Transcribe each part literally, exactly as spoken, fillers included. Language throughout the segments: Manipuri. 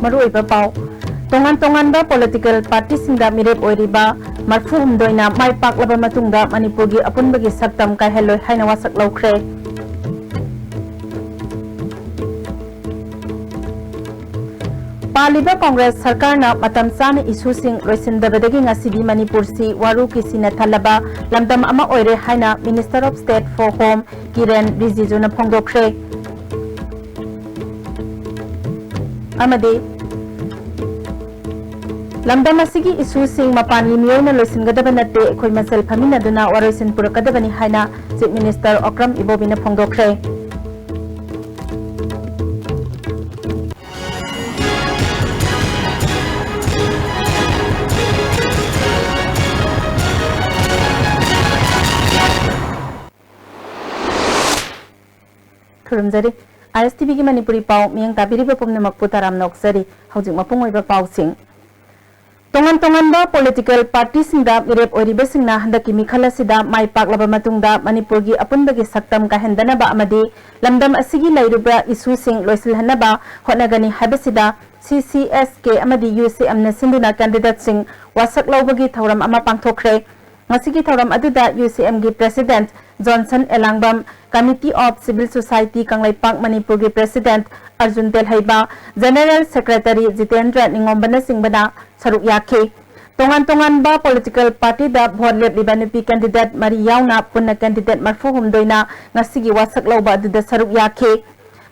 ꯃꯔꯨꯑꯣꯏꯕ ꯄꯥꯎ꯫ ꯇꯣꯉꯥꯟ ꯇꯣꯉꯥꯟꯕ political partyꯁꯤꯡꯗ ꯃꯤꯔꯦꯞ ꯑꯣꯏꯔꯤꯕ ꯃꯔꯐꯨ ꯍꯨꯝꯗꯣꯏꯅ ꯃꯥꯏ ꯄꯥꯛꯂꯕ ꯃꯇꯨꯡꯗ ꯃꯅꯤꯄꯨꯔꯒꯤ ꯑꯄꯨꯟꯕꯒꯤ ꯁꯛꯇꯝ ꯀꯥꯏꯍꯜꯂꯣꯏ ꯍꯥꯏꯅ ꯋꯥꯁꯛ ꯂꯧꯈ꯭ꯔꯦ꯫ ꯄꯥꯜꯂꯤꯕ ꯀꯣꯡꯒ꯭ꯔꯦꯁ ꯁꯔꯀꯥꯔꯅ ꯃꯇꯝ ꯆꯥꯅ issueꯁꯤꯡ ꯂꯣꯏꯁꯤꯟꯗꯕꯗꯒꯤ ꯉꯁꯤꯗꯤ ꯃꯅꯤꯄꯨꯔꯁꯤ ꯋꯥꯔꯨ ꯀꯤꯁꯤꯅ ꯊꯜꯂꯕ ꯂꯝꯗꯝ ꯑꯃ ꯑꯣꯏꯔꯦ ꯍꯥꯏꯅ Minister of State for Home ꯀꯤꯔꯦꯟ ꯔꯤꯖꯤꯖꯨꯅ ꯐꯣꯡꯗꯣꯛꯈ꯭ꯔꯦ꯫ ꯑꯃꯗꯤ ꯂꯝꯗꯝ ꯑꯁꯤꯒꯤ issueꯁꯤꯡ ꯃꯄꯥꯟꯒꯤ ꯃꯤꯑꯣꯏꯅ ꯂꯣꯏꯁꯤꯟꯒꯗꯕ ꯅꯠꯇꯦ, ꯑꯩꯈꯣꯏ ꯃꯁꯦꯜ ꯐꯝꯃꯤꯟꯅꯗꯨꯅ ꯋꯥꯔꯣꯏꯁꯤꯟ ꯄꯨꯔꯛꯀꯗꯕꯅꯤ ꯍꯥꯏꯅ Chief Minister ꯑꯣꯀ꯭ꯔꯝ ꯏꯕꯣꯕꯤꯅ ꯐꯣꯡꯗꯣꯛꯈ꯭ꯔꯦ꯫ ꯈꯨꯔꯨꯝꯖꯔꯤ꯫ ISTVꯒꯤ ꯃꯅꯤꯄꯨꯔꯤ ꯄꯥꯎ ꯃꯤꯠꯌꯦꯡ ꯇꯥꯕꯤꯔꯤꯕ ꯄꯨꯝꯅꯃꯛꯄꯨ ꯇꯔꯥꯝꯅ ꯑꯣꯛꯆꯔꯤ꯫ ꯍꯧꯖꯤꯛ ꯃꯄꯨꯡ ꯑꯣꯏꯕ ꯄꯥꯎꯁꯤꯡ꯫ ꯇꯣꯉꯥꯟ ꯇꯣꯉꯥꯟꯕ political partyꯁꯤꯡꯗ ꯃꯤꯔꯦꯞ ꯑꯣꯏꯔꯤꯕꯁꯤꯡꯅ ꯍꯟꯗꯛꯀꯤ ꯃꯤꯈꯜ ꯑꯁꯤꯗ ꯃꯥꯏ ꯄꯥꯛꯂꯕ ꯃꯇꯨꯡꯗ ꯃꯅꯤꯄꯨꯔꯒꯤ ꯑꯄꯨꯟꯕꯒꯤ ꯁꯛꯇꯝ ꯀꯥꯏꯍꯟꯗꯅꯕ ꯑꯃꯗꯤ ꯂꯝꯗꯝ ꯑꯁꯤꯒꯤ ꯂꯩꯔꯤꯕ issueꯁꯤꯡ ꯂꯣꯏꯁꯤꯜꯍꯟꯅꯕ ꯍꯣꯠꯅꯒꯅꯤ ꯍꯥꯏꯕꯁꯤꯗ CCSK ꯑꯃꯗꯤ UCMꯅ ꯁꯤꯟꯗꯨꯅ candidateꯁꯤꯡ ꯋꯥꯁꯛ ꯂꯧꯕꯒꯤ ꯊꯧꯔꯝ ꯑꯃ ꯄꯥꯡꯊꯣꯛꯈ꯭ꯔꯦ꯫ ꯉꯁꯤꯒꯤ ꯊꯧꯔꯝ ꯑꯗꯨꯗ UCMꯒꯤ President Johnson Elangbam, Committee of Civil Society Kangleipak ꯃꯅꯤꯄꯨꯔꯒꯤ President Arjun ꯇꯦꯜꯍꯩꯕ, General Secretary Jitendra ꯅꯤꯉꯣꯝꯕꯅꯆꯤꯡꯕꯅ ꯁꯔꯨꯛ ꯌꯥꯈꯤ꯫ ꯇꯣꯉꯥꯟ ꯇꯣꯉꯥꯟꯕ political partyꯗ vote ꯂꯦꯞꯂꯤꯕ ꯅꯨꯄꯤ candidate ꯃꯔꯤ ꯌꯥꯎꯅ ꯄꯨꯟꯅ candidate ꯃꯔꯐꯨ ꯍꯨꯝꯗꯣꯏꯅ ꯉꯁꯤꯒꯤ ꯋꯥꯁꯛ ꯂꯧꯕ ꯑꯗꯨꯗ ꯁꯔꯨꯛ ꯌꯥꯈꯤ꯫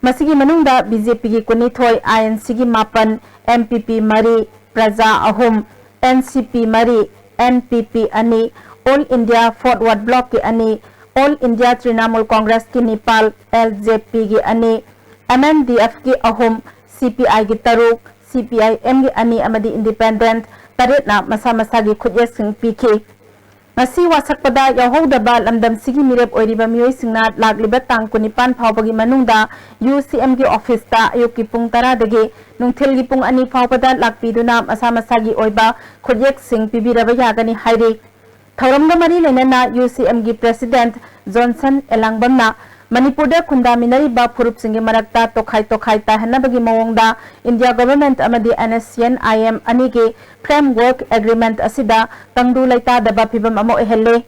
ꯃꯁꯤꯒꯤ ꯃꯅꯨꯡꯗ BJPꯒꯤ ꯀꯨꯟꯅꯤꯊꯣꯏ, INCꯒꯤ ꯃꯥꯄꯟ, NPP ꯃꯔꯤ, ꯄ꯭ꯔꯖꯥ ꯑꯍꯨꯝ, NCP ꯃꯔꯤ, NPP ꯑꯅꯤ, All India Forward Blockꯀꯤ ꯑꯅꯤ, All India Trinamool Congressꯀꯤ ꯅꯤꯄꯥꯜ, LJPꯒꯤ ꯑꯅꯤ, MNDFꯀꯤ ꯑꯍꯨꯝ, CPIꯒꯤ ꯇꯔꯨꯛ, CPIMꯒꯤ ꯑꯅꯤ ꯑꯃꯗꯤ independent ꯇꯔꯦꯠꯅ ꯃꯁꯥ ꯃꯁꯥꯒꯤ ꯈꯨꯠꯌꯦꯛꯁꯤꯡ ꯄꯤꯈꯤ꯫ ꯉꯁꯤ ꯋꯥꯁꯛꯄꯗ ꯌꯥꯎꯍꯧꯗꯕ ꯂꯝꯗꯝꯁꯤꯒꯤ ꯃꯤꯔꯦꯞ ꯑꯣꯏꯔꯤꯕ ꯃꯤꯑꯣꯏꯁꯤꯡꯅ ꯂꯥꯛꯂꯤꯕ ꯇꯥꯡ ꯀꯨꯟꯅꯤꯄꯥꯟ ꯐꯥꯎꯕꯒꯤ ꯃꯅꯨꯡꯗ UCMꯒꯤ officeꯇ ꯑꯌꯨꯛꯀꯤ ꯄꯨꯡ ꯇꯔꯥꯗꯒꯤ ꯅꯨꯡꯊꯤꯜꯒꯤ ꯄꯨꯡ ꯑꯅꯤ ꯐꯥꯎꯕꯗ ꯂꯥꯛꯄꯤꯗꯨꯅ ꯃꯁꯥ ꯃꯁꯥꯒꯤ ꯑꯣꯏꯕ ꯈꯨꯠꯌꯦꯛꯁꯤꯡ ꯄꯤꯕꯤꯔꯕ ꯌꯥꯒꯅꯤ ꯍꯥꯏꯔꯤ꯫ ꯊꯧꯔꯝꯒ ꯃꯔꯤ ꯂꯩꯅꯅ ꯌꯨ ꯁꯤ ꯑꯦꯝꯒꯤ ꯄ꯭ꯔꯦꯁꯤꯗꯦꯟꯠ ꯖꯣꯟꯁꯟ ꯑꯦꯂꯥꯡꯕꯝꯅ ꯃꯅꯤꯄꯨꯔꯗ ꯈꯨꯟꯗꯥꯃꯤꯟꯅꯔꯤꯕ ꯐꯨꯔꯨꯞꯁꯤꯡꯒꯤ ꯃꯔꯛꯇ ꯇꯣꯈꯥꯏ ꯇꯣꯈꯥꯏ ꯇꯥꯍꯟꯅꯕꯒꯤ ꯃꯑꯣꯡꯗ ꯏꯟꯗꯤꯌꯥ ꯒꯣꯚꯔꯟꯃꯦꯟꯠ ꯑꯃꯗꯤ N S C N I M ꯑꯅꯤꯒꯤ ꯐ꯭ꯔꯦꯝꯋꯔꯛ ꯑꯦꯒ꯭ꯔꯤꯃꯦꯟꯠ ꯑꯁꯤꯗ ꯇꯪꯗꯨ ꯂꯩꯇꯥꯗꯕ ꯐꯤꯚꯝ ꯑꯃ ꯑꯣꯏꯍꯜꯂꯦ꯫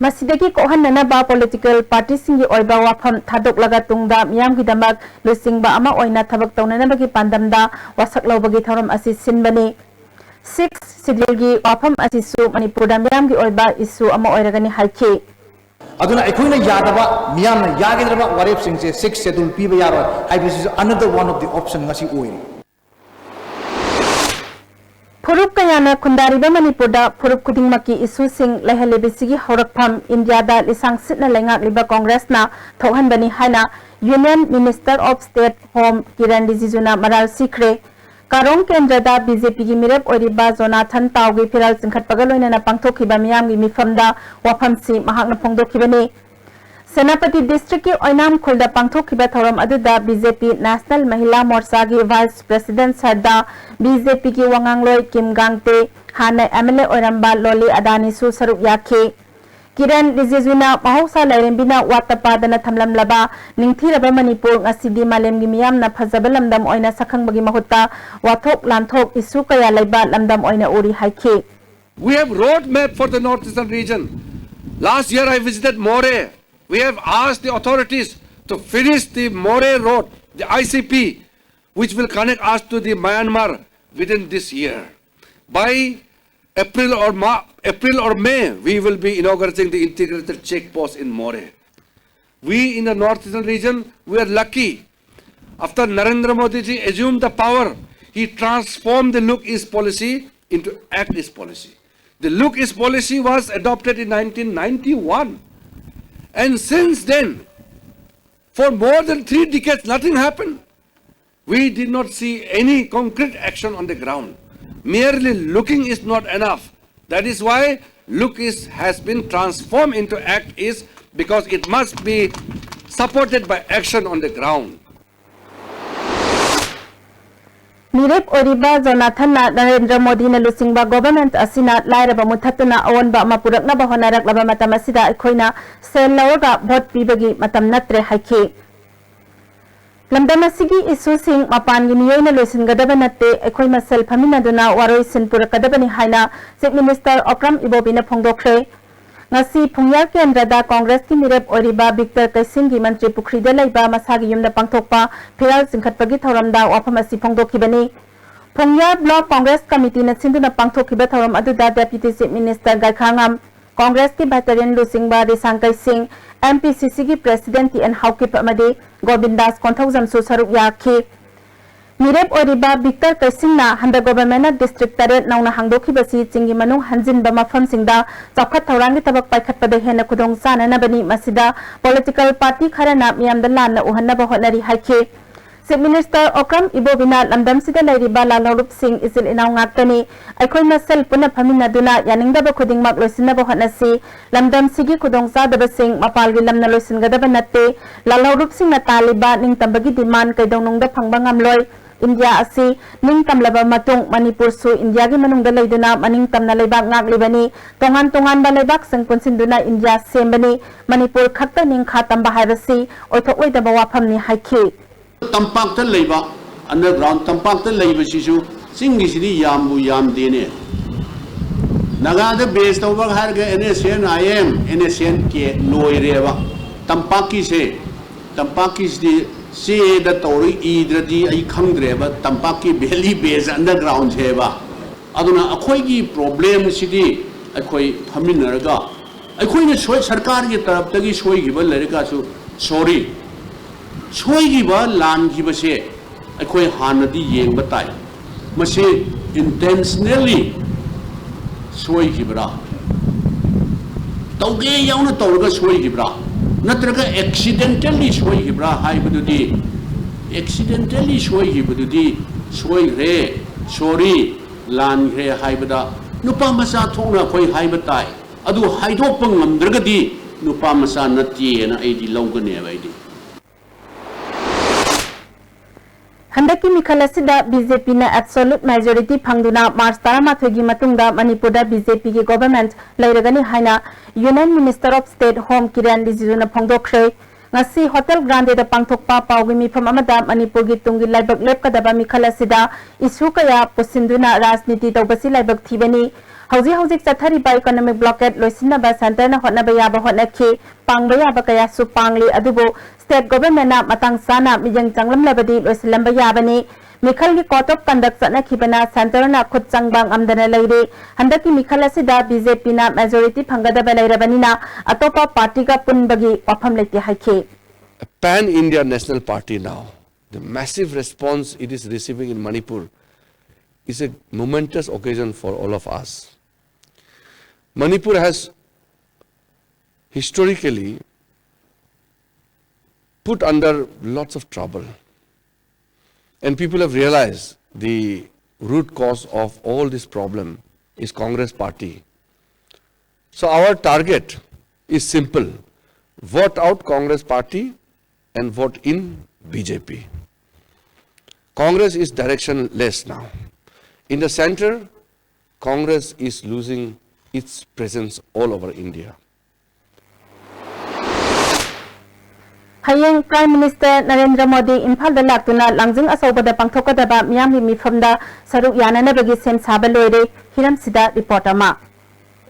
ꯃꯁꯤꯗꯒꯤ ꯀꯣꯛꯍꯟꯅꯅꯕ ꯄꯣꯂꯤꯇꯤꯀꯦꯜ ꯄꯥꯔꯇꯤꯁꯤꯡꯒꯤ ꯑꯣꯏꯕ ꯋꯥꯐꯝ ꯊꯥꯗꯣꯛꯂꯒ ꯇꯨꯡꯗ ꯃꯤꯌꯥꯝꯒꯤꯗꯃꯛ ꯂꯨꯆꯤꯡꯕ ꯑꯃ ꯑꯣꯏꯅ ꯊꯕꯛ ꯇꯧꯅꯅꯕꯒꯤ ꯄꯥꯟꯗꯝꯗ ꯋꯥꯁꯛ ꯂꯧꯕꯒꯤ ꯊꯧꯔꯝ ꯑꯁꯤ ꯁꯤꯟꯕꯅꯤ꯫ ꯁꯤꯛꯁ ꯁꯤꯗ꯭ꯌꯨꯜꯒꯤ ꯋꯥꯐꯝ ꯑꯁꯤꯁꯨ ꯃꯅꯤꯄꯨꯔꯗ ꯃꯤꯌꯥꯝꯒꯤ ꯑꯣꯏꯕ ꯏꯁꯨ ꯑꯃ ꯑꯣꯏꯔꯒꯅꯤ ꯍꯥꯏꯈꯤ꯫ ꯑꯗꯨꯅ ꯑꯩꯈꯣꯏꯅ ꯌꯥꯗꯕ, ꯃꯤꯌꯥꯝꯅ ꯌꯥꯒꯗ꯭ꯔꯕ ꯋꯥꯔꯦꯞꯁꯤꯡꯁꯦ ꯁꯤꯛꯁ ꯁꯦꯗꯨꯜ ꯄꯤꯕ ꯌꯥꯔꯣꯏ ꯍꯥꯏꯕꯁꯤꯁꯨ another one of the option ꯉꯁꯤ ꯑꯣꯏꯔꯤ꯫ ꯐꯨꯔꯨꯞ ꯀꯌꯥꯅ ꯈꯨꯟꯗꯥꯔꯤꯕ ꯃꯅꯤꯄꯨꯔꯗ ꯐꯨꯔꯨꯞ ꯈꯨꯗꯤꯡꯃꯛꯀꯤ ꯏꯁꯨꯁꯤꯡ ꯂꯩꯍꯜꯂꯤꯕꯁꯤꯒꯤ ꯍꯧꯔꯛꯐꯝ ꯏꯟꯗꯤꯌꯥꯗ ꯂꯤꯁꯥꯡ ꯁꯤꯠꯅ ꯂꯩꯉꯥꯛꯂꯤꯕ ꯀꯣꯡꯒ꯭ꯔꯦꯁꯅ ꯊꯣꯛꯍꯟꯕꯅꯤ ꯍꯥꯏꯅ Union Minister of State Home Kiran ꯔꯤꯖꯤꯖꯨꯅ ꯃꯔꯥꯜ ꯁꯤꯈ꯭ꯔꯦ꯫ ꯀꯥꯔꯣꯡ ꯀꯦꯟꯗ꯭ꯔꯗ ꯕꯤ ꯖꯦ ꯄꯤꯒꯤ ꯃꯤꯔꯦꯞ ꯑꯣꯏꯔꯤꯕ ꯖꯣꯅꯥꯊꯟ ꯇꯥꯎꯒꯤ ꯐꯤꯔꯥꯜ ꯆꯤꯡꯈꯠꯄꯒ ꯂꯣꯏꯅꯅ ꯄꯥꯡꯊꯣꯛꯈꯤꯕ ꯃꯤꯌꯥꯝꯒꯤ ꯃꯤꯐꯝꯗ ꯋꯥꯐꯝꯁꯤ ꯃꯍꯥꯛꯅ ꯐꯣꯡꯗꯣꯛꯈꯤꯕꯅꯤ꯫ ꯁꯦꯅꯥꯄꯇꯤ ꯗꯤꯁꯇ꯭ꯔꯤꯛꯀꯤ ꯑꯣꯏꯅꯥꯝ ꯈꯨꯜꯗ ꯄꯥꯡꯊꯣꯛꯈꯤꯕ ꯊꯧꯔꯝ ꯑꯗꯨꯗ B J P national Mahila ꯃꯣꯔꯆꯥꯒꯤ vice president Sarda, B J ꯄꯤꯒꯤ ꯋꯥꯉꯥꯡꯂꯣꯏ ꯀꯤꯝ ꯒꯥꯡꯇꯦ, ꯍꯥꯟꯅ ꯑꯦꯝ ꯑꯦꯜ ꯑꯦ ꯑꯣꯏꯔꯝꯕ ꯂꯣꯂꯤ ꯑꯗꯥꯅꯤꯁꯨ ꯁꯔꯨꯛ ꯌꯥꯈꯤ꯫ ꯀꯤꯔꯟ ꯔꯤꯖꯤꯖꯨꯅ ꯃꯍꯧꯁꯥ ꯂꯥꯏꯔꯦꯝꯕꯤꯅ ꯋꯥꯠꯇ ꯄꯥꯗꯅ ꯊꯝꯂꯝꯂꯕ ꯅꯤꯡꯊꯤꯔꯕ ꯃꯅꯤꯄꯨꯔ ꯉꯁꯤꯗꯤ ꯃꯥꯂꯦꯝꯒꯤ ꯃꯤꯌꯥꯝꯅ ꯐꯖꯕ ꯂꯝꯗꯝ ꯑꯣꯏꯅ ꯁꯛꯈꯪꯕꯒꯤ ꯃꯍꯨꯠꯇ ꯋꯥꯊꯣꯛ ꯂꯥꯟꯊꯣꯛ ꯏꯁꯨ ꯀꯌꯥ ꯂꯩꯕ ꯂꯝꯗꯝ ꯑꯣꯏꯅ ꯎꯔꯤ ꯍꯥꯏꯈꯤ꯫ We have roadmap for the North Eastern region. Last year I visited Moreh. We have asked the authorities to finish the Moreh road, the I C P, which will connect us to the Myanmar within this year. By April or Ma-, April or May, we will be inaugurating the integrated check post in Moreh. We in the North Eastern region, we are lucky. After Narendra Modi ji assumed the power, he transformed the Look East policy into Act East policy. The Look East policy was adopted in nineteen ninety-one. And since then, for more than three decades, nothing happened. We did not see any concrete action on the ground. Merely looking is not enough. That is why Look East has been transformed into Act East, because it must be supported by action on the ground. ꯃꯤꯔꯦꯞ ꯑꯣꯏꯔꯤꯕ ꯖꯣꯅꯥꯊꯟꯅ ꯅꯔꯦꯟꯗ꯭ꯔ ꯃꯣꯗꯤꯅ ꯂꯨꯆꯤꯡꯕ ꯒꯣꯚꯔꯟꯃꯦꯟꯠ ꯑꯁꯤꯅ ꯂꯥꯏꯔꯕ ꯃꯨꯊꯠꯇꯨꯅ ꯑꯑꯣꯟꯕ ꯑꯃ ꯄꯨꯔꯛꯅꯕ ꯍꯣꯠꯅꯔꯛꯂꯕ ꯃꯇꯝ ꯑꯁꯤꯗ ꯑꯩꯈꯣꯏꯅ ꯁꯦꯜ ꯂꯧꯔꯒ ꯚꯣꯠ ꯄꯤꯕꯒꯤ ꯃꯇꯝ ꯅꯠꯇ꯭ꯔꯦ ꯍꯥꯏꯈꯤ꯫ ꯂꯝꯗꯝ ꯑꯁꯤꯒꯤ ꯏꯁꯨꯁꯤꯡ ꯃꯄꯥꯟꯒꯤ ꯃꯤꯑꯣꯏꯅ ꯂꯣꯏꯁꯤꯟꯒꯗꯕ ꯅꯠꯇꯦ, ꯑꯩꯈꯣꯏ ꯃꯁꯦꯜ ꯐꯝꯃꯤꯟꯅꯗꯨꯅ ꯋꯥꯔꯣꯏꯁꯤꯟ ꯄꯨꯔꯛꯀꯗꯕꯅꯤ ꯍꯥꯏꯅ ꯆꯤꯐ ꯃꯤꯅꯤꯁꯇꯔ ꯑꯣꯀ꯭ꯔꯝ ꯏꯕꯣꯕꯤꯅ ꯐꯣꯡꯗꯣꯛꯈ꯭ꯔꯦ꯫ ꯉꯁꯤ ꯐꯨꯡꯌꯥꯔ ꯀꯦꯟꯗ꯭ꯔꯗ ꯀꯣꯡꯒ꯭ꯔꯦꯁꯀꯤ ꯃꯤꯔꯦꯞ ꯑꯣꯏꯔꯤꯕ ꯕꯤꯛꯇꯔ ꯀꯩꯁꯤꯡꯒꯤ ꯃꯟꯇ꯭ꯔꯤ ꯄꯨꯈ꯭ꯔꯤꯗ ꯂꯩꯕ ꯃꯁꯥꯒꯤ ꯌꯨꯝꯗ ꯄꯥꯡꯊꯣꯛꯄ ꯐꯤꯔꯥꯜ ꯆꯤꯡꯈꯠꯄꯒꯤ ꯊꯧꯔꯝꯗ ꯋꯥꯐꯝ ꯑꯁꯤ ꯐꯣꯡꯗꯣꯛꯈꯤꯕꯅꯤ꯫ ꯐꯨꯡꯌꯥꯔ ꯕ꯭ꯂꯣꯛ ꯀꯣꯡꯒ꯭ꯔꯦꯁ ꯀꯃꯤꯇꯤꯅ ꯁꯤꯟꯗꯨꯅ ꯄꯥꯡꯊꯣꯛꯈꯤꯕ ꯊꯧꯔꯝ ꯑꯗꯨꯗ ꯗꯦꯄ꯭ꯌꯨꯇꯤ ꯆꯤꯐ ꯃꯤꯅꯤꯁꯇꯔ ꯒꯥꯏꯈꯥꯉꯝ, ꯀꯣꯡꯒ꯭ꯔꯦꯁꯀꯤ ꯚꯦꯇꯔꯤꯌꯟ ꯂꯨꯆꯤꯡꯕ ꯔꯤꯁꯥꯡ ꯀꯩꯁꯤꯡ, ꯑꯦꯝ ꯄꯤ ꯁꯤ ꯁꯤꯒꯤ ꯄ꯭ꯔꯦꯁꯤꯗꯦꯟ ꯇꯤ ꯑꯦꯟ ꯍꯥꯎꯀꯤꯞ ꯑꯃꯗꯤ ꯒꯣꯕꯤꯟꯗꯥꯁ ꯀꯣꯟꯊꯧꯖꯝꯁꯨ ꯁꯔꯨꯛ ꯌꯥꯈꯤ꯫ ꯃꯤꯔꯦꯞ ꯑꯣꯏꯔꯤꯕ ꯕꯤꯛꯇꯔ ꯀꯩꯁꯤꯡꯅ ꯍꯟꯗꯛ ꯒꯣꯚꯔꯟꯃꯦꯟꯠꯅ ꯗꯤꯁꯇ꯭ꯔꯤꯛ ꯇꯔꯦꯠ ꯅꯧꯅ ꯍꯥꯡꯗꯣꯛꯈꯤꯕꯁꯤ ꯆꯤꯡꯒꯤ ꯃꯅꯨꯡ ꯍꯟꯖꯤꯟꯕ ꯃꯐꯝꯁꯤꯡꯗ ꯆꯥꯎꯈꯠ ꯊꯧꯔꯥꯡꯒꯤ ꯊꯕꯛ ꯄꯥꯏꯈꯠꯄꯗ ꯍꯦꯟꯅ ꯈꯨꯗꯣꯡ ꯆꯥꯅꯅꯕꯅꯤ, ꯃꯁꯤꯗ ꯄꯣꯂꯤꯇꯤꯀꯦꯜ ꯄꯥꯔꯇꯤ ꯈꯔꯅ ꯃꯤꯌꯥꯝꯗ ꯂꯥꯟꯅ ꯎꯍꯟꯅꯕ ꯍꯣꯠꯅꯔꯤ ꯍꯥꯏꯈꯤ꯫ ꯆꯤꯐ ꯃꯤꯅꯤꯁꯇꯔ ꯑꯣꯀ꯭ꯔꯝ ꯏꯕꯣꯕꯤꯅ ꯂꯝꯗꯝꯁꯤꯗ ꯂꯩꯔꯤꯕ ꯂꯥꯜꯍꯧꯂꯨꯞꯁꯤꯡ ꯏꯆꯤꯜ ꯏꯅꯥꯎ ꯉꯥꯛꯇꯅꯤ, ꯑꯩꯈꯣꯏ ꯃꯁꯦꯜ ꯄꯨꯟꯅ ꯐꯝꯃꯤꯟꯅꯗꯨꯅ ꯌꯥꯅꯤꯡꯗꯕ ꯈꯨꯗꯤꯡꯃꯛ ꯂꯣꯏꯁꯤꯟꯅꯕ ꯍꯣꯠꯅꯁꯤ, ꯂꯝꯗꯝꯁꯤꯒꯤ ꯈꯨꯗꯣꯡꯆꯥꯗꯕꯁꯤꯡ ꯃꯄꯥꯜꯒꯤ ꯂꯝꯅ ꯂꯣꯏꯁꯤꯟꯒꯗꯕ ꯅꯠꯇꯦ, ꯂꯥꯜꯍꯧꯂꯨꯞꯁꯤꯡꯅ ꯇꯥꯜꯂꯤꯕ ꯅꯤꯡꯇꯝꯕꯒꯤ ꯗꯤꯃꯥꯟ ꯀꯩꯗꯧꯅꯨꯡꯗ ꯐꯪꯕ ꯉꯝꯂꯣꯏ꯫ ꯏꯟꯗꯤꯌꯥ ꯑꯁꯤ ꯅꯤꯡꯇꯝꯂꯕ ꯃꯇꯨꯡ ꯃꯅꯤꯄꯨꯔꯁꯨ ꯏꯟꯗꯤꯌꯥꯒꯤ ꯃꯅꯨꯡꯗ ꯂꯩꯗꯨꯅ ꯃꯅꯤꯡ ꯇꯝꯅ ꯂꯩꯕꯥꯛ ꯉꯥꯛꯂꯤꯕꯅꯤ꯫ ꯇꯣꯉꯥꯟ ꯇꯣꯉꯥꯟꯕ ꯂꯩꯕꯥꯛꯁꯤꯡ ꯄꯨꯟꯁꯤꯟꯗꯨꯅ ꯏꯟꯗꯤꯌꯥ ꯁꯦꯝꯕꯅꯤ꯫ ꯃꯅꯤꯄꯨꯔ ꯈꯛꯇ ꯅꯤꯡꯈꯥ ꯇꯝꯕ ꯍꯥꯏꯕꯁꯤ ꯑꯣꯏꯊꯣꯛꯂꯣꯏꯗꯕ ꯋꯥꯐꯝꯅꯤ ꯍꯥꯏꯈꯤ꯫ ꯇꯝꯄꯥꯛꯇ ꯂꯩꯕ, underground ꯇꯝꯄꯥꯛꯇ ꯂꯩꯕꯁꯤꯁꯨ ꯆꯤꯡꯒꯤꯁꯤꯗꯤ ꯌꯥꯝꯕꯨ ꯌꯥꯝꯗꯦꯅꯦ꯫ ꯅꯥꯒꯥꯗ base ꯇꯧꯕ ꯍꯥꯏꯔꯒ N S N I M, N S N K ꯂꯣꯏꯔꯦꯕ꯫ ꯇꯝꯄꯥꯛꯀꯤꯁꯦ, ꯇꯝꯄꯥꯛꯀꯤꯁꯤꯗꯤ ꯆꯦꯗ ꯇꯧꯔ ꯏꯗ꯭ꯔꯗꯤ ꯑꯩ ꯈꯪꯗ꯭ꯔꯦꯕ, ꯇꯝꯄꯥꯛꯀꯤ valley base underground ꯁꯦꯕ꯫ ꯑꯗꯨꯅ ꯑꯩꯈꯣꯏꯒꯤ problem ꯁꯤꯗꯤ ꯑꯩꯈꯣꯏ ꯐꯝꯃꯤꯟꯅꯔꯒ ꯑꯩꯈꯣꯏꯅ ꯁꯣꯏ-, ꯁꯔꯀꯥꯔꯒꯤ ꯇꯔꯞꯇꯒꯤ ꯁꯣꯏꯈꯤꯕ ꯂꯩꯔꯒꯁꯨ, sorry, ꯁꯣꯏꯈꯤꯕ, ꯂꯥꯟꯈꯤꯕꯁꯦ ꯑꯩꯈꯣꯏ ꯍꯥꯟꯅꯗꯤ ꯌꯦꯡꯕ ꯇꯥꯏ꯫ ꯃꯁꯤ intentionally ꯁꯣꯏꯈꯤꯕ꯭ꯔꯥ? ꯇꯧꯒꯦ ꯌꯥꯎꯅ ꯇꯧꯔꯒ ꯁꯣꯏꯈꯤꯕ꯭ꯔꯥ? ꯅꯠꯇ꯭ꯔꯒ accidentally ꯁꯣꯏꯈꯤꯕ꯭ꯔꯥ ꯍꯥꯏꯕꯗꯨꯗꯤ, accidentally ꯁꯣꯏꯈꯤꯕꯗꯨꯗꯤ ꯁꯣꯏꯈ꯭ꯔꯦ, sorry, ꯂꯥꯟꯈ꯭ꯔꯦ ꯍꯥꯏꯕꯗ ꯅꯨꯄꯥ ꯃꯆꯥ ꯊꯣꯛꯅ ꯑꯩꯈꯣꯏ ꯍꯥꯏꯕ ꯇꯥꯏ꯫ ꯑꯗꯨ ꯍꯥꯏꯗꯣꯛꯄ ꯉꯝꯗ꯭ꯔꯒꯗꯤ ꯅꯨꯄꯥ ꯃꯆꯥ ꯅꯠꯇꯦꯅ ꯑꯩꯗꯤ ꯂꯧꯒꯅꯦꯕ ꯑꯩꯗꯤ꯫ ꯍꯟꯗꯛꯀꯤ ꯃꯤꯈꯜ ꯑꯁꯤꯗ ꯕꯤ ꯖꯦ ꯄꯤꯅ absolute majority ꯐꯪꯗꯨꯅ ꯃꯥꯔꯆ ꯇꯔꯥꯃꯥꯊꯣꯏꯒꯤ ꯃꯇꯨꯡꯗ ꯃꯅꯤꯄꯨꯔꯗ ꯕꯤ ꯖꯦ ꯄꯤꯒꯤ government ꯂꯩꯔꯒꯅꯤ ꯍꯥꯏꯅ Union Minister of State Home ꯀꯤꯔꯦꯟ ꯔꯤꯖꯤꯖꯨꯅ ꯐꯣꯡꯗꯣꯛꯈ꯭ꯔꯦ꯫ ꯉꯁꯤ ꯍꯣꯇꯦꯜ ꯒ꯭ꯔꯥꯟꯗꯦꯗ ꯄꯥꯡꯊꯣꯛꯄ ꯄꯥꯎꯒꯤ ꯃꯤꯐꯝ ꯑꯃꯗ ꯃꯅꯤꯄꯨꯔꯒꯤ ꯇꯨꯡꯒꯤ ꯂꯥꯏꯕꯛ ꯂꯦꯞꯀꯗꯕ ꯃꯤꯈꯜ ꯑꯁꯤꯗ issue ꯀꯌꯥ ꯄꯨꯁꯤꯟꯗꯨꯅ ꯔꯥꯖꯅꯤꯇꯤ ꯇꯧꯕꯁꯤ ꯂꯥꯏꯕꯛ ꯊꯤꯕꯅꯤ꯫ ꯍꯧꯖꯤꯛ ꯍꯧꯖꯤꯛ ꯆꯠꯊꯔꯤꯕ economic blockade ꯂꯣꯏꯁꯤꯟꯅꯕ centreꯅ ꯍꯣꯠꯅꯕ ꯌꯥꯕ ꯍꯣꯠꯅꯈꯤ꯫ ꯄꯥꯡꯕ ꯌꯥꯕ ꯀꯌꯥꯁꯨ ꯄꯥꯡꯂꯤ, ꯑꯗꯨꯕꯨ state governmentꯅ ꯃꯇꯥꯡ ꯆꯥꯅ ꯃꯤꯠꯌꯦꯡ ꯆꯪꯂꯝꯂꯕꯗꯤ ꯂꯣꯏꯁꯤꯜꯂꯝꯕ ꯌꯥꯕꯅꯤ꯫ ꯃꯤꯈꯜꯒꯤ code of conduct ꯆꯠꯅꯈꯤꯕꯅ centreꯅ ꯈꯨꯠ ꯆꯪꯕ ꯉꯝꯗꯅ ꯂꯩꯔꯤ꯫ ꯍꯟꯗꯛꯀꯤ ꯃꯤꯈꯜ ꯑꯁꯤꯗ ꯕꯤ ꯖꯦ ꯄꯤꯅ majority ꯐꯪꯒꯗꯕ ꯂꯩꯔꯕꯅꯤꯅ ꯑꯇꯣꯞꯄ partyꯒ ꯄꯨꯟꯕꯒꯤ ꯋꯥꯐꯝ ꯂꯩꯇꯦ ꯍꯥꯏꯈꯤ꯫ A pan India national party now, the massive response it is receiving in Manipur is a momentous occasion for all of us. Manipur has historically put under lots of trouble. And people have realized the root cause of all this problem is Congress party. So our target is simple. Vote out Congress party and vote in B J P. Congress is directionless now. In the center, Congress is losing its presence all over India. ꯍꯌꯦꯡ Prime Minister ꯅꯔꯦꯟꯗ꯭ꯔ ꯃꯣꯗꯤ ꯏꯝꯐꯥꯜꯗ ꯂꯥꯛꯇꯨꯅ ꯂꯥꯡꯖꯤꯡ ꯑꯆꯧꯕꯗ ꯄꯥꯡꯊꯣꯛꯀꯗꯕ ꯃꯤꯌꯥꯝꯒꯤ ꯃꯤꯐꯝꯗ ꯁꯔꯨꯛ ꯌꯥꯅꯅꯕꯒꯤ ꯁꯦꯝ ꯁꯥꯕ ꯂꯣꯏꯔꯦ꯫ ꯍꯤꯔꯝꯁꯤꯗ report ꯑꯃ꯫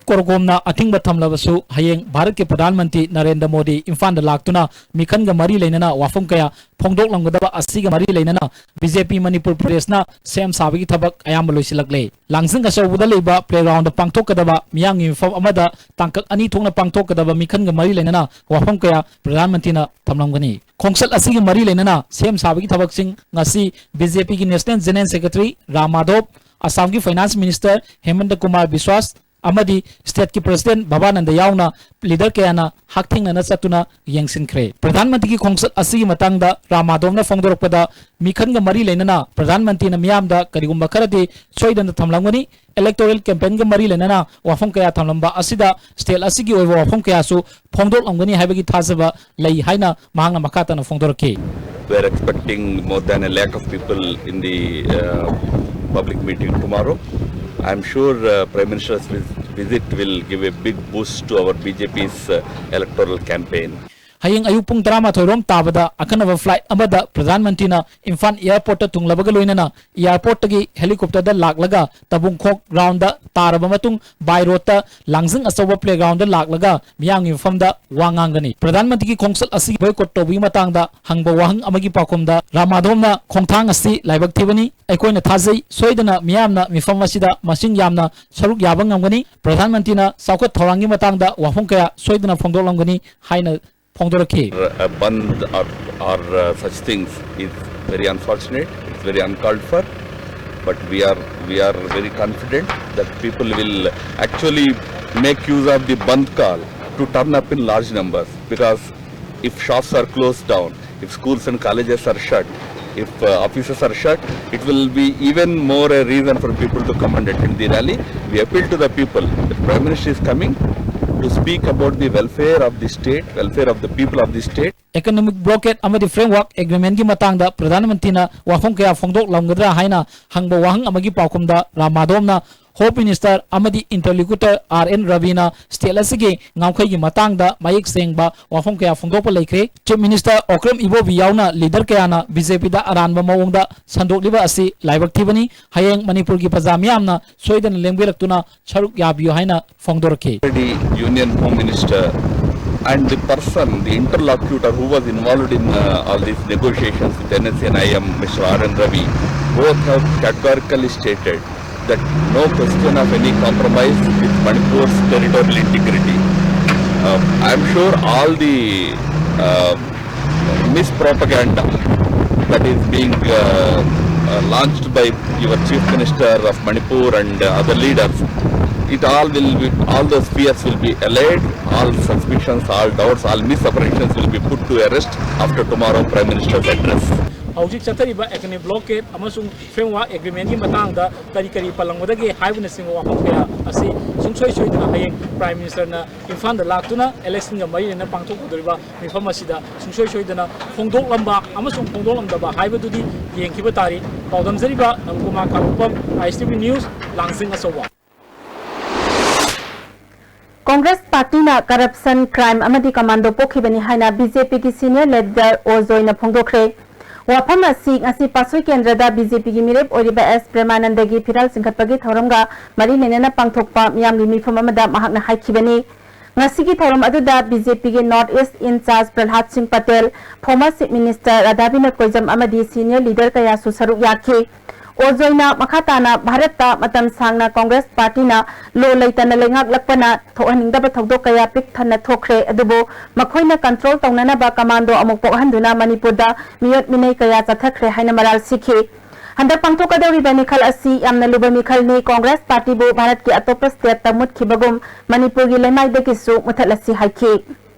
ꯀꯣꯔꯒꯣꯝꯅ ꯑꯊꯤꯡꯕ ꯊꯝꯂꯕꯁꯨ, ꯍꯌꯦꯡ ꯚꯥꯔꯠꯀꯤ ꯄ꯭ꯔꯙꯥꯟ ꯃꯟꯇ꯭ꯔꯤ ꯅꯔꯦꯟꯗ꯭ꯔ ꯃꯣꯗꯤ ꯏꯝꯐꯥꯜꯗ ꯂꯥꯛꯇꯨꯅ ꯃꯤꯈꯜꯒ ꯃꯔꯤ ꯂꯩꯅꯅ ꯋꯥꯐꯝ ꯀꯌꯥ ꯐꯣꯡꯗꯣꯛꯂꯝꯒꯗꯕ ꯑꯁꯤꯒ ꯃꯔꯤ ꯂꯩꯅꯅ ꯕꯤ ꯖꯦ ꯄꯤ ꯃꯅꯤꯄꯨꯔ ꯄ꯭ꯔꯗꯦꯁꯅ ꯁꯦꯝ ꯁꯥꯕꯒꯤ ꯊꯕꯛ ꯑꯌꯥꯝꯕ ꯂꯣꯏꯁꯤꯜꯂꯛꯂꯦ꯫ ꯂꯥꯡꯖꯤꯡ ꯑꯆꯧꯕꯗ ꯂꯩꯕ playgroundꯗ ꯄꯥꯡꯊꯣꯛꯀꯗꯕ ꯃꯤꯌꯥꯝꯒꯤ ꯃꯤꯐꯝ ꯑꯃꯗ ꯇꯥꯡꯀꯛ ꯑꯅꯤ ꯊꯣꯛꯅ ꯄꯥꯡꯊꯣꯛꯀꯗꯕ ꯃꯤꯈꯜꯒ ꯃꯔꯤ ꯂꯩꯅꯅ ꯋꯥꯐꯝ ꯀꯌꯥ ꯄ꯭ꯔꯙꯥꯟ ꯃꯟꯇ꯭ꯔꯤꯅ ꯊꯝꯂꯝꯒꯅꯤ꯫ ꯈꯣꯡꯆꯠ ꯑꯁꯤꯒꯤ ꯃꯔꯤ ꯂꯩꯅꯅ ꯁꯦꯝ ꯁꯥꯕꯒꯤ ꯊꯕꯛꯁꯤꯡ ꯉꯁꯤ ꯕꯤ ꯖꯦ ꯄꯤꯒꯤ National General Secretary ꯔꯥꯝ ꯃꯥꯙꯣꯞ, ꯑꯁꯥꯝꯒꯤ Finance Minister ꯍꯦꯃꯟꯇ ꯀꯨꯃꯥꯔ ꯕꯤꯁ꯭ꯋꯥꯁ, ꯑꯃꯗꯤ ꯁ꯭ꯇꯦꯠꯀꯤ ꯄ꯭ꯔꯁꯤꯗꯦꯟꯠ ꯕꯕꯥꯅꯟꯗ ꯌꯥꯎꯅ ꯂꯤꯗꯔ ꯀꯌꯥꯅ ꯍꯛꯊꯦꯡꯅꯅ ꯆꯠꯇꯨꯅ ꯌꯦꯡꯁꯤꯟꯈ꯭ꯔꯦ꯫ ꯄ꯭ꯔꯙꯥꯟ ꯃꯟꯇ꯭ꯔꯤꯒꯤ ꯈꯣꯡꯆꯠ ꯑꯁꯤꯒꯤ ꯃꯇꯥꯡꯗ ꯔꯥꯝ ꯃꯥꯙꯣꯝꯅ ꯐꯣꯡꯗꯣꯔꯛꯄꯗ, ꯃꯤꯈꯜꯒ ꯃꯔꯤ ꯂꯩꯅꯅ ꯄ꯭ꯔꯙꯥꯟ ꯃꯟꯇ꯭ꯔꯤꯅ ꯃꯤꯌꯥꯝꯗ ꯀꯔꯤꯒꯨꯝꯕ ꯈꯔꯗꯤ ꯁꯣꯏꯗꯅ ꯊꯝꯂꯝꯒꯅꯤ꯫ ꯏꯂꯦꯛꯇꯣꯔꯦꯜ ꯀꯦꯝꯄꯦꯟꯒ ꯃꯔꯤ ꯂꯩꯅꯅ ꯋꯥꯐꯝ ꯀꯌꯥ ꯊꯝꯂꯝꯕ ꯑꯁꯤꯗ ꯁ꯭ꯇꯦꯠ ꯑꯁꯤꯒꯤ ꯑꯣꯏꯕ ꯋꯥꯐꯝ ꯀꯌꯥꯁꯨ ꯐꯣꯡꯗꯣꯛꯂꯝꯒꯅꯤ ꯍꯥꯏꯕꯒꯤ ꯊꯥꯖꯕ ꯂꯩ ꯍꯥꯏꯅ ꯃꯍꯥꯛꯅ ꯃꯈꯥ ꯇꯥꯅ ꯐꯣꯡꯗꯣꯔꯛꯈꯤ꯫ We are expecting more than a lakh of people in the uh, public meeting tomorrow. I'm sure uh, Prime Minister's vis- visit will give a big boost to our B J P's uh, electoral campaign. ꯍꯌꯦꯡ ꯑꯌꯨꯛ ꯄꯨꯡ ꯇꯔꯥꯃꯥꯊꯣꯏ ꯔꯣꯝ ꯇꯥꯕꯗ ꯑꯈꯟꯅꯕ ꯐ꯭ꯂꯥꯏꯠ ꯑꯃꯗ ꯄ꯭ꯔꯙꯥꯟ ꯃꯟꯇ꯭ꯔꯤꯅ ꯏꯝꯐꯥꯜ ꯑꯦꯌꯔꯄꯣꯔꯠꯇ ꯇꯨꯡꯂꯕꯒ ꯂꯣꯏꯅꯅ ꯑꯦꯌꯔꯄꯣꯔꯠꯇꯒꯤ ꯍꯦꯂꯤꯀꯣꯞꯇꯔꯗ ꯂꯥꯛꯂꯒ ꯇꯕꯨꯡꯈꯣꯛ ꯒ꯭ꯔꯥꯎꯟꯗ ꯇꯥꯔꯕ ꯃꯇꯨꯡ ꯕꯥꯏ ꯔꯣꯗꯇ ꯂꯥꯡꯖꯤꯡ ꯑꯆꯧꯕ ꯄ꯭ꯂꯦꯒ꯭ꯔꯥꯎꯟꯗ ꯂꯥꯛꯂꯒ ꯃꯤꯌꯥꯝꯒꯤ ꯃꯐꯝꯗ ꯋꯥ ꯉꯥꯡꯒꯅꯤ꯫ ꯄ꯭ꯔꯙꯥꯟ ꯃꯟꯇ꯭ꯔꯤꯒꯤ ꯈꯣꯡꯆꯠ ꯑꯁꯤꯒꯤ ꯕꯣꯏꯀꯣꯠ ꯇꯧꯕꯒꯤ ꯃꯇꯥꯡꯗ ꯍꯪꯕ ꯋꯥꯍꯪ ꯑꯃꯒꯤ ꯄꯥꯎꯈꯨꯝꯗ ꯔꯥꯝ ꯃꯥꯙꯣꯝꯅ ꯈꯣꯡꯊꯥꯡ ꯑꯁꯤ ꯂꯥꯏꯕꯛ ꯊꯤꯕꯅꯤ꯫ ꯑꯩꯈꯣꯏꯅ ꯊꯥꯖꯩ ꯁꯣꯏꯗꯅ ꯃꯤꯌꯥꯝꯅ ꯃꯤꯐꯝ ꯑꯁꯤꯗ ꯃꯁꯤꯡ ꯌꯥꯝꯅ ꯁꯔꯨꯛ ꯌꯥꯕ ꯉꯝꯒꯅꯤ꯫ ꯄ꯭ꯔꯙꯥꯟ ꯃꯟꯇ꯭ꯔꯤꯅ ꯆꯥꯎꯈꯠ ꯊꯧꯔꯥꯡꯒꯤ ꯃꯇꯥꯡꯗ ꯋꯥꯐꯝ ꯀꯌꯥ ꯁꯣꯏꯗꯅ ꯐꯣꯡꯗꯣꯛꯂꯝꯒꯅꯤ ꯍꯥꯏꯅ ꯐꯣꯡꯗꯣꯔꯛꯈꯤ꯫ A bandh or, or uh, such things is very unfortunate. It's very uncalled for. But we are we are very confident that people will actually make use of the bandh call to turn up in large numbers, because if shops are closed down, if schools and colleges are shut, if uh, offices are shut, it will be even more a reason for people to come and attend the rally. We appeal to the people. The Prime Minister is coming to speak about the welfare of the state, welfare of the people of the state. Economic Blockade ꯑꯃꯗꯤ Framework Agreement ꯀꯤ ꯃꯇꯥꯡꯗ ꯄ꯭ꯔꯙꯥꯟ ꯃꯟꯇ꯭ꯔꯤꯅ ꯋꯥꯐꯝ ꯀꯌꯥ ꯐꯣꯡꯗꯣꯛꯂꯝꯒꯗ꯭ꯔꯥ ꯍꯥꯏꯅ ꯍꯪꯕ ꯋꯥꯍꯪ ꯑꯃꯒꯤ ꯄꯥꯎꯈꯨꯝꯗ ꯔꯥꯝ ꯃꯥꯙꯣꯝꯅ Home Minister ꯑꯃꯗꯤ Interlocutor R N Ravi ꯅ ꯁ꯭ꯇꯦꯠ ꯑꯁꯤꯒꯤ ꯉꯝꯈꯩꯒꯤ ꯃꯇꯥꯡꯗ ꯃꯌꯦꯛ ꯁꯦꯡꯕ ꯋꯥꯐꯝ ꯀꯌꯥ ꯐꯣꯡꯗꯣꯛꯄ ꯂꯩꯈ꯭ꯔꯦ꯫ Chief Minister ꯑꯣꯀ꯭ꯔꯝ ꯏꯕꯣꯕꯤ ꯌꯥꯎꯅ ꯂꯤꯗꯔ ꯀꯌꯥꯅ ꯕꯤ ꯖꯦ ꯄꯤ ꯗ ꯑꯔꯥꯟꯕ ꯃꯑꯣꯡꯗ ꯁꯟꯗꯣꯛꯂꯤꯕ ꯑꯁꯤ ꯂꯥꯏꯕꯛ ꯊꯤꯕꯅꯤ꯫ ꯍꯌꯦꯡ ꯃꯅꯤꯄꯨꯔꯒꯤ ꯄ꯭ꯔꯖꯥ ꯃꯤꯌꯥꯝꯅ ꯁꯣꯏꯗꯅ ꯂꯦꯡꯕꯤꯔꯛꯇꯨꯅ ꯁꯔꯨꯛ ꯌꯥꯕꯤꯌꯨ ꯍꯥꯏꯅ ꯐꯣꯡꯗꯣꯔꯛꯈꯤ꯫ The Union Home Minister and the person, the interlocutor who was involved in uh, all these negotiations with N S C and I M, Mister R N Ravi, both have categorically stated that no question of any compromise with Manipur's territorial integrity. Uh, I'm sure all the uh, mispropaganda that is being uh, uh, launched by your Chief Minister of Manipur and uh, other leaders It all will be, all those fears will be allayed, all suspicions, all doubts, all misapprehensions will be put to a rest after tomorrow Prime Minister's address. ꯍꯧꯖꯤꯛ ꯆꯠꯊꯔꯤꯕ ꯑꯦꯀꯅꯤ ꯕ꯭ꯂꯣꯀꯦꯠ ꯑꯃꯁꯨꯡ ꯐ꯭ꯔꯦꯝꯋꯥꯔꯛ ꯑꯦꯒ꯭ꯔꯤꯃꯦꯟꯒꯤ ꯃꯇꯥꯡꯗ ꯀꯔꯤ ꯀꯔꯤ ꯄꯜꯂꯝꯒꯗꯒꯦ ꯍꯥꯏꯕꯅꯆꯤꯡꯕ ꯋꯥꯐꯝ ꯀꯌꯥ ꯑꯁꯤ ꯁꯨꯡꯁꯣꯏ ꯁꯣꯏꯗꯅ ꯍꯌꯦꯡ ꯄ꯭ꯔꯥꯏꯝ ꯃꯤꯅꯤꯁꯇꯔꯅ ꯏꯝꯐꯥꯜꯗ ꯂꯥꯛꯇꯨꯅ ꯏꯂꯦꯛꯁꯟꯒ ꯃꯔꯤ ꯂꯩꯅꯅ ꯄꯥꯡꯊꯣꯛꯀꯗꯧꯔꯤꯕ ꯃꯤꯐꯝ ꯑꯁꯤꯗ ꯁꯨꯡꯁꯣꯏ ꯁꯣꯏꯗꯅ ꯐꯣꯡꯗꯣꯛꯂꯝꯕ ꯑꯃꯁꯨꯡ ꯐꯣꯡꯗꯣꯛꯂꯝꯗꯕ ꯍꯥꯏꯕꯗꯨꯗꯤ ꯌꯦꯡꯈꯤꯕ ꯇꯥꯔꯤ꯫ ꯄꯥꯎꯗꯝꯖꯔꯤꯕ ꯅꯕꯀꯨꯃꯥꯔ ꯀꯥꯡꯄꯣꯛꯄꯝ, ꯑꯥꯏ ꯑꯦꯁ ꯇꯤ ꯚꯤ ꯅ꯭ꯌꯨꯁ, ꯂꯥꯡꯖꯤꯡ ꯑꯆꯧꯕ꯫ ꯀꯣꯡꯒ꯭ꯔꯦꯁ ꯄꯥꯔꯇꯤꯅ ꯀꯔꯞꯁꯟ, ꯀ꯭ꯔꯥꯏꯝ ꯑꯃꯗꯤ ꯀꯃꯥꯟꯗꯣ ꯄꯣꯛꯈꯤꯕꯅꯤ ꯍꯥꯏꯅ ꯕꯤ ꯖꯦ ꯄꯤꯒꯤ ꯁꯤꯅꯤꯌꯔ ꯂꯤꯗꯔ ꯑꯣ ꯖꯣꯏꯅ ꯐꯣꯡꯗꯣꯛꯈ꯭ꯔꯦ꯫ ꯋꯥꯐꯝ ꯑꯁꯤ ꯉꯁꯤ ꯄꯥꯠꯁꯣꯏ ꯀꯦꯟꯗ꯭ꯔꯗ ꯕꯤ ꯖꯦ ꯄꯤꯒꯤ ꯃꯤꯔꯦꯞ ꯑꯣꯏꯔꯤꯕ ꯑꯦꯁ ꯄ꯭ꯔꯦꯃꯥꯅꯟꯗꯒꯤ ꯐꯤꯔꯥꯜ ꯆꯤꯡꯈꯠꯄꯒꯤ ꯊꯧꯔꯝꯒ ꯃꯔꯤ ꯂꯩꯅꯅ ꯄꯥꯡꯊꯣꯛꯄ ꯃꯤꯌꯥꯝꯒꯤ ꯃꯤꯐꯝ ꯑꯃꯗ ꯃꯍꯥꯛꯅ ꯍꯥꯏꯈꯤꯕꯅꯤ꯫ ꯉꯁꯤꯒꯤ ꯊꯧꯔꯝ ꯑꯗꯨꯗ ꯕꯤ ꯖꯦ ꯄꯤꯒꯤ north east in charge Prahlad Singh Patel, former chief minister Radha Binod Koijam ꯑꯃꯗꯤ ꯁꯤꯅꯤꯌꯔ ꯂꯤꯗꯔ ꯀꯌꯥꯁꯨ ꯁꯔꯨꯛ ꯌꯥꯈꯤ꯫ ꯑꯣ ꯖꯣꯏꯅ ꯃꯈꯥ ꯇꯥꯅ ꯚꯥꯔꯠꯇ ꯃꯇꯝ ꯁꯥꯡꯅ ꯀꯣꯡꯒ꯭ꯔꯦꯁ ꯄꯥꯔꯇꯤꯅ ꯂꯣ ꯂꯩꯇꯅ ꯂꯩꯉꯥꯛꯂꯛꯄꯅ ꯊꯣꯛꯍꯟꯅꯤꯡꯗꯕ ꯊꯧꯗꯣꯛ ꯀꯌꯥ ꯄꯤꯛ ꯊꯟꯅ ꯊꯣꯛꯈ꯭ꯔꯦ, ꯑꯗꯨꯕꯨ ꯃꯈꯣꯏꯅ ꯀꯟꯇ꯭ꯔꯣꯜ ꯇꯧꯅꯅꯕ ꯀꯃꯥꯟꯗꯣ ꯑꯃꯨꯛ ꯄꯣꯛꯍꯟꯗꯨꯅ ꯃꯅꯤꯄꯨꯔꯗ ꯃꯤꯑꯣꯠ ꯃꯤꯅꯩ ꯀꯌꯥ ꯆꯠꯊꯈ꯭ꯔꯦ ꯍꯥꯏꯅ ꯃꯔꯥꯜ ꯁꯤꯈꯤ꯫ ꯍꯟꯗꯛ ꯄꯥꯡꯊꯣꯛꯀꯗꯧꯔꯤꯕ ꯃꯤꯈꯜ ꯑꯁꯤ ꯌꯥꯝꯅ ꯂꯨꯕ ꯃꯤꯈꯜꯅꯤ꯫ ꯀꯣꯡꯒ꯭ꯔꯦꯁ ꯄꯥꯔꯇꯤꯕꯨ ꯚꯥꯔꯠꯀꯤ ꯑꯇꯣꯞꯄ ꯁ꯭ꯇꯦꯠꯇ ꯃꯨꯠꯈꯤꯕꯒꯨꯝ ꯃꯅꯤꯄꯨꯔꯒꯤ ꯂꯩꯃꯥꯏꯗꯒꯤꯁꯨ ꯃꯨꯠꯊꯠꯂꯁꯤ ꯍꯥꯏꯈꯤ꯫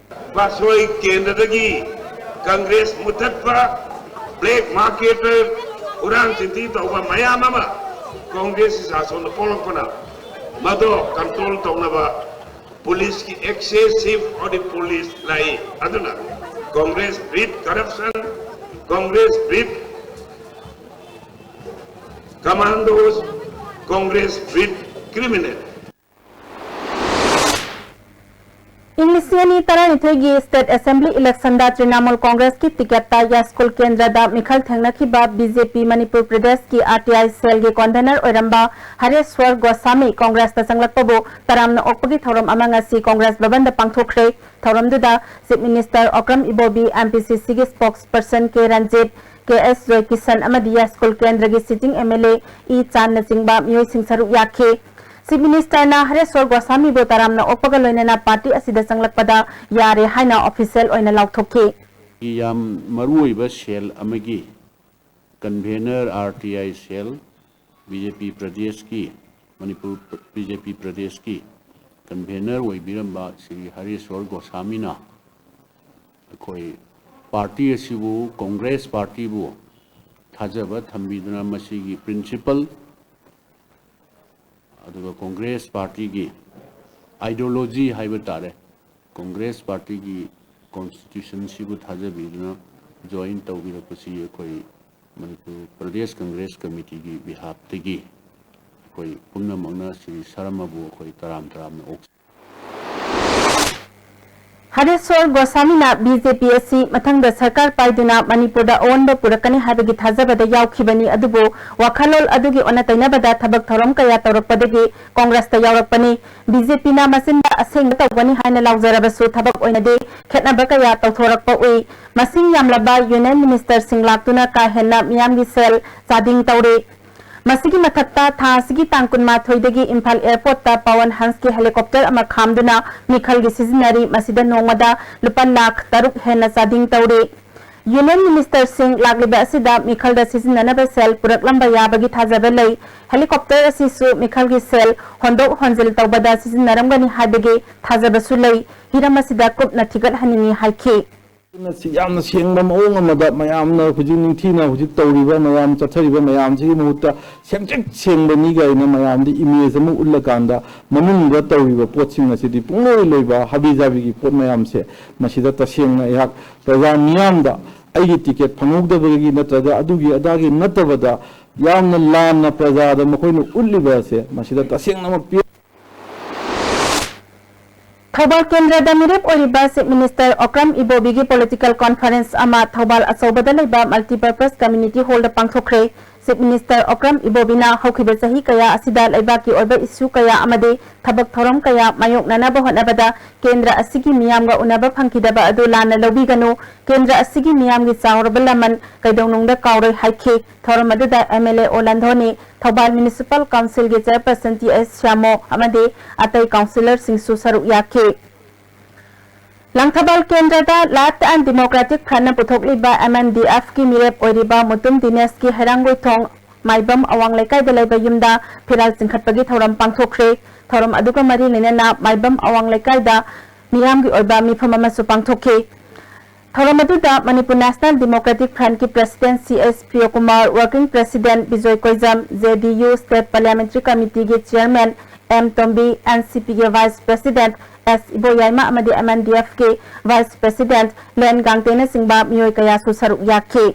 ꯄꯥꯠꯁꯣꯏ ꯀꯦꯟꯗ꯭ꯔꯗꯒꯤ ꯀꯪꯒ꯭ꯔꯦꯁ ꯃꯨꯊꯠꯄ, ꯕ꯭ꯂꯦꯛ ꯃꯥꯔꯀꯦꯇꯔ, ꯍꯨꯔꯥꯟ ꯆꯤꯟꯊꯤ ꯇꯧꯕ ꯃꯌꯥꯝ ꯑꯃ ꯀꯣꯡꯒ꯭ꯔꯦꯁꯀꯤ ꯁꯥꯁꯣꯟꯗ ꯄꯣꯛꯂꯛꯄꯅ ꯃꯗꯣ ꯀꯟꯇ꯭ꯔꯣꯜ ꯇꯧꯅꯕ ꯄꯨꯂꯤꯁꯀꯤ excessive of the police ꯂꯥꯛꯏ꯫ ꯑꯗꯨꯅ Congress breed corruption, Congress breed commandos, Congress breed criminal. ꯏꯪ ꯂꯤꯁꯤꯡ ꯑꯅꯤ ꯇꯔꯥꯅꯤꯊꯣꯏꯒꯤ ꯁ꯭ꯇꯦꯠ ꯑꯦꯁꯦꯝꯕ꯭ꯂꯤ ꯏꯂꯦꯛꯁꯟꯗ ꯇ꯭ꯔꯤꯅꯥꯃꯨꯜ ꯀꯣꯡꯒ꯭ꯔꯦꯁꯀꯤ ꯇꯤꯀꯦꯠꯇ ꯌꯥꯁꯀꯨꯜ ꯀꯦꯟꯗ꯭ꯔꯗ ꯃꯤꯈꯜ ꯊꯦꯡꯅꯈꯤꯕ ꯕꯤ ꯖꯦ ꯄꯤ ꯃꯅꯤꯄꯨꯔ ꯄ꯭ꯔꯗꯦꯁꯀꯤ ꯑꯥꯔ ꯇꯤ ꯑꯥꯏ ꯁꯦꯜꯒꯤ ꯀꯣꯟꯚꯦꯅꯔ ꯑꯣꯏꯔꯝꯕ ꯍꯔꯦꯁ꯭ꯋꯔ ꯒꯣꯁꯥꯃꯤ ꯀꯣꯡꯒ꯭ꯔꯦꯁꯇ ꯆꯪꯂꯛꯄꯕꯨ ꯇꯔꯥꯝꯅ ꯑꯣꯛꯄꯒꯤ ꯊꯧꯔꯝ ꯑꯃ ꯉꯁꯤ ꯀꯣꯡꯒ꯭ꯔꯦꯁ ꯚꯕꯟꯗ ꯄꯥꯡꯊꯣꯛꯈ꯭ꯔꯦ꯫ ꯊꯧꯔꯝꯗꯨꯗ chief minister Okram Ibobi, M P C ꯁꯤꯒꯤ ꯁ꯭ꯄꯣꯛꯁ ꯄꯔꯁꯟ ꯀꯦ ꯔꯟꯖꯤꯠ, ꯀꯦ ꯑꯦꯁ ꯖꯣꯏꯀꯤꯁꯟ ꯑꯃꯗꯤ ꯌꯥꯁꯀꯨꯜ ꯀꯦꯟꯗ꯭ꯔꯒꯤ ꯁꯤꯇꯤꯡ ꯑꯦꯝ ꯑꯦꯜ ꯑꯦ ꯏ ꯆꯥꯟꯅꯆꯤꯡꯕ ꯃꯤꯑꯣꯏꯁꯤꯡ ꯁꯔꯨꯛ ꯌꯥꯈꯤ꯫ ꯆꯤꯐ ꯃꯤꯅꯤꯁꯇꯔꯅ ꯍꯔꯦꯁ꯭ꯋꯔ ꯒꯣꯁꯥꯃꯤꯕꯨ ꯇꯔꯥꯝꯅ ꯑꯣꯛꯄꯒ ꯂꯣꯏꯅꯅ ꯄꯥꯔꯇꯤ ꯑꯁꯤꯗ ꯆꯪꯂꯛꯄꯗ ꯌꯥꯔꯦ ꯍꯥꯏꯅ ꯑꯣꯐꯤꯁꯤꯌꯦꯜ ꯑꯣꯏꯅ ꯂꯥꯎꯊꯣꯛꯈꯤ꯫ ꯌꯥꯝ ꯃꯔꯨꯑꯣꯏꯕ ꯁꯦꯜ ꯑꯃꯒꯤ ꯀꯟꯚꯦꯅꯔ, ꯑꯥꯔ ꯇꯤ ꯑꯥꯏ ꯁꯦꯜ, ꯕꯤ ꯖꯦ ꯄꯤ ꯄ꯭ꯔꯗꯦꯁꯀꯤ ꯃꯅꯤꯄꯨꯔ ꯕꯤ ꯖꯦ ꯄꯤ ꯄ꯭ꯔꯗꯦꯁꯀꯤ ꯀꯟꯚꯦꯅꯔ ꯑꯣꯏꯕꯤꯔꯝꯕ ꯁ꯭ꯔꯤ ꯍꯔꯦꯁ꯭ꯋꯔ ꯒꯣꯁꯥꯃꯤꯅ ꯑꯩꯈꯣꯏ ꯄꯥꯔꯇꯤ ꯑꯁꯤꯕꯨ, ꯀꯣꯡꯒ꯭ꯔꯦꯁ ꯄꯥꯔꯇꯤꯕꯨ ꯊꯥꯖꯕ ꯊꯝꯕꯤꯗꯨꯅ ꯃꯁꯤꯒꯤ ꯄ꯭ꯔꯤꯟꯁꯤꯄꯜ ꯑꯗꯨꯒ ꯀꯣꯡꯒ꯭ꯔꯦꯁ ꯄꯥꯔꯇꯤꯒꯤ ꯑꯥꯏꯗꯤꯌꯣꯂꯣꯖꯤ ꯍꯥꯏꯕ ꯇꯥꯔꯦ, ꯀꯣꯡꯒ꯭ꯔꯦꯁ ꯄꯥꯔꯇꯤꯒꯤ ꯀꯣꯟꯁꯇꯤꯇ꯭ꯌꯨꯁꯟꯁꯤꯕꯨ ꯊꯥꯖꯕꯤꯗꯨꯅ ꯖꯣꯏꯟ ꯇꯧꯕꯤꯔꯛꯄꯁꯤ ꯑꯩꯈꯣꯏ ꯃꯅꯤꯄꯨꯔ ꯄ꯭ꯔꯗꯦꯁ ꯀꯪꯒ꯭ꯔꯦꯁ ꯀꯃꯤꯇꯤꯒꯤ ꯕꯤꯍꯥꯐꯇꯒꯤ ꯑꯩꯈꯣꯏ ꯄꯨꯝꯅꯃꯛꯅ ꯁ꯭ꯔꯤ ꯁꯔꯃꯕꯨ ꯑꯩꯈꯣꯏ ꯇꯔꯥꯝ ꯇꯔꯥꯝꯅ ꯑꯣꯛꯆꯔꯤ꯫ ꯍꯔꯦꯁ꯭ꯋꯔ ꯒꯣꯁꯥꯃꯤꯅ ꯕꯤ ꯖꯦ ꯄꯤ ꯑꯁꯤ ꯃꯊꯪꯗ ꯁꯔꯀꯥꯔ ꯄꯥꯏꯗꯨꯅ ꯃꯅꯤꯄꯨꯔꯗ ꯑꯑꯣꯟꯕ ꯄꯨꯔꯛꯀꯅꯤ ꯍꯥꯏꯕꯒꯤ ꯊꯥꯖꯕꯗ ꯌꯥꯎꯈꯤꯕꯅꯤ, ꯑꯗꯨꯕꯨ ꯋꯥꯈꯜꯂꯣꯟ ꯑꯗꯨꯒꯤ ꯑꯣꯟꯅ ꯇꯩꯅꯕꯗ ꯊꯕꯛ ꯊꯧꯔꯝ ꯀꯌꯥ ꯇꯧꯔꯛꯄꯗꯒꯤ ꯀꯣꯡꯒ꯭ꯔꯁꯇ ꯌꯥꯎꯔꯛꯄꯅꯤ꯫ ꯕꯤ ꯖꯦ ꯄꯤꯅ ꯃꯆꯤꯟꯗ ꯑꯁꯦꯡꯕ ꯇꯧꯒꯅꯤ ꯍꯥꯏꯅ ꯂꯥꯎꯖꯔꯕꯁꯨ ꯊꯕꯛ ꯑꯣꯏꯅꯗꯤ ꯈꯦꯠꯅꯕ ꯀꯌꯥ ꯇꯧꯊꯣꯔꯛꯄ ꯎꯏ꯫ ꯃꯁꯤꯡ ꯌꯥꯝꯂꯕ ꯌꯨꯅꯤꯌꯟ ꯃꯤꯅꯤꯁꯇꯔꯁꯤꯡ ꯂꯥꯛꯇꯨꯅ ꯀꯥ ꯍꯦꯟꯅ ꯃꯤꯌꯥꯝꯒꯤ ꯁꯦꯜ ꯆꯥꯗꯤꯡ ꯇꯧꯔꯤ꯫ ꯃꯁꯤꯒꯤ ꯃꯊꯛꯇ ꯊꯥ ꯑꯁꯤꯒꯤ ꯇꯥꯡ ꯀꯨꯟꯃꯥꯊꯣꯏꯗꯒꯤ ꯏꯝꯐꯥꯜ ꯑꯦꯌꯔꯄꯣꯔꯠꯇ ꯄꯋꯟ ꯍꯟꯁꯀꯤ ꯍꯦꯂꯤꯀꯣꯞꯇꯔ ꯑꯃ ꯈꯥꯝꯗꯨꯅ ꯃꯤꯈꯜꯒꯤ ꯁꯤꯖꯤꯟꯅꯔꯤ꯫ ꯃꯁꯤꯗ ꯅꯣꯡꯃꯗ ꯂꯨꯄꯥ ꯂꯥꯈ ꯇꯔꯨꯛ ꯍꯦꯟꯅ ꯆꯥꯗꯤꯡ ꯇꯧꯔꯤ꯫ ꯌꯨꯅꯤꯌꯟ ꯃꯤꯅꯤꯁꯇꯔꯁꯤꯡ ꯂꯥꯛꯂꯤꯕ ꯑꯁꯤꯗ ꯃꯤꯈꯜꯗ ꯁꯤꯖꯤꯟꯅꯅꯕ ꯁꯦꯜ ꯄꯨꯔꯛꯂꯝꯕ ꯌꯥꯕꯒꯤ ꯊꯥꯖꯕ ꯂꯩ꯫ ꯍꯦꯂꯤꯀꯣꯞꯇꯔ ꯑꯁꯤꯁꯨ ꯃꯤꯈꯜꯒꯤ ꯁꯦꯜ ꯍꯣꯟꯗꯣꯛ ꯍꯣꯟꯖꯤꯜ ꯇꯧꯕꯗ ꯁꯤꯖꯤꯟꯅꯔꯝꯒꯅꯤ ꯍꯥꯏꯕꯒꯤ ꯊꯥꯖꯕꯁꯨ ꯂꯩ꯫ ꯍꯤꯔꯝ ꯑꯁꯤꯗ ꯀꯨꯞꯅ ꯊꯤꯒꯠꯍꯟꯅꯤꯡꯏ ꯍꯥꯏꯈꯤ꯫ ꯑꯗꯨꯅ ꯁꯤ ꯌꯥꯝꯅ ꯁꯦꯡꯕ ꯃꯑꯣꯡ ꯑꯃꯗ ꯃꯌꯥꯝꯅ ꯍꯧꯖꯤꯛ ꯅꯤꯡꯊꯤꯅ ꯍꯧꯖꯤꯛ ꯇꯧꯔꯤꯕ ꯃꯌꯥꯝ ꯆꯠꯊꯔꯤꯕ ꯃꯌꯥꯝꯁꯤꯒꯤ ꯃꯍꯨꯠꯇ ꯁꯦꯡꯇ꯭ꯔꯤꯛ ꯁꯦꯡꯕꯅꯤ ꯀꯥꯏꯅ ꯃꯌꯥꯝꯗ ꯏꯃꯦꯖ ꯑꯃ ꯎꯠꯂꯀꯥꯟꯗ ꯃꯅꯨꯡꯗ ꯇꯧꯔꯤꯕ ꯄꯣꯠꯁꯤꯡ ꯑꯁꯤꯗꯤ ꯄꯨꯡꯂꯣꯏ ꯂꯣꯏꯕ ꯍꯥꯕꯤ ꯖꯥꯕꯤꯒꯤ ꯄꯣꯠ ꯃꯌꯥꯝꯁꯦ ꯃꯁꯤꯗ ꯇꯁꯦꯡꯅ ꯑꯩꯍꯥꯛ ꯄ꯭ꯔꯖꯥ ꯃꯤꯌꯥꯝꯗ ꯑꯩꯒꯤ ꯇꯤꯀꯦꯠ ꯐꯪꯍꯧꯗꯕꯗꯒꯤ ꯅꯠꯇ꯭ꯔꯒ ꯑꯗꯨꯒꯤ ꯑꯗꯥꯒꯤ ꯅꯠꯇꯕꯗ ꯌꯥꯝꯅ ꯂꯥꯟꯅ ꯄ꯭ꯔꯖꯥꯗ ꯃꯈꯣꯏꯅ ꯎꯠꯂꯤꯕ ꯑꯁꯦ ꯃꯁꯤꯗ ꯇꯁꯦꯡꯅꯃꯛ ꯄꯦ ꯊꯧꯕꯥꯜ ꯀꯦꯟꯗ꯭ꯔꯗ ꯃꯤꯔꯦꯞ ꯑꯣꯏꯔꯤꯕ ꯆꯤꯐ ꯃꯤꯅꯤꯁꯇꯔ ꯑꯣꯀ꯭ꯔꯝ ꯏꯕꯣꯕꯤꯒꯤ ꯄꯣꯂꯤꯇꯤꯀꯦꯜ ꯀꯣꯟꯐꯔꯦꯟꯁ ꯑꯃ ꯊꯧꯕꯥꯜ ꯑꯆꯧꯕꯗ ꯂꯩꯕ ꯃꯜꯇꯤꯄꯔꯄꯁ ꯀꯝꯃ꯭ꯌꯨꯅꯤꯇꯤ ꯍꯣꯜꯗ ꯄꯥꯡꯊꯣꯛꯈ꯭ꯔꯦ꯫ ꯆꯤꯐ ꯃꯤꯅꯤꯁꯇꯔ ꯑꯣꯀ꯭ꯔꯝ ꯏꯕꯣꯕꯤꯅ ꯍꯧꯈꯤꯕ ꯆꯍꯤ ꯀꯌꯥ ꯑꯁꯤꯗ ꯂꯩꯕꯥꯛꯀꯤ ꯑꯣꯏꯕ ꯏꯁꯨ ꯀꯌꯥ ꯑꯃꯗꯤ ꯊꯕꯛ ꯊꯧꯔꯝ ꯀꯌꯥ ꯃꯥꯌꯣꯛꯅꯅꯕ ꯍꯣꯠꯅꯕꯗ ꯀꯦꯟꯗ꯭ꯔ ꯑꯁꯤꯒꯤ ꯃꯤꯌꯥꯝꯒ ꯎꯅꯕ ꯐꯪꯈꯤꯗꯕ ꯑꯗꯨ ꯂꯥꯟꯅ ꯂꯧꯕꯤꯒꯅꯨ, ꯀꯦꯟꯗ꯭ꯔ ꯑꯁꯤꯒꯤ ꯃꯤꯌꯥꯝꯒꯤ ꯆꯥꯎꯔꯕ ꯂꯃꯟ ꯀꯩꯗꯧꯅꯨꯡꯗ ꯀꯥꯎꯔꯣꯏ ꯍꯥꯏꯈꯤ꯫ ꯊꯧꯔꯝ ꯑꯗꯨꯗ ꯑꯦꯝ ꯑꯦꯜ ꯑꯦ ꯑꯣ ꯂꯟꯙꯣꯅꯤ, ꯊꯧꯕꯥꯜ ꯃ꯭ꯌꯨꯅꯤꯁꯤꯄꯥꯜ ꯀꯥꯎꯟꯁꯤꯜꯒꯤ ꯆꯦꯌꯔꯄꯔꯁꯟ ꯇꯤ ꯑꯦꯁ ꯁ꯭ꯌꯥꯃꯣ ꯑꯃꯗꯤ ꯑꯇꯩ ꯀꯥꯎꯟꯁꯤꯂꯔꯁꯤꯡꯁꯨ ꯁꯔꯨꯛ ꯌꯥꯈꯤ꯫ ꯂꯥꯡꯊꯕꯥꯜ ꯀꯦꯟꯗ꯭ꯔꯗ ꯂꯦꯐꯠ ꯑꯦꯟ ꯗꯤꯃꯣꯀ꯭ꯔꯦꯇꯤꯛ ꯐ꯭ꯔꯟꯠꯅ ꯄꯨꯊꯣꯛꯂꯤꯕ ꯑꯦꯝ ꯑꯦꯟ ꯗꯤ ꯑꯦꯐꯀꯤ ꯃꯤꯔꯦꯞ ꯑꯣꯏꯔꯤꯕ ꯃꯨꯇꯨꯝ ꯗꯤꯅꯦꯁꯀꯤ ꯍꯩꯔꯥꯡꯒꯣꯏꯊꯣꯡ ꯃꯥꯏꯕꯝ ꯑꯋꯥꯡ ꯂꯩꯀꯥꯏꯗ ꯂꯩꯕ ꯌꯨꯝꯗ ꯐꯤꯔꯥꯜ ꯆꯤꯡꯈꯠꯄꯒꯤ ꯊꯧꯔꯝ ꯄꯥꯡꯊꯣꯛꯈ꯭ꯔꯦ꯫ ꯊꯧꯔꯝ ꯑꯗꯨꯒ ꯃꯔꯤ ꯂꯩꯅꯅ ꯃꯥꯏꯕꯝ ꯑꯋꯥꯡ ꯂꯩꯀꯥꯏꯗ ꯃꯤꯌꯥꯝꯒꯤ ꯑꯣꯏꯕ ꯃꯤꯐꯝ ꯑꯃꯁꯨ ꯄꯥꯡꯊꯣꯛꯈꯤ꯫ ꯊꯧꯔꯝ ꯑꯗꯨꯗ ꯃꯅꯤꯄꯨꯔ ꯅꯦꯁꯅꯦꯜ ꯗꯦꯃꯣꯀ꯭ꯔꯦꯇꯤꯛ ꯐ꯭ꯔꯟꯠꯀꯤ president C S Priyokumar, working president Bijoy Koijam, J D U state parliamentary ꯀꯃꯤꯇꯤꯒꯤ chairman M Tombi, N C ꯄꯤꯒꯤ ꯚꯥꯏꯁ ꯄ꯭ꯔꯦꯁꯤꯗꯦꯟꯠ ꯑꯦꯁ ꯏꯕꯣꯌꯥꯏꯃ ꯑꯃꯗꯤ ꯑꯦꯝ ꯑꯦꯟ ꯗꯤ ꯑꯦꯐꯀꯤ ꯚꯥꯏꯁ ꯄ꯭ꯔꯦꯁꯤꯗꯦꯟꯠ ꯂꯦꯟ ꯒꯥꯡꯇꯦꯅꯆꯤꯡꯕ ꯃꯤꯑꯣꯏ ꯀꯌꯥꯁꯨ ꯁꯔꯨꯛ ꯌꯥꯈꯤ꯫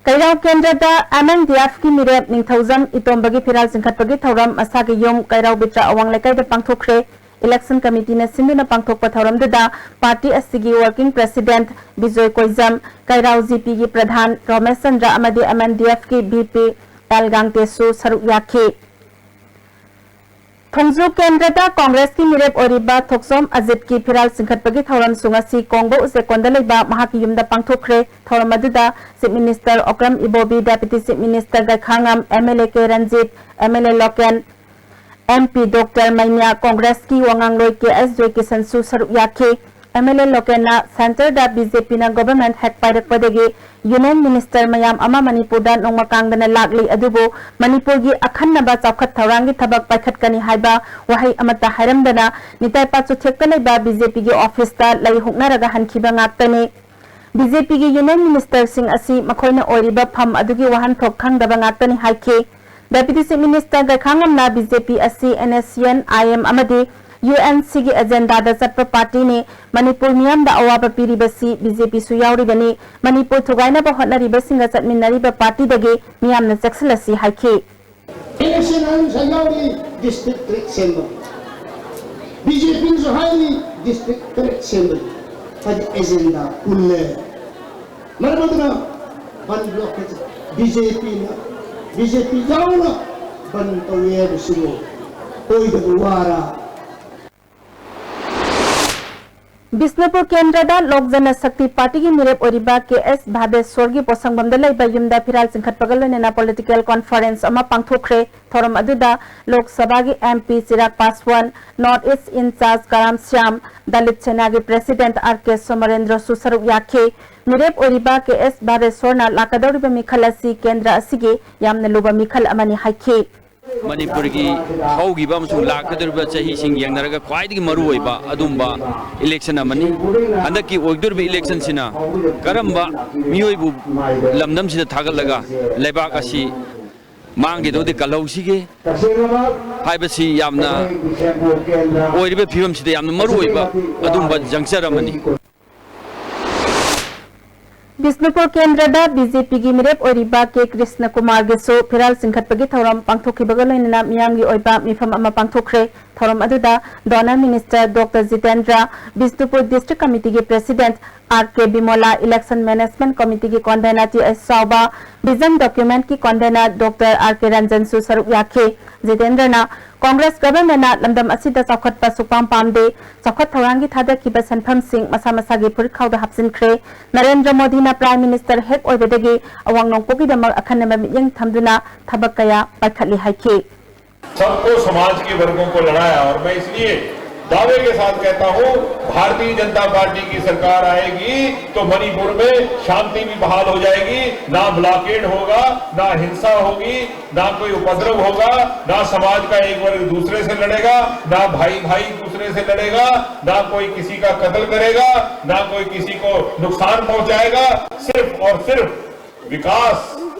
ꯀꯩꯔꯥꯎ ꯀꯦꯟꯗ꯭ꯔꯗ ꯑꯦꯝ ꯑꯦꯟ ꯗꯤ ꯑꯦꯐꯀꯤ ꯃꯤꯔꯦꯞ ꯅꯤꯡꯊꯧꯖꯝ ꯏꯇꯣꯝꯕꯒꯤ ꯐꯤꯔꯥꯜ ꯆꯤꯡꯈꯠꯄꯒꯤ ꯊꯧꯔꯝ ꯃꯁꯥꯒꯤ ꯌꯨꯝ ꯀꯩꯔꯥꯎ ꯕꯤꯇ꯭ꯔ ꯑꯋꯥꯡ ꯂꯩꯀꯥꯏꯗ ꯄꯥꯡꯊꯣꯛꯈ꯭ꯔꯦ꯫ ꯏꯂꯦꯛꯁꯟ ꯀꯃꯤꯇꯤꯅ ꯁꯤꯟꯗꯨꯅ ꯄꯥꯡꯊꯣꯛꯄ ꯊꯧꯔꯝꯗꯨꯗ ꯄꯥꯔꯇꯤ ꯑꯁꯤꯒꯤ working president Bijoy Koijam, Keirao G ꯄꯤꯒꯤ ꯄ꯭ꯔꯙꯥꯟ ꯔꯣꯃꯦꯁ ꯆꯟꯗ꯭ꯔ ꯑꯃꯗꯤ ꯑꯦꯝ ꯑꯦꯟ ꯗꯤ ꯑꯦꯐꯀꯤ ꯚꯤ ꯄꯤ ꯑꯦꯜ ꯒꯥꯡꯇꯦꯁꯨ ꯁꯔꯨꯛ ꯌꯥꯈꯤ꯫ ꯊꯣꯡꯖꯨ ꯀꯦꯟꯗ꯭ꯔꯗ ꯀꯣꯡꯒ꯭ꯔꯦꯁꯀꯤ ꯃꯤꯔꯦꯞ ꯑꯣꯏꯔꯤꯕ ꯊꯣꯛꯆꯣꯝ ꯑꯖꯤꯠꯀꯤ ꯐꯤꯔꯥꯜ ꯆꯤꯡꯈꯠꯄꯒꯤ ꯊꯧꯔꯝꯁꯨ ꯉꯁꯤ ꯀꯣꯡꯕ ꯎꯆꯦꯛꯀꯣꯟꯗ ꯂꯩꯕ ꯃꯍꯥꯛꯀꯤ ꯌꯨꯝꯗ ꯄꯥꯡꯊꯣꯛꯈ꯭ꯔꯦ꯫ ꯊꯧꯔꯝ ꯑꯗꯨꯗ chief minister Okram Ibobi, deputy chief minister Gaikhangam, M L A K Ranjit, M L A Loken, M P doctor Meinya, ꯀꯣꯡꯒ꯭ꯔꯦꯁꯀꯤ ꯋꯥꯉꯥꯡꯂꯣꯏ ꯀꯦ ꯑꯦꯁ ꯖꯣꯏꯀꯤꯁꯟꯁꯨ ꯁꯔꯨꯛ ꯌꯥꯈꯤ꯫ ꯑꯦꯝ ꯑꯦꯜ ꯑꯦ ꯂꯣꯀꯦꯟꯅ ꯁꯦꯟꯇꯔꯗ ꯕꯤ ꯖꯦ ꯄꯤꯅ ꯒꯣꯚꯔꯟꯃꯦꯟꯠ ꯍꯦꯛ ꯄꯥꯏꯔꯛꯄꯗꯒꯤ ꯌꯨꯅꯤꯌꯟ ꯃꯤꯅꯤꯁꯇꯔ ꯃꯌꯥꯝ ꯑꯃ ꯃꯅꯤꯄꯨꯔꯗ ꯅꯣꯡꯃ ꯀꯥꯡꯗꯅ ꯂꯥꯛꯂꯤ, ꯑꯗꯨꯕꯨ ꯃꯅꯤꯄꯨꯔꯒꯤ ꯑꯈꯟꯅꯕ ꯆꯥꯎꯈꯠ ꯊꯧꯔꯥꯡꯒꯤ ꯊꯕꯛ ꯄꯥꯏꯈꯠꯀꯅꯤ ꯍꯥꯏꯕ ꯋꯥꯍꯩ ꯑꯃꯠꯇ ꯍꯥꯏꯔꯝꯗꯅ ꯅꯤꯇꯥꯏ ꯄꯥꯆꯨꯊꯦꯛꯇ ꯂꯩꯕ ꯕꯤ ꯖꯦ ꯄꯤꯒꯤ ꯑꯣꯐꯤꯁꯇ ꯂꯩ ꯍꯨꯛꯅꯔꯒ ꯍꯟꯈꯤꯕ ꯉꯥꯛꯇꯅꯤ꯫ ꯕꯤ ꯖꯦ ꯄꯤꯒꯤ ꯌꯨꯅꯤꯌꯟ ꯃꯤꯅꯤꯁꯇꯔꯁꯤꯡ ꯑꯁꯤ ꯃꯈꯣꯏꯅ ꯑꯣꯏꯔꯤꯕ ꯐꯝ ꯑꯗꯨꯒꯤ ꯋꯥꯍꯟꯊꯣꯛ ꯈꯪꯗꯕ ꯉꯥꯛꯇꯅꯤ ꯍꯥꯏꯈꯤ꯫ ꯗꯦꯄꯨꯇꯤ ꯆꯤꯐ ꯃꯤꯅꯤꯁꯇꯔ ꯒꯩꯈꯥꯉꯝꯅ ꯕꯤ ꯖꯦ ꯄꯤ ꯑꯁꯤ N S C N, I M ꯑꯃꯗꯤ ꯌꯨ ꯑꯦꯟ ꯁꯤꯒꯤ ꯑꯦꯖꯦꯟꯗꯥꯗ ꯆꯠꯄ ꯄꯥꯔꯇꯤꯅꯤ, ꯃꯅꯤꯄꯨꯔ ꯃꯤꯌꯥꯝꯗ ꯑꯋꯥꯕ ꯄꯤꯔꯤꯕꯁꯤ ꯕꯤ ꯖꯦ ꯄꯤꯁꯨ ꯌꯥꯎꯔꯤꯕꯅꯤ, ꯃꯅꯤꯄꯨꯔ ꯊꯨꯒꯥꯏꯅꯕ ꯍꯣꯠꯅꯔꯤꯕꯁꯤꯡꯒ ꯆꯠꯃꯤꯟꯅꯔꯤꯕ ꯄꯥꯔꯇꯤꯗꯒꯤ ꯃꯤꯌꯥꯝꯅ ꯆꯦꯛꯁꯤꯜꯂꯁꯤ ꯍꯥꯏꯈꯤ꯫ And S C N, I M ꯉꯁꯥꯏ ꯌꯥꯎꯔꯤ, ꯗꯤꯁꯇ꯭ꯔꯤꯛ ꯇꯔꯦꯠ ꯁꯦꯝꯕ, ꯕꯤ ꯖꯦ ꯄꯤꯅꯁꯨ ꯍꯥꯏꯔꯤ ꯗꯤꯁꯇ꯭ꯔꯤꯛ ꯇꯔꯦꯠ ꯁꯦꯝꯕꯅꯤ, ꯍꯥꯏꯗꯤ ꯑꯦꯖꯦꯟꯗꯥ ꯄꯨꯜꯂꯦ꯫ ꯃꯔꯝ ꯑꯗꯨꯅ ꯕꯟ ꯕ꯭ꯂꯣꯀꯦꯠ ꯕꯤ ꯖꯦ ꯄꯤꯅ, ꯕꯤ ꯖꯦ ꯄꯤ ꯌꯥꯎꯅ ꯕꯟ ꯇꯧꯏ ꯍꯥꯏꯕꯁꯤꯕꯨ ꯑꯣꯏꯗꯕ ꯋꯥꯔ? ꯕꯤꯁꯅꯨꯄꯨꯔ ꯀꯦꯟꯗ꯭ꯔꯗ ꯂꯣꯛ ꯖꯅ ꯁꯛꯇꯤ ꯄꯥꯔꯇꯤꯒꯤ ꯃꯤꯔꯦꯞ ꯑꯣꯏꯔꯤꯕ ꯀꯦ ꯑꯦꯁ ꯚꯥꯕꯦꯁ꯭ꯋꯔꯒꯤ ꯄꯣꯠꯁꯪꯕꯝꯗ ꯂꯩꯕ ꯌꯨꯝꯗ ꯐꯤꯔꯥꯜ ꯆꯤꯡꯈꯠꯄꯒ ꯂꯣꯏꯅꯅ ꯄꯣꯂꯤꯇꯤꯀꯦꯜ ꯀꯣꯟꯐꯔꯦꯟꯁ ꯑꯃ ꯄꯥꯡꯊꯣꯛꯈ꯭ꯔꯦ꯫ ꯊꯧꯔꯝ ꯑꯗꯨꯗ ꯂꯣꯛ ꯁꯚꯥꯒꯤ M P Chirag Paswan, north east in charge Karam Shyam, Dalit ꯁꯦꯅꯥꯒꯤ ꯄ꯭ꯔꯦꯁꯤꯗꯦꯟꯠ ꯑꯥꯔ ꯀꯦ ꯁꯣꯃꯔꯦꯟꯗ꯭ꯔꯁꯨ ꯁꯔꯨꯛ ꯌꯥꯈꯤ꯫ ꯃꯤꯔꯦꯞ ꯑꯣꯏꯔꯤꯕ ꯀꯦ ꯑꯦꯁ ꯚꯥꯔꯦꯁꯣꯔꯅ ꯂꯥꯛꯀꯗꯧꯔꯤꯕ ꯃꯤꯈꯜ ꯑꯁꯤ ꯀꯦꯟꯗ꯭ꯔ ꯑꯁꯤꯒꯤ ꯌꯥꯝꯅ ꯂꯨꯕ ꯃꯤꯈꯜ ꯑꯃꯅꯤ ꯍꯥꯏꯈꯤ꯫ ꯃꯅꯤꯄꯨꯔꯒꯤ ꯍꯧꯈꯤꯕ ꯑꯃꯁꯨꯡ ꯂꯥꯛꯀꯗꯧꯔꯤꯕ ꯆꯍꯤꯁꯤꯡ ꯌꯦꯡꯅꯔꯒ ꯈ꯭ꯋꯥꯏꯗꯒꯤ ꯃꯔꯨꯑꯣꯏꯕ ꯑꯗꯨꯝꯕ ꯏꯂꯦꯛꯁꯟ ꯑꯃꯅꯤ꯫ ꯍꯟꯗꯛꯀꯤ ꯑꯣꯏꯗꯣꯔꯤꯕ ꯏꯂꯦꯛꯁꯟꯁꯤꯅ ꯀꯔꯝꯕ ꯃꯤꯑꯣꯏꯕꯨ ꯂꯝꯗꯝꯁꯤꯗ ꯊꯥꯒꯠꯂꯒ ꯂꯩꯕꯥꯛ ꯑꯁꯤ ꯃꯥꯡꯒꯤꯗꯧꯗꯤ ꯀꯜꯍꯧꯁꯤꯒꯦ ꯍꯥꯏꯕꯁꯤ ꯌꯥꯝꯅ ꯑꯣꯏꯔꯤꯕ ꯐꯤꯕꯝꯁꯤꯗ ꯌꯥꯝꯅ ꯃꯔꯨꯑꯣꯏꯕ ꯑꯗꯨꯝꯕ ꯖꯪꯆꯔ ꯑꯃꯅꯤ꯫ ꯕꯤꯁꯅꯨꯄꯨꯔ ꯀꯦꯟꯗ꯭ꯔꯗ ꯕꯤ ꯖꯦ ꯄꯤꯒꯤ ꯃꯤꯔꯦꯞ ꯑꯣꯏꯔꯤꯕ ꯀꯦ ꯀ꯭ꯔꯤꯁꯅ ꯀꯨꯃꯥꯔꯒꯤꯁꯨ ꯐꯤꯔꯥꯜ ꯆꯤꯡꯈꯠꯄꯒꯤ ꯊꯧꯔꯝ ꯄꯥꯡꯊꯣꯛꯈꯤꯕꯒ ꯂꯣꯏꯅꯅ ꯃꯤꯌꯥꯝꯒꯤ ꯑꯣꯏꯕ ꯃꯤꯐꯝ ꯑꯃ ꯄꯥꯡꯊꯣꯛꯈ꯭ꯔꯦ꯫ ꯊꯧꯔꯝ ꯑꯗꯨꯗ DoNER minister doctor Jitendra, Bishnupur district ꯀꯃꯤꯇꯤꯒꯤ president R K Bimola, election management ꯀꯃꯤꯇꯤꯒꯤ convener T H Chaoba, vision ꯗꯣꯀ꯭ꯌꯨꯃꯦꯟꯠꯀꯤ ꯀꯣꯟꯚꯦꯅꯔ ꯗꯣꯛꯇꯔ ꯑꯥꯔ ꯀꯦ ꯔꯟꯖꯟꯁꯨ ꯁꯔꯨꯛ ꯌꯥꯈꯤ꯫ ꯖꯤꯇꯦꯟꯗ꯭ꯔꯅ ꯀꯣꯡꯒ꯭ꯔꯦꯁ ꯒꯚꯔꯟꯃꯦꯟꯠꯅ ꯂꯝꯗꯝ ꯑꯁꯤꯗ ꯆꯥꯎꯈꯠꯄ ꯁꯨꯛꯄꯥꯝ ꯄꯥꯝꯗꯦ, ꯆꯥꯎꯈꯠ ꯊꯧꯔꯥꯡꯒꯤ ꯊꯥꯗꯈꯤꯕ ꯁꯦꯟꯐꯝꯁꯤꯡ ꯃꯁꯥ ꯃꯁꯥꯒꯤ ꯐꯨꯔꯤꯠꯈꯥꯎꯗ ꯍꯥꯞꯆꯤꯟꯈ꯭ꯔꯦ꯫ ꯅꯔꯦꯟꯗ꯭ꯔ ꯃꯣꯗꯤꯅ ꯄ꯭ꯔꯥꯏꯝ ꯃꯤꯅꯤꯁꯇꯔ ꯍꯦꯛ ꯑꯣꯏꯕꯗꯒꯤ ꯑꯋꯥꯡ ꯅꯣꯡꯄꯣꯛꯀꯤꯗꯃꯛ ꯑꯈꯟꯅꯕ ꯃꯤꯠꯌꯦꯡ ꯊꯝꯗꯨꯅ ꯊꯕꯛ ꯀꯌꯥ ꯄꯥꯏꯈꯠꯂꯤ ꯍꯥꯏꯈꯤ꯫ सबको समाज के वर्गों को लड़ाया और मैं इसलिए दावे के साथ कहता हूं, भारतीय जनता पार्टी की सरकार आएगी तो मणिपुर में शांति भी बहाल हो जाएगी, ना ब्लॉकेड होगा, ना हिंसा होगी, ना कोई उपद्रव होगा, ना समाज का एक वर्ग दूसरे से लड़ेगा, ना भाई भाई दूसरे से लड़ेगा, ना कोई किसी का कत्ल करेगा, ना कोई किसी को नुकसान पहुंचाएगा। सिर्फ और सिर्फ विकास,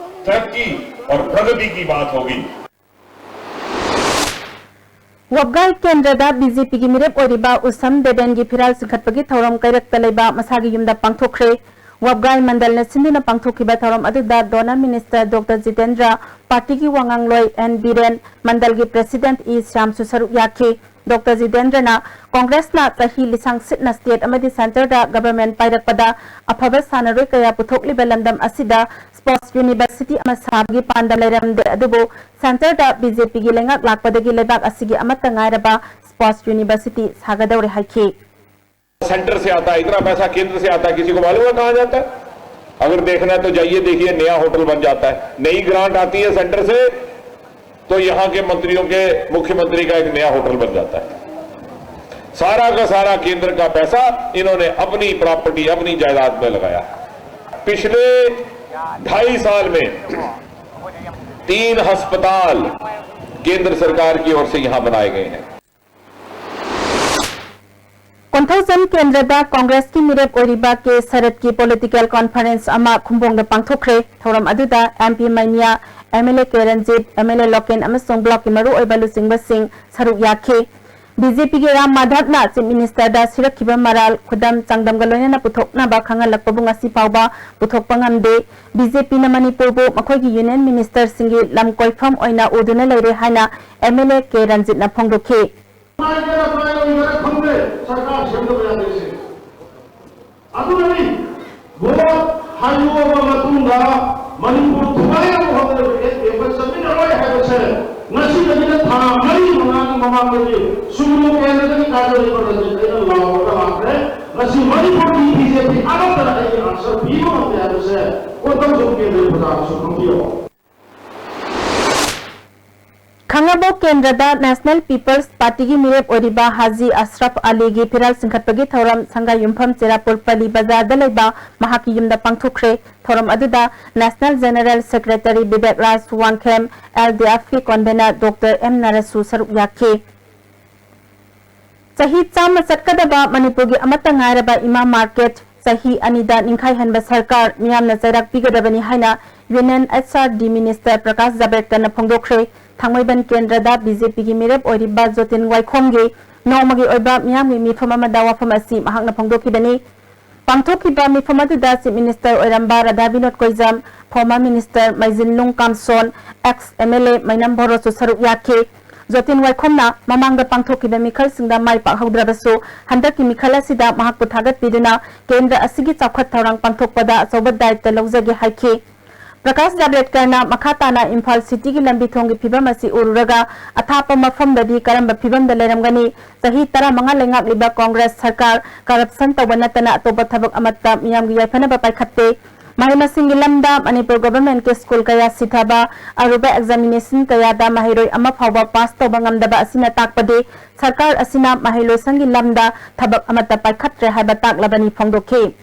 तरक्की और प्रगति की बात होगी। ꯋꯥꯕꯒꯥꯏ ꯀꯦꯟꯗ꯭ꯔꯗ ꯕꯤ ꯖꯦ ꯄꯤꯒꯤ ꯃꯤꯔꯦꯞ ꯑꯣꯏꯔꯤꯕ ꯎꯁꯝ ꯗꯦꯕꯦꯟꯒꯤ ꯐꯤꯔꯥꯜ ꯆꯤꯡꯈꯠꯄꯒꯤ ꯊꯧꯔꯝ ꯀꯩꯔꯛꯇ ꯂꯩꯕ ꯃꯁꯥꯒꯤ ꯌꯨꯝꯗ ꯄꯥꯡꯊꯣꯛꯈ꯭ꯔꯦ꯫ ꯋꯥꯕꯒꯥꯏ ꯃꯟꯗꯜꯅ ꯁꯤꯟꯗꯨꯅ ꯄꯥꯡꯊꯣꯛꯈꯤꯕ ꯊꯧꯔꯝ ꯑꯗꯨꯗ ꯗꯣꯅꯔ ꯃꯤꯅꯤꯁꯇꯔ ꯗꯣꯛꯇꯔ ꯖꯤꯇꯦꯟꯗ꯭ꯔ, ꯄꯥꯔꯇꯤꯒꯤ ꯋꯥꯉꯥꯡꯂꯣꯏ ꯑꯦꯟ ꯕꯤꯔꯦꯟ, ꯃꯟꯗꯜꯒꯤ ꯄ꯭ꯔꯦꯁꯤꯗꯦꯟꯠ ꯏ ꯁ꯭ꯌꯥꯝꯁꯨ ꯁꯔꯨꯛ ꯌꯥꯈꯤ꯫ ꯗꯣꯛꯇꯔ ꯖꯤꯇꯦꯟꯗ꯭ꯔꯅ ꯀꯣꯡꯒ꯭ꯔꯦꯁꯅ ꯆꯍꯤ ꯂꯤꯁꯥꯡ ꯁꯤꯠꯅ ꯁ꯭ꯇꯦꯠ ꯑꯃꯗꯤ ꯁꯦꯟꯇꯔꯗ ꯒꯚꯔꯟꯃꯦꯟꯠ ꯄꯥꯏꯔꯛꯄꯗ ꯑꯐꯕ ꯁꯥꯟꯅꯔꯣꯏ ꯀꯌꯥ ꯄꯨꯊꯣꯛꯂꯤꯕ ꯂꯝꯗꯝ ꯑꯁꯤꯗ ꯁ꯭ꯄꯣꯔꯠꯁ ꯌꯨꯅꯤꯚꯔꯁꯤꯇꯤ ꯑꯃ ꯁꯥꯕꯒꯤ ꯄꯥꯟꯗꯝ ꯂꯩꯔꯝꯗꯦ, ꯑꯗꯨꯕꯨ ꯁꯦꯟꯇꯔꯗ ꯕꯤ ꯖꯦ ꯄꯤꯒꯤ ꯂꯩꯉꯥꯛ ꯂꯥꯛꯄꯗꯒꯤ ꯂꯩꯕꯥꯛ ꯑꯁꯤꯒꯤ ꯑꯃꯠꯇ ꯉꯥꯏꯔꯕ ꯁ꯭ꯄꯣꯔꯠꯁ ꯌꯨꯅꯤꯚꯔꯁꯤꯇꯤ ꯁꯥꯒꯗꯧꯔꯦ ꯍꯥꯏꯈꯤ꯫ सेंटर से आता है, इतना पैसा केंद्र से आता है, किसी को मालूम है कहाँ जाता है? अगर देखना है तो जाइए, देखिए, नया होटल बन जाता है, नई ग्रांट आती है सेंटर से, तो यहाँ के मंत्रियों के, मुख्यमंत्री का एक नया होटल बन जाता है। सारा का सारा केंद्र का पैसा इन्होंने अपनी प्रॉपर्टी, अपनी जायदाद में लगाया। पिछले ढाई साल में तीन अस्पताल केंद्र सरकार की ओर से यहां बनाए गए हैं। ꯀꯣꯟꯊꯧꯖꯝ ꯀꯦꯟꯗ꯭ꯔꯗ ꯀꯣꯡꯒ꯭ꯔꯦꯁꯀꯤ ꯃꯤꯔꯦꯞ ꯑꯣꯏꯔꯤꯕ ꯀꯦ ꯁꯔꯠꯀꯤ ꯄꯣꯂꯤꯇꯤꯀꯦꯜ ꯀꯣꯟꯐꯔꯦꯟꯁ ꯑꯃ ꯈꯨꯝꯕꯣꯡꯗ ꯄꯥꯡꯊꯣꯛꯈ꯭ꯔꯦ꯫ ꯊꯧꯔꯝ ꯑꯗꯨꯗ M P Meinya, M L A K Ranjit, M L A Loken ꯑꯃꯁꯨꯡ ꯕ꯭ꯂꯣꯛꯀꯤ ꯃꯔꯨꯑꯣꯏꯕ ꯂꯨꯆꯤꯡꯕꯁꯤꯡ ꯁꯔꯨꯛ ꯌꯥꯈꯤ꯫ ꯕꯤ ꯖꯦ ꯄꯤꯒꯤ ꯔꯥꯝ ꯃꯥꯙꯕꯅ ꯆꯤꯐ ꯃꯤꯅꯤꯁꯇꯔꯗ ꯁꯤꯔꯛꯈꯤꯕ ꯃꯔꯥꯜ, ꯈꯨꯗꯝ ꯆꯥꯡꯗꯝꯒ ꯂꯣꯏꯅꯅ ꯄꯨꯊꯣꯛꯅꯕ ꯈꯪꯍꯜꯂꯛꯄꯕꯨ ꯉꯁꯤ ꯐꯥꯎꯕ ꯄꯨꯊꯣꯛꯄ ꯉꯝꯗꯦ꯫ ꯕꯤ ꯖꯦ ꯄꯤꯅ ꯃꯅꯤꯄꯨꯔꯕꯨ ꯃꯈꯣꯏꯒꯤ ꯌꯨꯅꯤꯌꯟ ꯃꯤꯅꯤꯁꯇꯔꯁꯤꯡꯒꯤ ꯂꯝ ꯀꯣꯏꯐꯝ ꯑꯣꯏꯅ ꯎꯗꯨꯅ ꯂꯩꯔꯦ ꯍꯥꯏꯅ ꯑꯦꯝ ꯑꯦꯜ ꯑꯦ ꯀꯦ ꯔꯟꯖꯤꯠꯅ ꯐꯣꯡꯗꯣꯛꯈꯤ꯫ ꯅꯨꯡꯉꯥꯏꯒꯦꯔꯥ ꯅꯨꯡꯉꯥꯏꯔꯣꯏꯒꯦꯔꯥ ꯈꯪꯗꯦ, ꯁꯔꯀꯥꯔ ꯁꯦꯝꯗꯕ ꯌꯥꯗꯦ ꯁꯤ꯫ ꯑꯗꯨꯅꯅꯤ ꯚꯣꯠ ꯍꯥꯏꯗꯣꯛꯑꯕ ꯃꯇꯨꯡꯗ ꯃꯅꯤꯄꯨꯔ ꯊꯨꯒꯥꯏꯅꯕ ꯍꯣꯠꯅꯔꯤꯕ ꯑꯦꯝ ꯄꯤ ꯑꯦꯐꯀ ꯆꯠꯃꯤꯟꯅꯔꯣꯏ ꯍꯥꯏꯕꯁꯦ ꯉꯁꯤꯗꯒꯤꯅ ꯊꯥ ꯃꯔꯤ ꯃꯉꯥꯒꯤ ꯃꯃꯥꯡꯗꯒꯤ ꯁꯨꯝꯂꯨ ꯀꯦꯟꯗ꯭ꯔꯗꯒꯤ ꯀꯥꯖꯔꯤꯕ ꯔꯟꯖꯤꯠ ꯑꯩꯅ ꯂꯥꯎꯔꯒ ꯂꯥꯛꯈ꯭ꯔꯦ꯫ ꯉꯁꯤ ꯃꯅꯤꯄꯨꯔꯒꯤ ꯕꯤ ꯖꯦ ꯄꯤ ꯑꯃꯠꯇꯅ ꯑꯩꯒꯤ ꯑꯟꯁꯔ ꯄꯤꯕ ꯉꯝꯗꯦ ꯍꯥꯏꯕꯁꯦ ꯀꯣꯟꯊꯧꯖꯝ ꯀꯦꯟꯗ꯭ꯔꯒꯤ ꯄ꯭ꯔꯖꯥꯅꯁꯨ ꯈꯪꯕꯤꯌꯣ꯫ ꯈꯥꯡꯉꯕꯣꯛ ꯀꯦꯟꯗ꯭ꯔꯗ ꯅꯦꯁꯅꯦꯜ ꯄꯤꯄꯜꯁ ꯄꯥꯔꯇꯤꯒꯤ ꯃꯤꯔꯦꯞ ꯑꯣꯏꯔꯤꯕ ꯍꯥꯖꯤ ꯑꯁꯔꯐ ꯑꯂꯤꯒꯤ ꯐꯤꯔꯥꯜ ꯆꯤꯡꯈꯠꯄꯒꯤ ꯊꯧꯔꯝ ꯁꯪꯒꯥꯏ ꯌꯨꯝꯐꯝ ꯆꯦꯔꯥꯄꯨꯔ ꯄꯜꯂꯤ ꯕꯖꯥꯔꯗ ꯂꯩꯕ ꯃꯍꯥꯛꯀꯤ ꯌꯨꯝꯗ ꯄꯥꯡꯊꯣꯛꯈ꯭ꯔꯦ꯫ ꯊꯧꯔꯝ ꯑꯗꯨꯗ national general secretary Bibek Raj Wangkhem, L D ꯑꯦꯐꯀꯤ ꯀꯣꯟꯚꯦꯅꯔ ꯗꯣꯛꯇꯔ ꯑꯦꯝ ꯅꯔꯁꯁꯨ ꯁꯔꯨꯛ ꯌꯥꯈꯤ꯫ ꯆꯍꯤ ꯆꯥꯝꯃ ꯆꯠꯀꯗꯕ ꯃꯅꯤꯄꯨꯔꯒꯤ ꯑꯃꯠꯇ ꯉꯥꯏꯔꯕ ꯏꯃꯥ ꯃꯥꯔꯀꯦꯠ ꯆꯍꯤ ꯑꯅꯤꯗ ꯅꯤꯡꯈꯥꯏꯍꯟꯕ ꯁꯔꯀꯥꯔ ꯃꯤꯌꯥꯝꯅ ꯆꯩꯔꯥꯛ ꯄꯤꯒꯗꯕꯅꯤ ꯍꯥꯏꯅ union H R D minister Prakash ꯖꯥꯕ꯭ꯔꯦꯗꯀꯔꯅ ꯐꯣꯡꯗꯣꯛꯈ꯭ꯔꯦ꯫ ꯊꯥꯡꯃꯩꯕꯟ ꯀꯦꯟꯗ꯭ꯔꯗ ꯕꯤ ꯖꯦ ꯄꯤꯒꯤ ꯃꯤꯔꯦꯞ ꯑꯣꯏꯔꯤꯕ ꯖꯣꯇꯤꯟ ꯋꯥꯏꯈꯣꯝꯒꯤ ꯅꯣꯡꯃꯒꯤ ꯑꯣꯏꯕ ꯃꯤꯌꯥꯝꯒꯤ ꯃꯤꯐꯝ ꯑꯃꯗ ꯋꯥꯐꯝ ꯑꯁꯤ ꯃꯍꯥꯛꯅ ꯐꯣꯡꯗꯣꯛꯈꯤꯕꯅꯤ꯫ ꯄꯥꯡꯊꯣꯛꯈꯤꯕ ꯃꯤꯐꯝ ꯑꯗꯨꯗ ꯆꯤꯐ ꯃꯤꯅꯤꯁꯇꯔ ꯑꯣꯏꯔꯝꯕ Radha Binod Koijam, former minister Meijinlung Kamson, ex M L A Meinam ꯚꯣꯔꯣꯁꯨ ꯁꯔꯨꯛ ꯌꯥꯈꯤ꯫ ꯖꯣꯇꯤꯟ ꯋꯥꯏꯈꯣꯝꯅ ꯃꯃꯥꯡꯗ ꯄꯥꯡꯊꯣꯛꯈꯤꯕ ꯃꯤꯈꯜꯁꯤꯡꯗ ꯃꯥꯏ ꯄꯥꯛꯍꯧꯗ꯭ꯔꯕꯁꯨ, ꯍꯟꯗꯛꯀꯤ ꯃꯤꯈꯜ ꯑꯁꯤꯗ ꯃꯍꯥꯛꯄꯨ ꯊꯥꯒꯠꯄꯤꯗꯨꯅ ꯀꯦꯟꯗ꯭ꯔ ꯑꯁꯤꯒꯤ ꯆꯥꯎꯈꯠ ꯊꯧꯔꯥꯡ ꯄꯥꯡꯊꯣꯛꯄꯗ ꯑꯆꯧꯕ ꯗꯥꯌꯤꯠꯇ ꯂꯧꯖꯒꯦ ꯍꯥꯏꯈꯤ꯫ ꯄ꯭ꯔꯀꯥꯁ ꯖꯥꯕ꯭ꯔꯦꯗꯀꯔꯅ ꯃꯈꯥ ꯇꯥꯅ ꯏꯝꯐꯥꯜ ꯁꯤꯇꯤꯒꯤ ꯂꯝꯕꯤ ꯊꯣꯡꯒꯤ ꯐꯤꯕꯝ ꯑꯁꯤ ꯎꯔꯨꯔꯒ ꯑꯊꯥꯞꯄ ꯃꯐꯝꯗꯗꯤ ꯀꯔꯝꯕ ꯐꯤꯕꯝꯗ ꯂꯩꯔꯝꯒꯅꯤ? ꯆꯍꯤ ꯇꯔꯥꯃꯉꯥ ꯂꯩꯉꯥꯛꯂꯤꯕ ꯀꯣꯡꯒ꯭ꯔꯦꯁ ꯁꯔꯀꯥꯔ ꯀꯔꯞꯁꯟ ꯇꯧꯕ ꯅꯠꯇꯅ ꯑꯇꯣꯞꯄ ꯊꯕꯛ ꯑꯃꯠꯇ ꯃꯤꯌꯥꯝꯒꯤ ꯌꯥꯏꯐꯅꯕ ꯄꯥꯏꯈꯠꯇꯦ꯫ ꯃꯍꯩ ꯃꯁꯤꯡꯒꯤ ꯂꯝꯗ ꯃꯅꯤꯄꯨꯔ ꯒꯣꯚꯔꯟꯃꯦꯟꯠꯀꯤ ꯁ꯭ꯀꯨꯜ ꯀꯌꯥ ꯁꯤꯊꯕ, ꯑꯔꯨꯕ ꯑꯦꯛꯖꯥꯃꯤꯅꯦꯁꯟ ꯀꯌꯥꯗ ꯃꯍꯩꯔꯣꯏ ꯑꯃ ꯐꯥꯎꯕ ꯄꯥꯁ ꯇꯧꯕ ꯉꯝꯗꯕ ꯑꯁꯤꯅ ꯇꯥꯛꯄꯗꯤ ꯁꯔꯀꯥꯔ ꯑꯁꯤꯅ ꯃꯍꯩꯂꯣꯏꯁꯪꯒꯤ ꯂꯝꯗ ꯊꯕꯛ ꯑꯃꯠꯇ ꯄꯥꯏꯈꯠꯇ꯭ꯔꯦ ꯍꯥꯏꯕ ꯇꯥꯛꯂꯕꯅꯤ ꯐꯣꯡꯗꯣꯛꯈꯤ꯫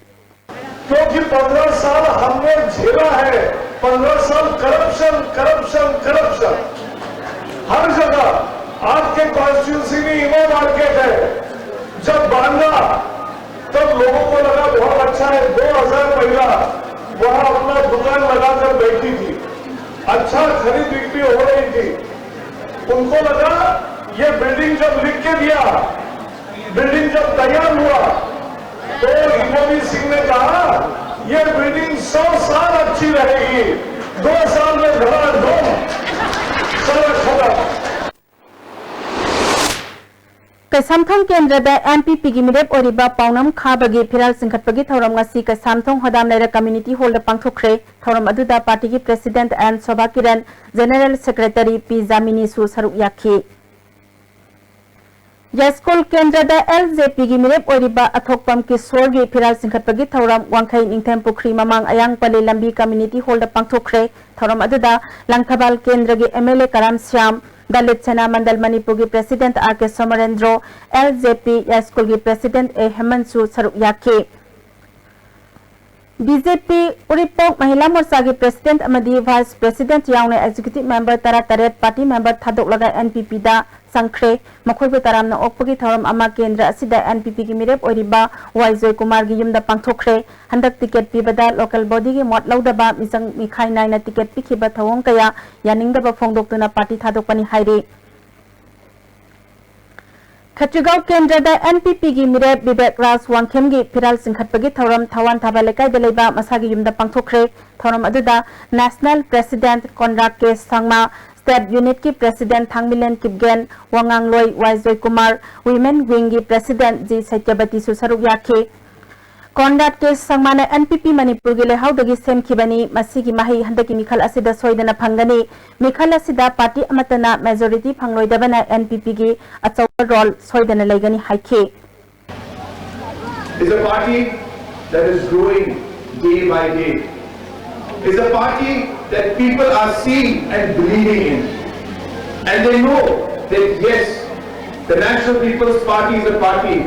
क्योंकि पन्द्रह साल हमने झेला है, पन्द्रह साल करप्शन, करप्शन, करप्शन। हर जगह आपके कॉन्स्टिट्यूंसी में इनो मार्केट है, जब बांधा तब लोगों को लगा बहुत अच्छा है, दो हज़ार महिला वहां अपना दुकान लगाकर बैठी थी, अच्छा खरीद बिक्री हो रही थी। उनको लगा ये बिल्डिंग जब लिख के दिया, बिल्डिंग जब तैयार हुआ तो इमोवी सिंह ने कहा, ये बिल्डिंग सौ साल अच्छी रहेगी, दो साल में धड़ाधड़, सारा खत्म। ꯀꯩꯁꯥꯝꯊꯣꯡ ꯀꯦꯟꯗ꯭ꯔꯗ ꯑꯦꯟ ꯄꯤ ꯄꯤꯒꯤ ꯃꯤꯔꯦꯞ ꯑꯣꯏꯔꯤꯕ ꯄꯥꯎꯅꯝ ꯈꯥꯕꯒꯤ ꯐꯤꯔꯥꯜ ꯆꯤꯡꯈꯠꯄꯒꯤ ꯊꯧꯔꯝ ꯉꯁꯤ ꯀꯩꯁꯥꯝꯊꯣꯡ ꯍꯣꯗꯥꯝ ꯂꯩꯔꯛ ꯀꯝꯃ꯭ꯌꯨꯅꯤꯇꯤ ꯍꯣꯜꯗ ꯄꯥꯡꯊꯣꯛꯈ꯭ꯔꯦ꯫ ꯊꯧꯔꯝ ꯑꯗꯨꯗ ꯄꯥꯔꯇꯤꯒꯤ president N Sobha Kiran, general secretary P ꯖꯥꯃꯤꯅꯤꯁꯨ ꯁꯔꯨꯛ ꯌꯥꯈꯤ꯫ ꯌꯥꯏꯁ꯭ꯀꯨꯜ ꯀꯦꯟꯗ꯭ꯔꯗ ꯑꯦꯜ ꯖꯦ ꯄꯤꯒꯤ ꯃꯤꯔꯦꯞ ꯑꯣꯏꯔꯤꯕ ꯑꯊꯣꯛꯄꯝ ꯀꯤꯁꯣꯔꯒꯤ ꯐꯤꯔꯥꯜ ꯆꯤꯡꯈꯠꯄꯒꯤ ꯊꯧꯔꯝ ꯋꯥꯡꯈꯩ ꯅꯤꯡꯊꯦꯝ ꯄꯨꯈ꯭ꯔꯤ ꯃꯃꯥꯡ ꯑꯌꯥꯡꯄꯜꯂꯤ ꯂꯝꯕꯤ ꯀꯝꯃ꯭ꯌꯨꯅꯤꯇꯤ ꯍꯣꯜꯗ ꯄꯥꯡꯊꯣꯛꯈ꯭ꯔꯦ꯫ ꯊꯧꯔꯝ ꯑꯗꯨꯗ ꯂꯪꯊꯕꯥꯜ ꯀꯦꯟꯗ꯭ꯔꯒꯤ ꯑꯦꯝ ꯑꯦꯜ ꯑꯦ ꯀꯔꯥꯝ ꯁ꯭ꯌꯥꯝ, ꯗꯂꯤꯠ ꯁꯦꯅꯥ ꯃꯟꯗꯜ ꯃꯅꯤꯄꯨꯔꯒꯤ ꯄ꯭ꯔꯦꯁꯤꯗꯦꯟꯠ ꯑꯥꯔ ꯀꯦ ꯁꯣꯃꯔꯦꯟꯗ꯭ꯔꯣ, ꯑꯦꯜ ꯖꯦ ꯄꯤ ꯌꯥꯏꯁ꯭ꯀꯨꯜꯒꯤ ꯄ꯭ꯔꯦꯁꯤꯗꯦꯟꯠ ꯑꯦ ꯍꯦꯃꯟꯁꯨ ꯁꯔꯨꯛ ꯌꯥꯈꯤ꯫ ꯕꯤ ꯖꯦ ꯄꯤ ꯎꯔꯤꯄꯣꯛ ꯃꯍꯤꯂꯥ ꯃꯣꯔꯆꯥꯒꯤ ꯄ꯭ꯔꯦꯁꯤꯗꯦꯟꯠ ꯑꯃꯗꯤ ꯚꯥꯏꯁ ꯄ꯭ꯔꯦꯁꯤꯗꯦꯟꯠ ꯌꯥꯎꯅ ꯑꯦꯛꯖꯤꯀ꯭ꯌꯨꯇꯤꯚ ꯃꯦꯝꯕꯔ ꯇꯔꯥꯇꯔꯦꯠ ꯄꯥꯔꯇꯤ ꯃꯦꯝꯕꯔ ꯊꯥꯗꯣꯛꯂꯒ ꯑꯦꯟ ꯄꯤ ꯄꯤꯗ ꯆꯪꯈ꯭ꯔꯦ꯫ ꯃꯈꯣꯏꯕꯨ ꯇꯔꯥꯝꯅ ꯑꯣꯛꯄꯒꯤ ꯊꯧꯔꯝ ꯑꯃ ꯀꯦꯟꯗ꯭ꯔ ꯑꯁꯤꯗ ꯑꯦꯟ ꯄꯤ ꯄꯤꯒꯤ ꯃꯤꯔꯦꯞ ꯑꯣꯏꯔꯤꯕ ꯋꯥꯏ ꯖꯣꯏꯀꯨꯃꯥꯔꯒꯤ ꯌꯨꯝꯗ ꯄꯥꯡꯊꯣꯛꯈ꯭ꯔꯦ꯫ ꯍꯟꯗꯛ ꯇꯤꯀꯦꯠ ꯄꯤꯕꯗ ꯂꯣꯀꯦꯜ ꯕꯣꯗꯤꯒꯤ ꯃꯣꯠ ꯂꯧꯗꯕ, ꯃꯤꯆꯪ ꯃꯤꯈꯥꯏ ꯅꯥꯏꯅ ꯇꯤꯀꯦꯠ ꯄꯤꯈꯤꯕ ꯊꯧꯑꯣꯡ ꯀꯌꯥ ꯌꯥꯅꯤꯡꯗꯕ ꯐꯣꯡꯗꯣꯛꯇꯨꯅ ꯄꯥꯔꯇꯤ ꯊꯥꯗꯣꯛꯄꯅꯤ ꯍꯥꯏꯔꯤ꯫ ꯈꯦꯇ꯭ꯔꯤꯒꯥꯎ ꯀꯦꯟꯗ꯭ꯔꯗ ꯑꯦꯟ ꯄꯤ ꯄꯤꯒꯤ ꯃꯤꯔꯦꯞ ꯕꯤꯕꯦꯛ ꯔꯥꯖ ꯋꯥꯡꯈꯦꯝꯒꯤ ꯐꯤꯔꯥꯜ ꯆꯤꯡꯈꯠꯄꯒꯤ ꯊꯧꯔꯝ ꯊꯋꯥꯟ ꯊꯥꯕ ꯂꯩꯀꯥꯏꯗ ꯂꯩꯕ ꯃꯁꯥꯒꯤ ꯌꯨꯝꯗ ꯄꯥꯡꯊꯣꯛꯈ꯭ꯔꯦ꯫ ꯊꯧꯔꯝ ꯑꯗꯨꯗ ꯅꯦꯁꯅꯦꯜ ꯄ꯭ꯔꯦꯁꯤꯗꯦꯟꯠ ꯀꯣꯟꯔꯥꯗ ꯀꯦ ꯁꯪꯃꯥ, ꯁ꯭ꯇꯦꯠ ꯌꯨꯅꯤꯠꯀꯤ ꯄ꯭ꯔꯦꯁꯤꯗꯦꯟꯠ ꯊꯥꯡꯃꯤꯂꯦꯟ ꯀꯤꯞꯒꯦꯟ, ꯋꯥꯉꯥꯡꯂꯣꯏ ꯋꯥꯏ ꯖꯣꯏꯀꯨꯃꯥꯔ, ꯋꯤꯃꯦꯟ ꯋꯤꯡꯒꯤ ꯄ꯭ꯔꯦꯁꯤꯗꯦꯟꯠ ꯖꯤ ꯁꯇ꯭ꯌꯕꯇꯤꯁꯨ ꯁꯔꯨꯛ ꯌꯥꯈꯤ꯫ ꯀꯣꯟꯔꯥꯗ ꯀꯦ ꯁꯪꯃꯥꯅ ꯑꯦꯟ ꯄꯤ ꯄꯤ ꯃꯅꯤꯄꯨꯔꯒꯤ ꯂꯩꯍꯥꯎꯗꯒꯤ ꯁꯦꯝꯈꯤꯕꯅꯤ꯫ ꯃꯁꯤꯒꯤ ꯃꯍꯩ ꯍꯟꯗꯛꯀꯤ ꯃꯤꯈꯜ ꯑꯁꯤꯗ ꯁꯣꯏꯗꯅ ꯐꯪꯒꯅꯤ꯫ ꯃꯤꯈꯜ ꯑꯁꯤꯗ ꯄꯥꯔꯇꯤ ꯑꯃꯠꯇꯅ ꯃꯦꯖꯣꯔꯤꯇꯤ ꯐꯪꯂꯣꯏꯗꯕꯅ ꯑꯦꯟ ꯄꯤ ꯄꯤꯒꯤ ꯑꯆꯧꯕ ꯔꯣꯜ ꯁꯣꯏꯗꯅ ꯂꯩꯒꯅꯤ ꯍꯥꯏꯈꯤ꯫ Is a party that is growing day by day. Is a party that people are seeing and believing in. And they know that yes, the National People's Party is a party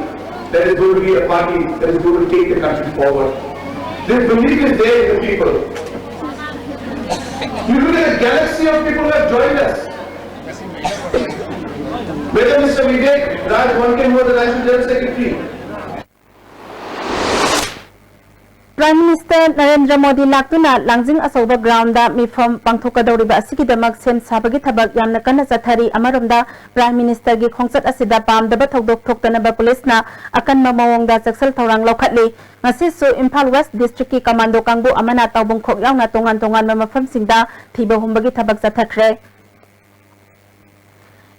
that is going to be a party that is going to take the country forward. This belief is there in the people. You look at the galaxy of people who have joined us. Whether Mister Vivek Raj Wankhede was the National General Secretary, Prime Minister Narendra Modi ꯂꯥꯛꯇꯨꯅ ꯂꯥꯡꯖꯤꯡ ꯑꯆꯧꯕ ꯒ꯭ꯔꯥꯎꯟꯗ ꯃꯤꯐꯝ ꯄꯥꯡꯊꯣꯛꯀꯗꯧꯔꯤꯕ ꯑꯁꯤꯒꯤꯗꯃꯛ ꯁꯦꯝ ꯁꯥꯕꯒꯤ ꯊꯕꯛ ꯌꯥꯝꯅ ꯀꯟꯅ ꯆꯠꯊꯔꯤ꯫ ꯑꯃꯔꯣꯝꯗ, Prime Ministerꯒꯤ ꯈꯣꯡꯆꯠ ꯑꯁꯤꯗ ꯄꯥꯝꯗꯕ ꯊꯧꯗꯣꯛ ꯊꯣꯛꯇꯅꯕ ꯄꯨꯂꯤꯁꯅ ꯑꯀꯟꯕ ꯃꯑꯣꯡꯗ ꯆꯦꯛꯁꯤꯜ ꯊꯧꯔꯥꯡ ꯂꯧꯈꯠꯂꯤ꯫ ꯉꯁꯤꯁꯨ ꯏꯝꯐꯥꯜ West Districtꯀꯤ ꯀꯃꯥꯟꯗꯣ ꯀꯥꯡꯕꯨ ꯑꯃꯅ ꯇꯥꯎꯕꯪꯈꯣꯛ ꯌꯥꯎꯅ ꯇꯣꯉꯥꯟ ꯇꯣꯉꯥꯟꯕ ꯃꯐꯝꯁꯤꯡꯗ ꯊꯤꯕ ꯍꯨꯝꯕꯒꯤ ꯊꯕꯛ ꯆꯠꯊꯈ꯭ꯔꯦ꯫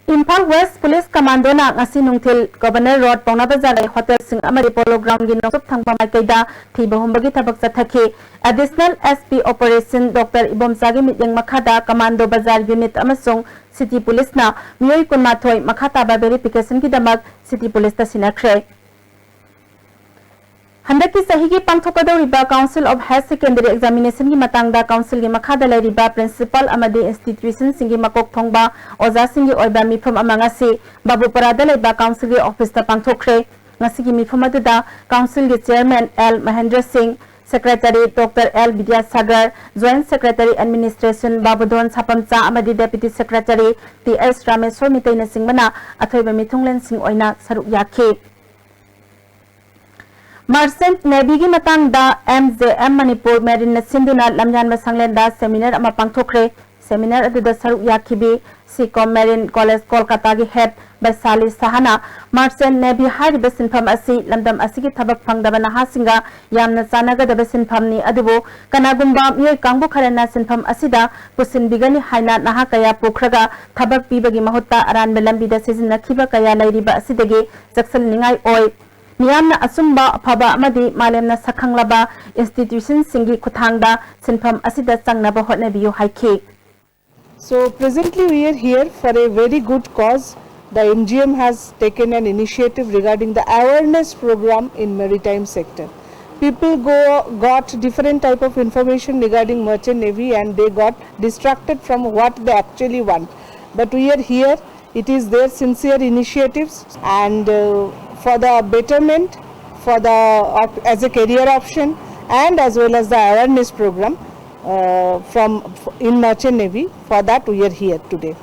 ꯏꯝꯐꯥꯜ West Police Commandoꯅ ꯉꯁꯤ ꯅꯨꯡꯊꯤꯜ Governor Road, ꯄꯥꯎꯅꯥ ꯕꯖꯥꯔ ꯂꯩ ꯍꯣꯇꯦꯜꯁꯤꯡ ꯑꯃꯗꯤ Polo Groundꯒꯤ ꯅꯣꯡꯆꯨꯞ ꯊꯪꯕ ꯃꯥꯏꯀꯩꯗ ꯊꯤꯕ ꯍꯨꯝꯕꯒꯤ ꯊꯕꯛ ꯆꯠꯊꯈꯤ꯫ Additional SP Operation Doctor ꯏꯕꯣꯝꯆꯥꯒꯤ ꯃꯤꯠꯌꯦꯡ ꯃꯈꯥꯗ ꯀꯃꯥꯟꯗꯣ ꯕꯖꯥꯔ ꯌꯨꯅꯤꯠ ꯑꯃꯁꯨꯡ City Policeꯅ ꯃꯤꯑꯣꯏ ꯀꯨꯟꯃꯥꯊꯣꯏ ꯃꯈꯥ ꯇꯥꯕ verificationꯒꯤꯗꯃꯛ City Policeꯇ ꯁꯤꯟꯅꯈ꯭ꯔꯦ꯫ ꯍꯟꯗꯛꯀꯤ ꯆꯍꯤꯒꯤ ꯄꯥꯡꯊꯣꯛꯀꯗꯧꯔꯤꯕ Council of Higher Secondary Examinationꯒꯤ ꯃꯇꯥꯡꯗ councilꯒꯤ ꯃꯈꯥꯗ ꯂꯩꯔꯤꯕ principal ꯑꯃꯗꯤ institutionꯁꯤꯡꯒꯤ ꯃꯀꯣꯛ ꯊꯣꯡꯕ ꯑꯣꯖꯥꯁꯤꯡꯒꯤ ꯑꯣꯏꯕ ꯃꯤꯐꯝ ꯑꯃ ꯉꯁꯤ ꯕꯥꯕꯨꯄꯔꯥꯗ ꯂꯩꯕ councilꯒꯤ officeꯇ ꯄꯥꯡꯊꯣꯛꯈ꯭ꯔꯦ꯫ ꯉꯁꯤꯒꯤ ꯃꯤꯐꯝ ꯑꯗꯨꯗ councilꯒꯤ chairman L Mahendra Singh, secretary doctor L Bidyasagar, joint secretary administration Babudhon Sapamcha ꯑꯃꯗꯤ deputy secretary T S Rameshor ꯃꯤꯇꯩꯅꯆꯤꯡꯕꯅ ꯑꯊꯣꯏꯕ ꯃꯤꯊꯨꯡꯂꯦꯟꯁꯤꯡ ꯑꯣꯏꯅ ꯁꯔꯨꯛ ꯌꯥꯈꯤ꯫ Merchant Navyꯒꯤ ꯃꯇꯥꯡꯗ M J M Manipur Marineꯅ ꯁꯤꯟꯗꯨꯅ ꯂꯝꯌꯥꯟꯕ ꯁꯪꯂꯦꯟꯗ seminar ꯑꯃ ꯄꯥꯡꯊꯣꯛꯈ꯭ꯔꯦ꯫ Seminar ꯑꯗꯨꯗ ꯁꯔꯨꯛ ꯌꯥꯈꯤꯕꯤ Seacom Marine College ꯀꯣꯜꯀꯇꯥꯒꯤ head ꯕꯩꯁꯥꯂꯤ ꯁꯍꯥꯅ Merchant Navy ꯍꯥꯏꯔꯤꯕ ꯁꯤꯟꯐꯝ ꯑꯁꯤ ꯂꯝꯗꯝ ꯑꯁꯤꯒꯤ ꯊꯕꯛ ꯐꯪꯗꯕ ꯅꯍꯥꯁꯤꯡꯒ ꯌꯥꯝꯅ ꯆꯥꯟꯅꯒꯗꯕ ꯁꯤꯟꯐꯝꯅꯤ, ꯑꯗꯨꯕꯨ ꯀꯅꯥꯒꯨꯝꯕ ꯃꯤꯑꯣꯏ ꯀꯥꯡꯕꯨ ꯈꯔꯅ ꯁꯤꯟꯐꯝ ꯑꯁꯤꯗ ꯄꯨꯁꯤꯟꯕꯤꯒꯅꯤ ꯍꯥꯏꯅ ꯅꯍꯥ ꯀꯌꯥ ꯄꯨꯈ꯭ꯔꯒ ꯊꯕꯛ ꯄꯤꯕꯒꯤ ꯃꯍꯨꯠꯇ ꯑꯔꯥꯟꯕ ꯂꯝꯕꯤꯗ ꯁꯤꯖꯤꯟꯅꯈꯤꯕ ꯀꯌꯥ ꯂꯩꯔꯤꯕ ꯑꯁꯤꯗꯒꯤ ꯆꯦꯛꯁꯤꯟꯅꯤꯡꯉꯥꯏ ꯑꯣꯏ꯫ ꯃꯤꯌꯥꯝꯅ ꯑꯆꯨꯝꯕ, ꯑꯐꯕ ꯑꯃꯗꯤ ꯃꯥꯂꯦꯝꯅ ꯁꯛꯈꯪꯂꯕ institutionꯁꯤꯡꯒꯤ ꯈꯨꯠꯊꯥꯡꯗ ꯁꯤꯟꯐꯝ ꯑꯁꯤꯗ ꯆꯪꯅꯕ ꯍꯣꯠꯅꯕꯤꯌꯨ ꯍꯥꯏꯈꯤ꯫ So presently we are here for a very good cause. The M G M has taken an initiative regarding the awareness program in maritime sector. People go got different type of information regarding merchant navy and they got distracted from what they actually want. But we are here, it is their sincere initiatives and uh, for the betterment, for the op- as a career option, and as well as the awareness program uh, from in Merchant Navy. For that, we are here today.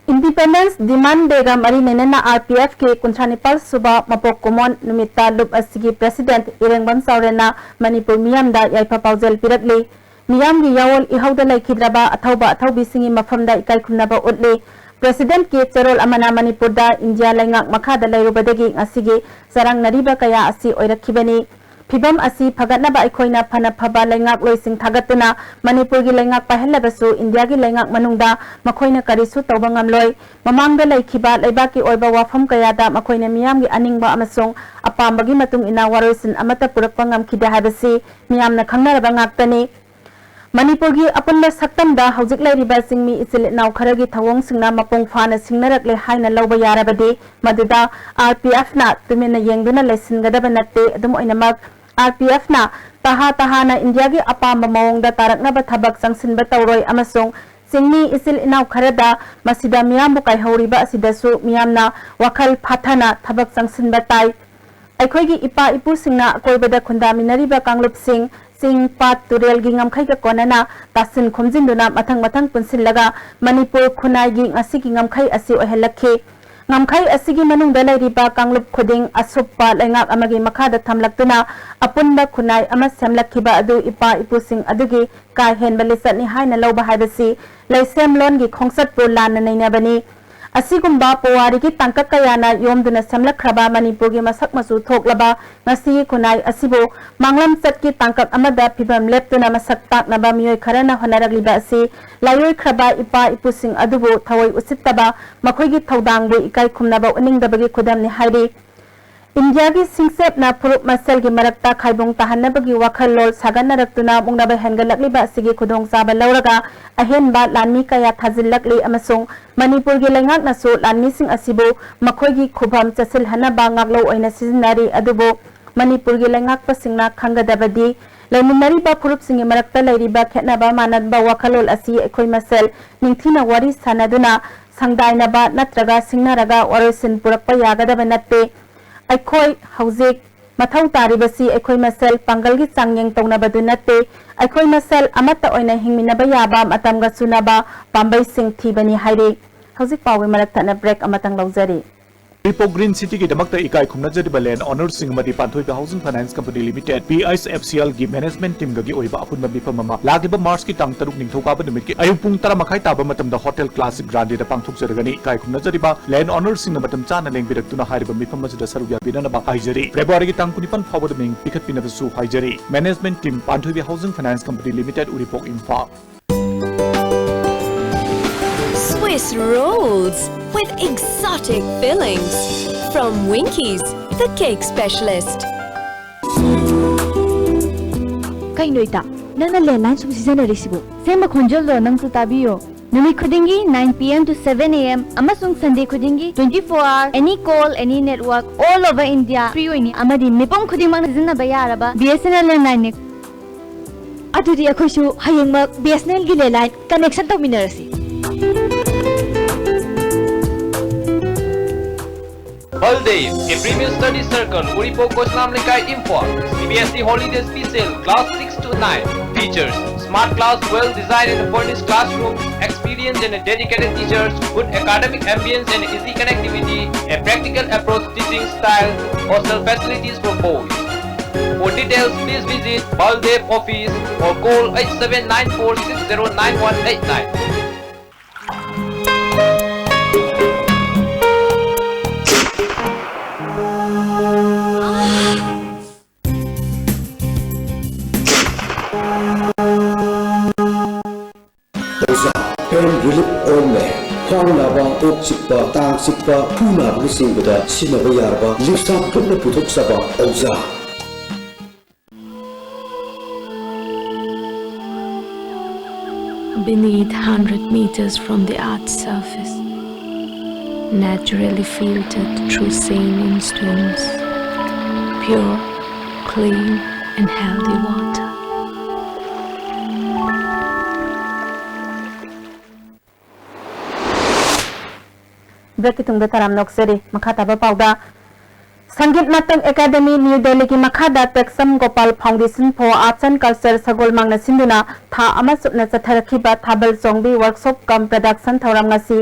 Independence Demand Day ꯒ ꯃꯔꯤ ꯂꯩꯅꯅ R P F ꯀꯤ ꯀꯨꯟꯊ꯭ꯔꯥ ꯅꯤꯄꯥꯜ ꯁꯨꯕ ꯃꯄꯣꯛ ꯀꯨꯝꯑꯣꯟ ꯅꯨꯃꯤꯠꯇ ꯂꯨꯞ ꯑꯁꯤꯒꯤ President ꯏꯔꯦꯡꯕꯝ ꯆꯥꯎꯔꯦꯟꯅ ꯃꯅꯤꯄꯨꯔ ꯃꯤꯌꯥꯝꯗ ꯌꯥꯏꯐ ꯄꯥꯎꯖꯦꯜ ꯄꯤꯔꯛꯂꯤ꯫ ꯃꯤꯌꯥꯝꯒꯤ ꯌꯥꯑꯣꯜ ꯏꯍꯧꯗ ꯂꯩꯈꯤꯗ꯭ꯔꯕ ꯑꯊꯧꯕ ꯑꯊꯧꯕꯤꯁꯤꯡꯒꯤ ꯃꯐꯝꯗ ꯏꯀꯥꯏ ꯈꯨꯝꯅꯕ ꯎꯠꯂꯤ꯫ President ꯀꯤ ꯆꯦꯔꯣꯜ ꯑꯃꯅ ꯃꯅꯤꯄꯨꯔꯗ ꯏꯟꯗꯤꯌꯥ ꯂꯩꯉꯥꯛ ꯃꯈꯥꯗ ꯂꯩꯔꯨꯕꯗꯒꯤ ꯉꯁꯤꯒꯤ ꯆꯔꯥꯡꯅꯔꯤꯕ ꯀꯌꯥ ꯑꯁꯤ ꯑꯣꯏꯔꯛꯈꯤꯕꯅꯤ꯫ ꯐꯤꯚꯝ ꯑꯁꯤ ꯐꯒꯠꯅꯕ ꯑꯩꯈꯣꯏꯅ ꯐꯅ ꯐꯕ ꯂꯩꯉꯥꯛꯂꯣꯏꯁꯤꯡ ꯊꯥꯒꯠꯇꯨꯅ ꯃꯅꯤꯄꯨꯔꯒꯤ ꯂꯩꯉꯥꯛ ꯄꯥꯏꯍꯜꯂꯕꯁꯨ ꯏꯟꯗꯤꯌꯥꯒꯤ ꯂꯩꯉꯥꯛ ꯃꯅꯨꯡꯗ ꯃꯈꯣꯏꯅ ꯀꯔꯤꯁꯨ ꯇꯧꯕ ꯉꯝꯂꯣꯏ꯫ ꯃꯃꯥꯡꯗ ꯂꯩꯈꯤꯕ ꯂꯩꯕꯥꯛꯀꯤ ꯑꯣꯏꯕ ꯋꯥꯐꯝ ꯀꯌꯥꯗ ꯃꯈꯣꯏꯅ ꯃꯤꯌꯥꯝꯒꯤ ꯑꯅꯤꯡꯕ ꯑꯃꯁꯨꯡ ꯑꯄꯥꯝꯕꯒꯤ ꯃꯇꯨꯡ ꯏꯟꯅ ꯋꯥꯔꯣꯏꯁꯤꯟ ꯑꯃꯠꯇ ꯄꯨꯔꯛꯄ ꯉꯝꯈꯤꯗꯦ ꯍꯥꯏꯕꯁꯤ ꯃꯤꯌꯥꯝꯅ ꯈꯪꯅꯔꯕ ꯉꯥꯛꯇꯅꯤ꯫ ꯃꯅꯤꯄꯨꯔꯒꯤ ꯑꯄꯨꯟꯕ ꯁꯛꯇꯝꯗ ꯍꯧꯖꯤꯛ ꯂꯩꯔꯤꯕ ꯆꯤꯡꯃꯤ ꯏꯆꯤꯜ ꯏꯅꯥꯎ ꯈꯔꯒꯤ ꯊꯧꯑꯣꯡꯁꯤꯡꯅ ꯃꯄꯨꯡ ꯐꯥꯅ ꯁꯤꯡꯅꯔꯛꯂꯦ ꯍꯥꯏꯅ ꯂꯧꯕ ꯌꯥꯔꯕꯗꯤ ꯃꯗꯨꯗ R P F ꯅ ꯇꯨꯃꯤꯟꯅ ꯌꯦꯡꯗꯨꯅ ꯂꯩꯁꯤꯟꯒꯗꯕ ꯅꯠꯇꯦ꯫ ꯑꯗꯨꯝ ꯑꯣꯏꯅꯃꯛ, R P F ꯅ ꯇꯍꯥ ꯇꯍꯥꯅ ꯏꯟꯗꯤꯌꯥꯒꯤ ꯑꯄꯥꯝꯕ ꯃꯑꯣꯡꯗ ꯇꯥꯔꯛꯅꯕ ꯊꯕꯛ ꯆꯪꯁꯤꯟꯕ ꯇꯧꯔꯣꯏ ꯑꯃꯁꯨꯡ ꯆꯤꯡꯃꯤ ꯏꯆꯤꯜ ꯏꯅꯥꯎ ꯈꯔꯗ ꯃꯁꯤꯗ ꯃꯤꯌꯥꯝꯕꯨ ꯀꯥꯏꯍꯧꯔꯤꯕ ꯑꯁꯤꯗꯁꯨ ꯃꯤꯌꯥꯝꯅ ꯋꯥꯈꯜ ꯐꯥꯊꯅ ꯊꯕꯛ ꯆꯪꯁꯤꯟꯕ ꯇꯥꯏ꯫ ꯑꯩꯈꯣꯏꯒꯤ ꯏꯄꯥ ꯏꯄꯨꯁꯤꯡꯅ ꯑꯀꯣꯏꯕꯗ ꯈꯨꯟꯗꯥꯃꯤꯟꯅꯔꯤꯕ ꯀꯥꯡꯂꯨꯞꯁꯤꯡ, ꯆꯤꯡ, ꯄꯥꯠ, ꯇꯨꯔꯦꯜꯒꯤ ꯉꯝꯈꯩꯒ ꯀꯣꯟꯅꯅ ꯇꯥꯁꯤꯟ ꯈꯣꯝꯖꯤꯟꯗꯨꯅ ꯃꯊꯪ ꯃꯊꯪ ꯄꯨꯟꯁꯤꯜꯂꯒ ꯃꯅꯤꯄꯨꯔ ꯈꯨꯟꯅꯥꯏꯒꯤ ꯉꯁꯤꯒꯤ ꯉꯝꯈꯩ ꯑꯁꯤ ꯑꯣꯏꯍꯜꯂꯛꯈꯤ꯫ ꯉꯝꯈꯩ ꯑꯁꯤꯒꯤ ꯃꯅꯨꯡꯗ ꯂꯩꯔꯤꯕ ꯀꯥꯡꯂꯨꯞ ꯈꯨꯗꯤꯡ ꯑꯁꯨꯞꯄ ꯂꯩꯉꯥꯛ ꯑꯃꯒꯤ ꯃꯈꯥꯗ ꯊꯝꯂꯛꯇꯨꯅ ꯑꯄꯨꯟꯕ ꯈꯨꯟꯅꯥꯏ ꯑꯃ ꯁꯦꯝꯂꯛꯈꯤꯕ ꯑꯗꯨ ꯏꯄꯥ ꯏꯄꯨꯁꯤꯡ ꯑꯗꯨꯒꯤ ꯀꯥ ꯍꯦꯟꯕ ꯂꯤꯆꯠꯅꯤ ꯍꯥꯏꯅ ꯂꯧꯕ ꯍꯥꯏꯕꯁꯤ ꯂꯩꯁꯦꯝꯂꯣꯟꯒꯤ ꯈꯣꯡꯆꯠꯄꯨ ꯂꯥꯟꯅ ꯅꯩꯅꯕꯅꯤ꯫ ꯑꯁꯤꯒꯨꯝꯕ ꯄꯨꯋꯥꯔꯤꯒꯤ ꯇꯥꯡꯀꯛ ꯀꯌꯥꯅ ꯌꯣꯝꯗꯨꯅ ꯁꯦꯝꯂꯛꯈ꯭ꯔꯕ ꯃꯅꯤꯄꯨꯔꯒꯤ ꯃꯁꯛ ꯃꯆꯨ ꯊꯣꯛꯂꯕ ꯉꯁꯤꯒꯤ ꯈꯨꯟꯅꯥꯏ ꯑꯁꯤꯕꯨ ꯃꯥꯡꯂꯝꯆꯠꯀꯤ ꯇꯥꯡꯀꯛ ꯑꯃꯗ ꯐꯤꯕꯝ ꯂꯦꯞꯇꯨꯅ ꯃꯁꯛ ꯇꯥꯛꯅꯕ ꯃꯤꯑꯣꯏ ꯈꯔꯅ ꯍꯣꯠꯅꯔꯛꯂꯤꯕ ꯑꯁꯤ ꯂꯥꯏꯑꯣꯏꯈ꯭ꯔꯕ ꯏꯄꯥ ꯏꯄꯨꯁꯤꯡ ꯑꯗꯨꯕꯨ ꯊꯑꯣꯏ ꯎꯁꯤꯠꯇꯕ, ꯃꯈꯣꯏꯒꯤ ꯊꯧꯗꯥꯡꯕꯨ ꯏꯀꯥꯏ ꯈꯨꯝꯅꯕ ꯎꯠꯅꯤꯡꯗꯕꯒꯤ ꯈꯨꯗꯝꯅꯤ ꯍꯥꯏꯔꯤ꯫ ꯏꯟꯗꯤꯌꯥꯒꯤ ꯁꯤꯡꯆꯞꯅ ꯐꯨꯔꯨꯞ ꯃꯁꯦꯜꯒꯤ ꯃꯔꯛꯇ ꯈꯥꯏꯕꯣꯡ ꯇꯥꯍꯟꯅꯕꯒꯤ ꯋꯥꯈꯜꯂꯣꯟ ꯁꯥꯒꯠꯅꯔꯛꯇꯨꯅ ꯃꯨꯛꯅꯕ ꯍꯦꯟꯒꯠꯂꯛꯂꯤꯕ ꯑꯁꯤꯒꯤ ꯈꯨꯗꯣꯡꯆꯥꯕ ꯂꯧꯔꯒ ꯑꯍꯦꯟꯕ ꯂꯥꯟꯃꯤ ꯀꯌꯥ ꯊꯥꯖꯤꯜꯂꯛꯂꯤ ꯑꯃꯁꯨꯡ ꯃꯅꯤꯄꯨꯔꯒꯤ ꯂꯩꯉꯥꯛꯅꯁꯨ ꯂꯥꯟꯃꯤꯁꯤꯡ ꯑꯁꯤꯕꯨ ꯃꯈꯣꯏꯒꯤ ꯈꯨꯐꯝ ꯆꯦꯠꯁꯤꯜꯍꯟꯅꯕ ꯉꯥꯛꯂꯧ ꯑꯣꯏꯅ ꯁꯤꯖꯤꯟꯅꯔꯤ꯫ ꯑꯗꯨꯕꯨ ꯃꯅꯤꯄꯨꯔꯒꯤ ꯂꯩꯉꯥꯛꯄꯁꯤꯡꯅ ꯈꯪꯒꯗꯕꯗꯤ ꯂꯩꯃꯤꯟꯅꯔꯤꯕ ꯐꯨꯔꯨꯞꯁꯤꯡꯒꯤ ꯃꯔꯛꯇ ꯂꯩꯔꯤꯕ ꯈꯦꯠꯅꯕ ꯃꯥꯟꯅꯕ ꯋꯥꯈꯜꯂꯣꯟ ꯑꯁꯤ ꯑꯩꯈꯣꯏ ꯃꯁꯦꯜ ꯅꯤꯡꯊꯤꯅ ꯋꯥꯔꯤ ꯁꯥꯅꯗꯨꯅ ꯁꯪꯗꯥꯏꯅꯕ ꯅꯠꯇ꯭ꯔꯒ ꯁꯤꯡꯅꯔꯒ ꯋꯥꯔꯣꯏꯁꯤꯟ ꯄꯨꯔꯛꯄ ꯌꯥꯒꯗꯕ ꯅꯠꯇꯦ꯫ ꯑꯩꯈꯣꯏ ꯍꯧꯖꯤꯛ ꯃꯊꯧ ꯇꯥꯔꯤꯕꯁꯤ ꯑꯩꯈꯣꯏ ꯃꯁꯦꯜ ꯄꯥꯡꯒꯜꯒꯤ ꯆꯥꯡꯌꯦꯡ ꯇꯧꯅꯕꯗꯨ ꯅꯠꯇꯦ, ꯑꯩꯈꯣꯏ ꯃꯁꯦꯜ ꯑꯃꯠꯇ ꯑꯣꯏꯅ ꯍꯤꯡꯃꯤꯟꯅꯕ ꯌꯥꯕ ꯃꯇꯝꯒ ꯆꯨꯅꯕ ꯄꯥꯝꯕꯩꯁꯤꯡ ꯊꯤꯕꯅꯤ ꯍꯥꯏꯔꯤ꯫ ꯍꯧꯖꯤꯛ ꯄꯥꯎꯒꯤ ꯃꯔꯛ ꯊꯠꯅ break ꯑꯃꯇꯪ ꯂꯧꯖꯔꯤ꯫ ꯎꯔꯤꯄꯣꯛ Green Cityꯒꯤꯗꯃꯛꯇ ꯏꯀꯥꯏ ꯈꯨꯝꯅꯖꯔꯤꯕ land ownerꯁꯤꯡ ꯑꯃꯗꯤ ꯄꯥꯟꯊꯣꯏꯕ Housing Finance Company Limited, P H F C Lꯒꯤ management teamꯒꯒꯤ ꯑꯣꯏꯕ ꯑꯄꯨꯟꯕ ꯃꯤꯐꯝ ꯑꯃ ꯂꯥꯛꯂꯤꯕ Marchꯀꯤ ꯇꯥꯡ ꯇꯔꯨꯛ ꯅꯤꯡꯊꯧꯀꯥꯕ ꯅꯨꯃꯤꯠꯀꯤ ꯑꯌꯨꯛ ꯄꯨꯡ ꯇꯔꯥ ꯃꯈꯥꯏ ꯇꯥꯕ ꯃꯇꯝꯗ Hotel Classic Grandꯗ ꯄꯥꯡꯊꯣꯛꯆꯔꯒꯅꯤ꯫ ꯏꯀꯥꯏ ꯈꯨꯝꯅꯖꯔꯤꯕ land ownerꯁꯤꯡꯅ ꯃꯇꯝ ꯆꯥꯅ ꯂꯦꯡꯕꯤꯔꯛꯇꯨꯅ ꯍꯥꯏꯔꯤꯕ ꯃꯤꯐꯝ ꯑꯁꯤꯗ ꯁꯔꯨꯛ ꯌꯥꯕꯤꯅꯅꯕ ꯍꯥꯏꯖꯔꯤ꯫ Februaryꯒꯤ ꯇꯥꯡ ꯀꯨꯟꯅꯤꯄꯥꯟ ꯐꯥꯎꯕꯗ ꯃꯤꯡ ꯄꯤꯈꯠꯄꯤꯅꯕꯁꯨ ꯍꯥꯏꯖꯔꯤ꯫ Management team, Panthoibi Housing Finance Company Limited, Uripok, Imphal. Swiss rolls with exotic fillings from Winkies, the cake specialist. ꯀꯩꯅꯣ ꯏꯇꯥ, ꯅꯪꯅ landline ꯁꯨꯝ ꯁꯤꯖꯤꯟꯅꯔꯤꯁꯤꯕꯨ? ꯁꯦꯝꯕ ꯈꯣꯟꯖꯦꯜꯗꯣ ꯅꯪꯁꯨ ꯇꯥꯕꯤꯌꯣ꯫ ꯅꯨꯃꯤꯠ ꯈꯨꯗꯤꯡꯒꯤ nine P M to seven A M ꯑꯃꯁꯨꯡ Sunday ꯈꯨꯗꯤꯡꯒꯤ twenty-four hour, any call, any network, all over India, free ꯑꯣꯏꯅꯤ ꯑꯃꯗꯤ ꯃꯤꯄꯨꯝ ꯈꯨꯗꯤꯡꯃꯛꯅ ꯁꯤꯖꯤꯟꯅꯕ ꯌꯥꯔꯕ B S N L landlineꯅꯤ꯫ ꯑꯗꯨꯗꯤ ꯑꯩꯈꯣꯏꯁꯨ ꯍꯌꯦꯡꯃꯛ B S N Lꯒꯤ landline connection ꯇꯧꯃꯤꯟꯅꯔꯁꯤ꯫ Baldev, a premier study circle, Uripok, Kochanam Lekai, Imphal. C B S E Holiday Special, class six to nine. Features: smart class, well-designed and furnished classroom, experienced and dedicated teachers, good academic ambience and easy connectivity, a practical approach teaching style, hostel facilities for boys. For details, please visit Baldev office or call eight seven nine four six zero nine one eight nine. ꯑꯣꯖꯥ, pain relief ointment, ꯈ꯭ꯋꯥꯡ ꯅꯥꯕ, ꯀꯣꯛ ꯆꯤꯛꯄ, ꯇꯥꯡ ꯆꯤꯛꯄ, ꯈꯨ ꯅꯥꯕꯅꯆꯤꯡꯕꯗ ꯁꯤꯖꯤꯟꯅꯕ ꯌꯥꯔꯕ Lipsa Groupꯅ ꯄꯨꯊꯣꯛꯆꯕ ꯑꯣꯖꯥ꯫ Beneath, hundred meters from the earth's surface, naturally filtered through saline stones, pure, clean and healthy water. Breakꯀꯤ ꯇꯨꯡꯗ ꯇꯔꯥꯝꯅ ꯑꯣꯛꯆꯔꯤ꯫ ꯃꯈꯥ ꯇꯥꯕ ꯄꯥꯎꯗ, ꯁꯪꯒꯤꯠ ꯅꯥꯇꯛ ꯑꯦꯀꯥꯗꯃꯤ ꯅ꯭ꯌꯨ ꯗꯦꯜꯂꯤꯒꯤ ꯃꯈꯥꯗ Teksam Gopal foundation for arts and culture ꯁꯒꯣꯜꯃꯥꯡꯅ ꯁꯤꯟꯗꯨꯅ ꯊꯥ ꯑꯃ ꯆꯨꯞꯅ ꯆꯠꯊꯔꯛꯈꯤꯕ ꯊꯥꯕꯜ ꯆꯣꯡꯕꯤ ꯋꯥꯔꯛꯁꯣꯞ ꯀꯝ ꯄ꯭ꯔꯗꯛꯁꯟ ꯊꯧꯔꯝ ꯉꯁꯤ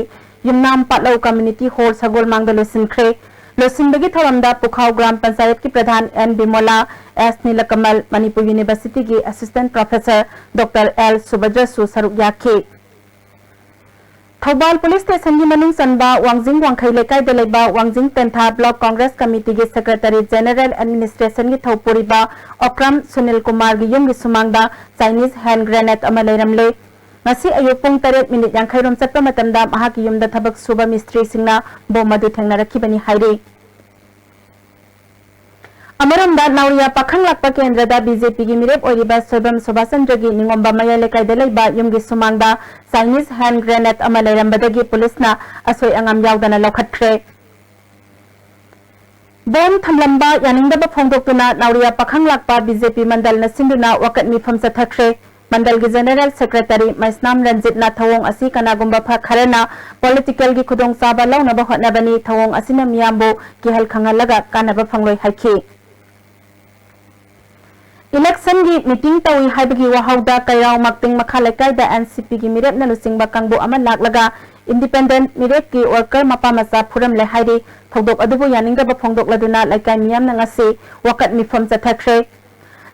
ꯌꯨꯝꯅꯥꯝ ꯄꯥꯠꯂꯧ ꯀꯝꯃ꯭ꯌꯨꯅꯤꯇꯤ ꯍꯣꯜ ꯁꯒꯣꯜꯃꯥꯡꯗ ꯂꯣꯏꯁꯤꯟꯈ꯭ꯔꯦ꯫ ꯂꯣꯏꯁꯤꯟꯕꯒꯤ ꯊꯧꯔꯝꯗ ꯄꯨꯈꯥꯎ ꯒ꯭ꯔꯥꯝ ꯄꯟꯆꯥꯌꯠꯀꯤ ꯄ꯭ꯔꯙꯥꯟ ꯑꯦꯟ ꯕꯤꯃꯣꯂꯥ, ꯑꯦꯁ ꯅꯤꯂꯀꯃꯜ, ꯃꯅꯤꯄꯨꯔ ꯌꯨꯅꯤꯚꯔꯁꯤꯇꯤꯒꯤ ꯑꯦꯁꯤꯁꯇꯦꯟꯠ ꯄ꯭ꯔꯣꯐꯦꯁꯔ ꯗꯣꯛꯇꯔ ꯑꯦꯜ ꯁꯨꯚꯗ꯭ꯔꯁꯨ ꯁꯔꯨꯛ ꯌꯥꯈꯤ꯫ ꯊꯧꯕꯥꯜ ꯄꯨꯂꯤꯁ ꯁ꯭ꯇꯦꯁꯟꯒꯤ ꯃꯅꯨꯡ ꯆꯟꯕ ꯋꯥꯡꯖꯤꯡ ꯋꯥꯡꯈꯩ ꯂꯩꯀꯥꯏꯗ ꯂꯩꯕ ꯋꯥꯡꯖꯤꯡ ꯇꯦꯟꯊꯥ ꯕ꯭ꯂꯣꯛ ꯀꯣꯡꯒ꯭ꯔꯦꯁ ꯀꯃꯤꯇꯤꯒꯤ ꯁꯦꯀ꯭ꯔꯦꯇꯔꯤ ꯖꯦꯅꯦꯔꯦꯜ ꯑꯦꯗꯃꯤꯅꯤꯁꯇ꯭ꯔꯦꯁꯟꯒꯤ ꯊꯧꯄꯨꯔꯤꯕ ꯑꯣꯀ꯭ꯔꯝ ꯁꯨꯅꯤꯜ ꯀꯨꯃꯥꯔꯒꯤ ꯌꯨꯝꯒꯤ ꯁꯨꯃꯥꯡꯗ ꯆꯥꯏꯅꯤꯁ ꯍꯦꯟ ꯒ꯭ꯔꯦꯅꯦꯗ ꯑꯃ ꯂꯩꯔꯝꯂꯦ꯫ ꯉꯁꯤ ꯑꯌꯨꯛ ꯄꯨꯡ ꯇꯔꯦꯠ ꯃꯤꯅꯤꯠ ꯌꯥꯡꯈꯩ ꯔꯣꯝ ꯆꯠꯄ ꯃꯇꯝꯗ ꯃꯍꯥꯛꯀꯤ ꯌꯨꯝꯗ ꯊꯕꯛ ꯁꯨꯕ ꯃꯤꯁꯇ꯭ꯔꯤꯁꯤꯡꯅ ꯕꯣꯝ ꯑꯗꯨ ꯊꯦꯡꯅꯔꯛꯈꯤꯕꯅꯤ ꯍꯥꯏꯔꯤ꯫ ꯑꯃꯔꯣꯝꯗ ꯅꯥꯎꯔꯤꯌꯥ ꯄꯥꯈꯪ ꯂꯥꯛꯄ ꯀꯦꯟꯗ꯭ꯔꯗ ꯕꯤ ꯖꯦ ꯄꯤꯒꯤ ꯃꯤꯔꯦꯞ ꯑꯣꯏꯔꯤꯕ ꯁꯣꯏꯕꯝ ꯁꯨꯕꯥꯁꯆꯟꯗ꯭ꯔꯒꯤ ꯅꯤꯉꯣꯝꯕ ꯃꯌꯥꯏ ꯂꯩꯀꯥꯏꯗ ꯂꯩꯕ ꯌꯨꯝꯒꯤ ꯁꯨꯃꯥꯡꯗ ꯆꯥꯏꯅꯤꯁ ꯍꯦꯟ ꯒ꯭ꯔꯦꯅꯦꯗ ꯑꯃ ꯂꯩꯔꯝꯕꯗꯒꯤ ꯄꯨꯂꯤꯁꯅ ꯑꯁꯣꯏ ꯑꯉꯥꯝ ꯌꯥꯎꯗꯅ ꯂꯧꯈꯠꯈ꯭ꯔꯦ꯫ ꯕꯣꯝ ꯊꯝꯂꯝꯕ ꯌꯥꯅꯤꯡꯗꯕ ꯐꯣꯡꯗꯣꯛꯇꯨꯅ ꯅꯥꯎꯔꯤꯌꯥ ꯄꯥꯈꯪ ꯂꯥꯛꯄ ꯕꯤ ꯖꯦ ꯄꯤ ꯃꯟꯗꯜꯅ ꯁꯤꯟꯗꯨꯅ ꯋꯥꯀꯠ ꯃꯤꯐꯝ ꯆꯠꯊꯈ꯭ꯔꯦ꯫ ꯃꯟꯗꯜꯒꯤ ꯖꯦꯅꯦꯔꯦꯜ ꯁꯦꯀ꯭ꯔꯦꯇꯔꯤ ꯃꯩꯁꯅꯥꯝ ꯔꯟꯖꯤꯠꯅ ꯊꯧꯑꯣꯡ ꯑꯁꯤ ꯀꯅꯥꯒꯨꯝꯕ ꯐ-, ꯈꯔꯅ ꯄꯣꯂꯤꯇꯤꯀꯦꯜꯒꯤ ꯈꯨꯗꯣꯡꯆꯥꯕ ꯂꯧꯅꯕ ꯍꯣꯠꯅꯕꯅꯤ, ꯊꯧꯑꯣꯡ ꯑꯁꯤꯅ ꯃꯤꯌꯥꯝꯕꯨ ꯀꯤꯍꯜ ꯈꯪꯍꯜꯂꯒ ꯀꯥꯟꯅꯕ ꯐꯪꯂꯣꯏ ꯍꯥꯏꯈꯤ꯫ ꯏꯂꯦꯛꯁꯟꯒꯤ ꯃꯤꯇꯤꯡ ꯇꯧꯏ ꯍꯥꯏꯕꯒꯤ ꯋꯥꯍꯧꯗ ꯀꯩꯔꯥꯎ ꯃꯛꯇꯤꯡ ꯃꯈꯥ ꯂꯩꯀꯥꯏꯗ ꯑꯦꯟ ꯁꯤ ꯄꯤꯒꯤ ꯃꯤꯔꯦꯞꯅ ꯂꯨꯆꯤꯡꯕ ꯀꯥꯡꯕꯨ ꯑꯃ ꯂꯥꯛꯂꯒ ꯏꯟꯗꯤꯄꯦꯟꯗꯦꯟꯠ ꯃꯤꯔꯦꯞꯀꯤ ꯋꯥꯔꯀꯔ ꯃꯄꯥ ꯃꯆꯥ ꯐꯨꯔꯝꯂꯦ ꯍꯥꯏꯔꯤ꯫ ꯊꯧꯗꯣꯛ ꯑꯗꯨꯕꯨ ꯌꯥꯅꯤꯡꯗꯕ ꯐꯣꯡꯗꯣꯛꯂꯗꯨꯅ ꯂꯩꯀꯥꯏ ꯃꯤꯌꯥꯝꯅ ꯉꯁꯤ ꯋꯥꯀꯠ ꯃꯤꯐꯝ ꯆꯠꯊꯈ꯭ꯔꯦ꯫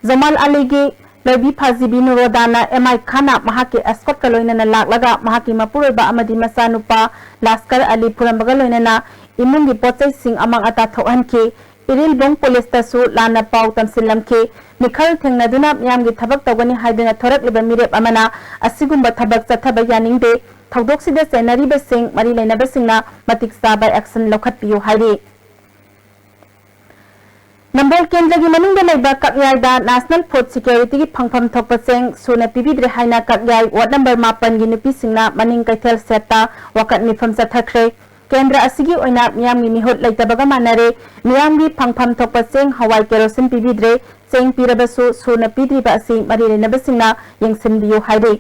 ꯖꯃꯥꯜ ꯑꯂꯤꯒꯤ ꯂꯣꯏꯕꯤ ꯐꯥꯖꯤꯕꯤ ꯅꯨꯔꯣꯗꯥꯅ ꯑꯦꯝ ꯑꯥꯏ ꯈꯥꯟꯅ ꯃꯍꯥꯛꯀꯤ ꯑꯦꯁꯀꯣꯔꯠꯀ ꯂꯣꯏꯅꯅ ꯂꯥꯛꯂꯒ ꯃꯍꯥꯛꯀꯤ ꯃꯄꯨꯔꯣꯏꯕ ꯑꯃꯗꯤ ꯃꯆꯥꯅꯨꯄꯥ ꯂꯥꯁꯀꯔ ꯑꯂꯤ ꯐꯨꯔꯝꯕꯒ ꯂꯣꯏꯅꯅ ꯏꯃꯨꯡꯒꯤ ꯄꯣꯠꯆꯩꯁꯤꯡ ꯑꯃꯥꯡ ꯑꯇꯥ ꯊꯣꯛꯍꯟꯈꯤ꯫ ꯏꯔꯤꯜꯕꯨꯡ ꯄꯨꯂꯤꯁꯇꯁꯨ ꯂꯥꯟꯅ ꯄꯥꯎ ꯇꯝꯁꯤꯜꯂꯝꯈꯤ꯫ ꯃꯤꯈꯜ ꯊꯦꯡꯅꯗꯨꯅ ꯃꯤꯌꯥꯝꯒꯤ ꯊꯕꯛ ꯇꯧꯒꯅꯤ ꯍꯥꯏꯗꯨꯅ ꯊꯣꯔꯛꯂꯤꯕ ꯃꯤꯔꯦꯞ ꯑꯃꯅ ꯑꯁꯤꯒꯨꯝꯕ ꯊꯕꯛ ꯆꯠꯊꯕ ꯌꯥꯅꯤꯡꯗꯦ꯫ ꯊꯧꯗꯣꯛꯁꯤꯗ ꯆꯦꯟꯅꯔꯤꯕꯁꯤꯡ ꯃꯔꯤ ꯂꯩꯅꯕꯁꯤꯡꯅ ꯃꯇꯤꯛ ꯆꯥꯕ ꯑꯦꯛꯁꯟ ꯂꯧꯈꯠꯄꯤꯌꯨ ꯍꯥꯏꯔꯤ꯫ ꯅꯝꯕꯣꯜ ꯀꯦꯟꯗ꯭ꯔꯒꯤ ꯃꯅꯨꯡꯗ ꯂꯩꯕ ꯀꯛꯌꯥꯏꯗ ꯅꯦꯁꯅꯦꯜ ꯐꯨꯗ ꯁꯤꯀ꯭ꯌꯣꯔꯤꯇꯤꯒꯤ ꯐꯪꯐꯝ ꯊꯣꯛꯄ ꯆꯦꯡ ꯁꯨꯅ ꯄꯤꯕꯤꯗ꯭ꯔꯦ ꯍꯥꯏꯅ ꯀꯛꯌꯥꯏ ꯋꯥꯔꯗ ꯅꯝꯕꯔ ꯃꯥꯄꯟꯒꯤ ꯅꯨꯄꯤꯁꯤꯡꯅ ꯃꯅꯤꯡ ꯀꯩꯊꯦꯜ ꯁꯦꯠꯇ ꯋꯥꯀꯠ ꯃꯤꯐꯝ ꯆꯠꯊꯈ꯭ꯔꯦ꯫ ꯀꯦꯟꯗ꯭ꯔ ꯑꯁꯤꯒꯤ ꯑꯣꯏꯅ ꯃꯤꯌꯥꯝꯒꯤ ꯃꯤꯍꯨꯠ ꯂꯩꯇꯕꯒ ꯃꯥꯟꯅꯔꯦ꯫ ꯃꯤꯌꯥꯝꯒꯤ ꯐꯪꯐꯝ ꯊꯣꯛꯄ ꯆꯦꯡ, ꯍꯋꯥꯏ, ꯀꯦꯔꯣꯁꯤꯟ ꯄꯤꯕꯤꯗ꯭ꯔꯦ꯫ ꯆꯦꯡ ꯄꯤꯔꯕꯁꯨ ꯁꯨꯅ ꯄꯤꯗ꯭ꯔꯤꯕ ꯑꯁꯤ ꯃꯔꯤ ꯂꯩꯅꯕꯁꯤꯡꯅ ꯌꯦꯡꯁꯤꯟꯕꯤꯌꯨ ꯍꯥꯏꯔꯤ꯫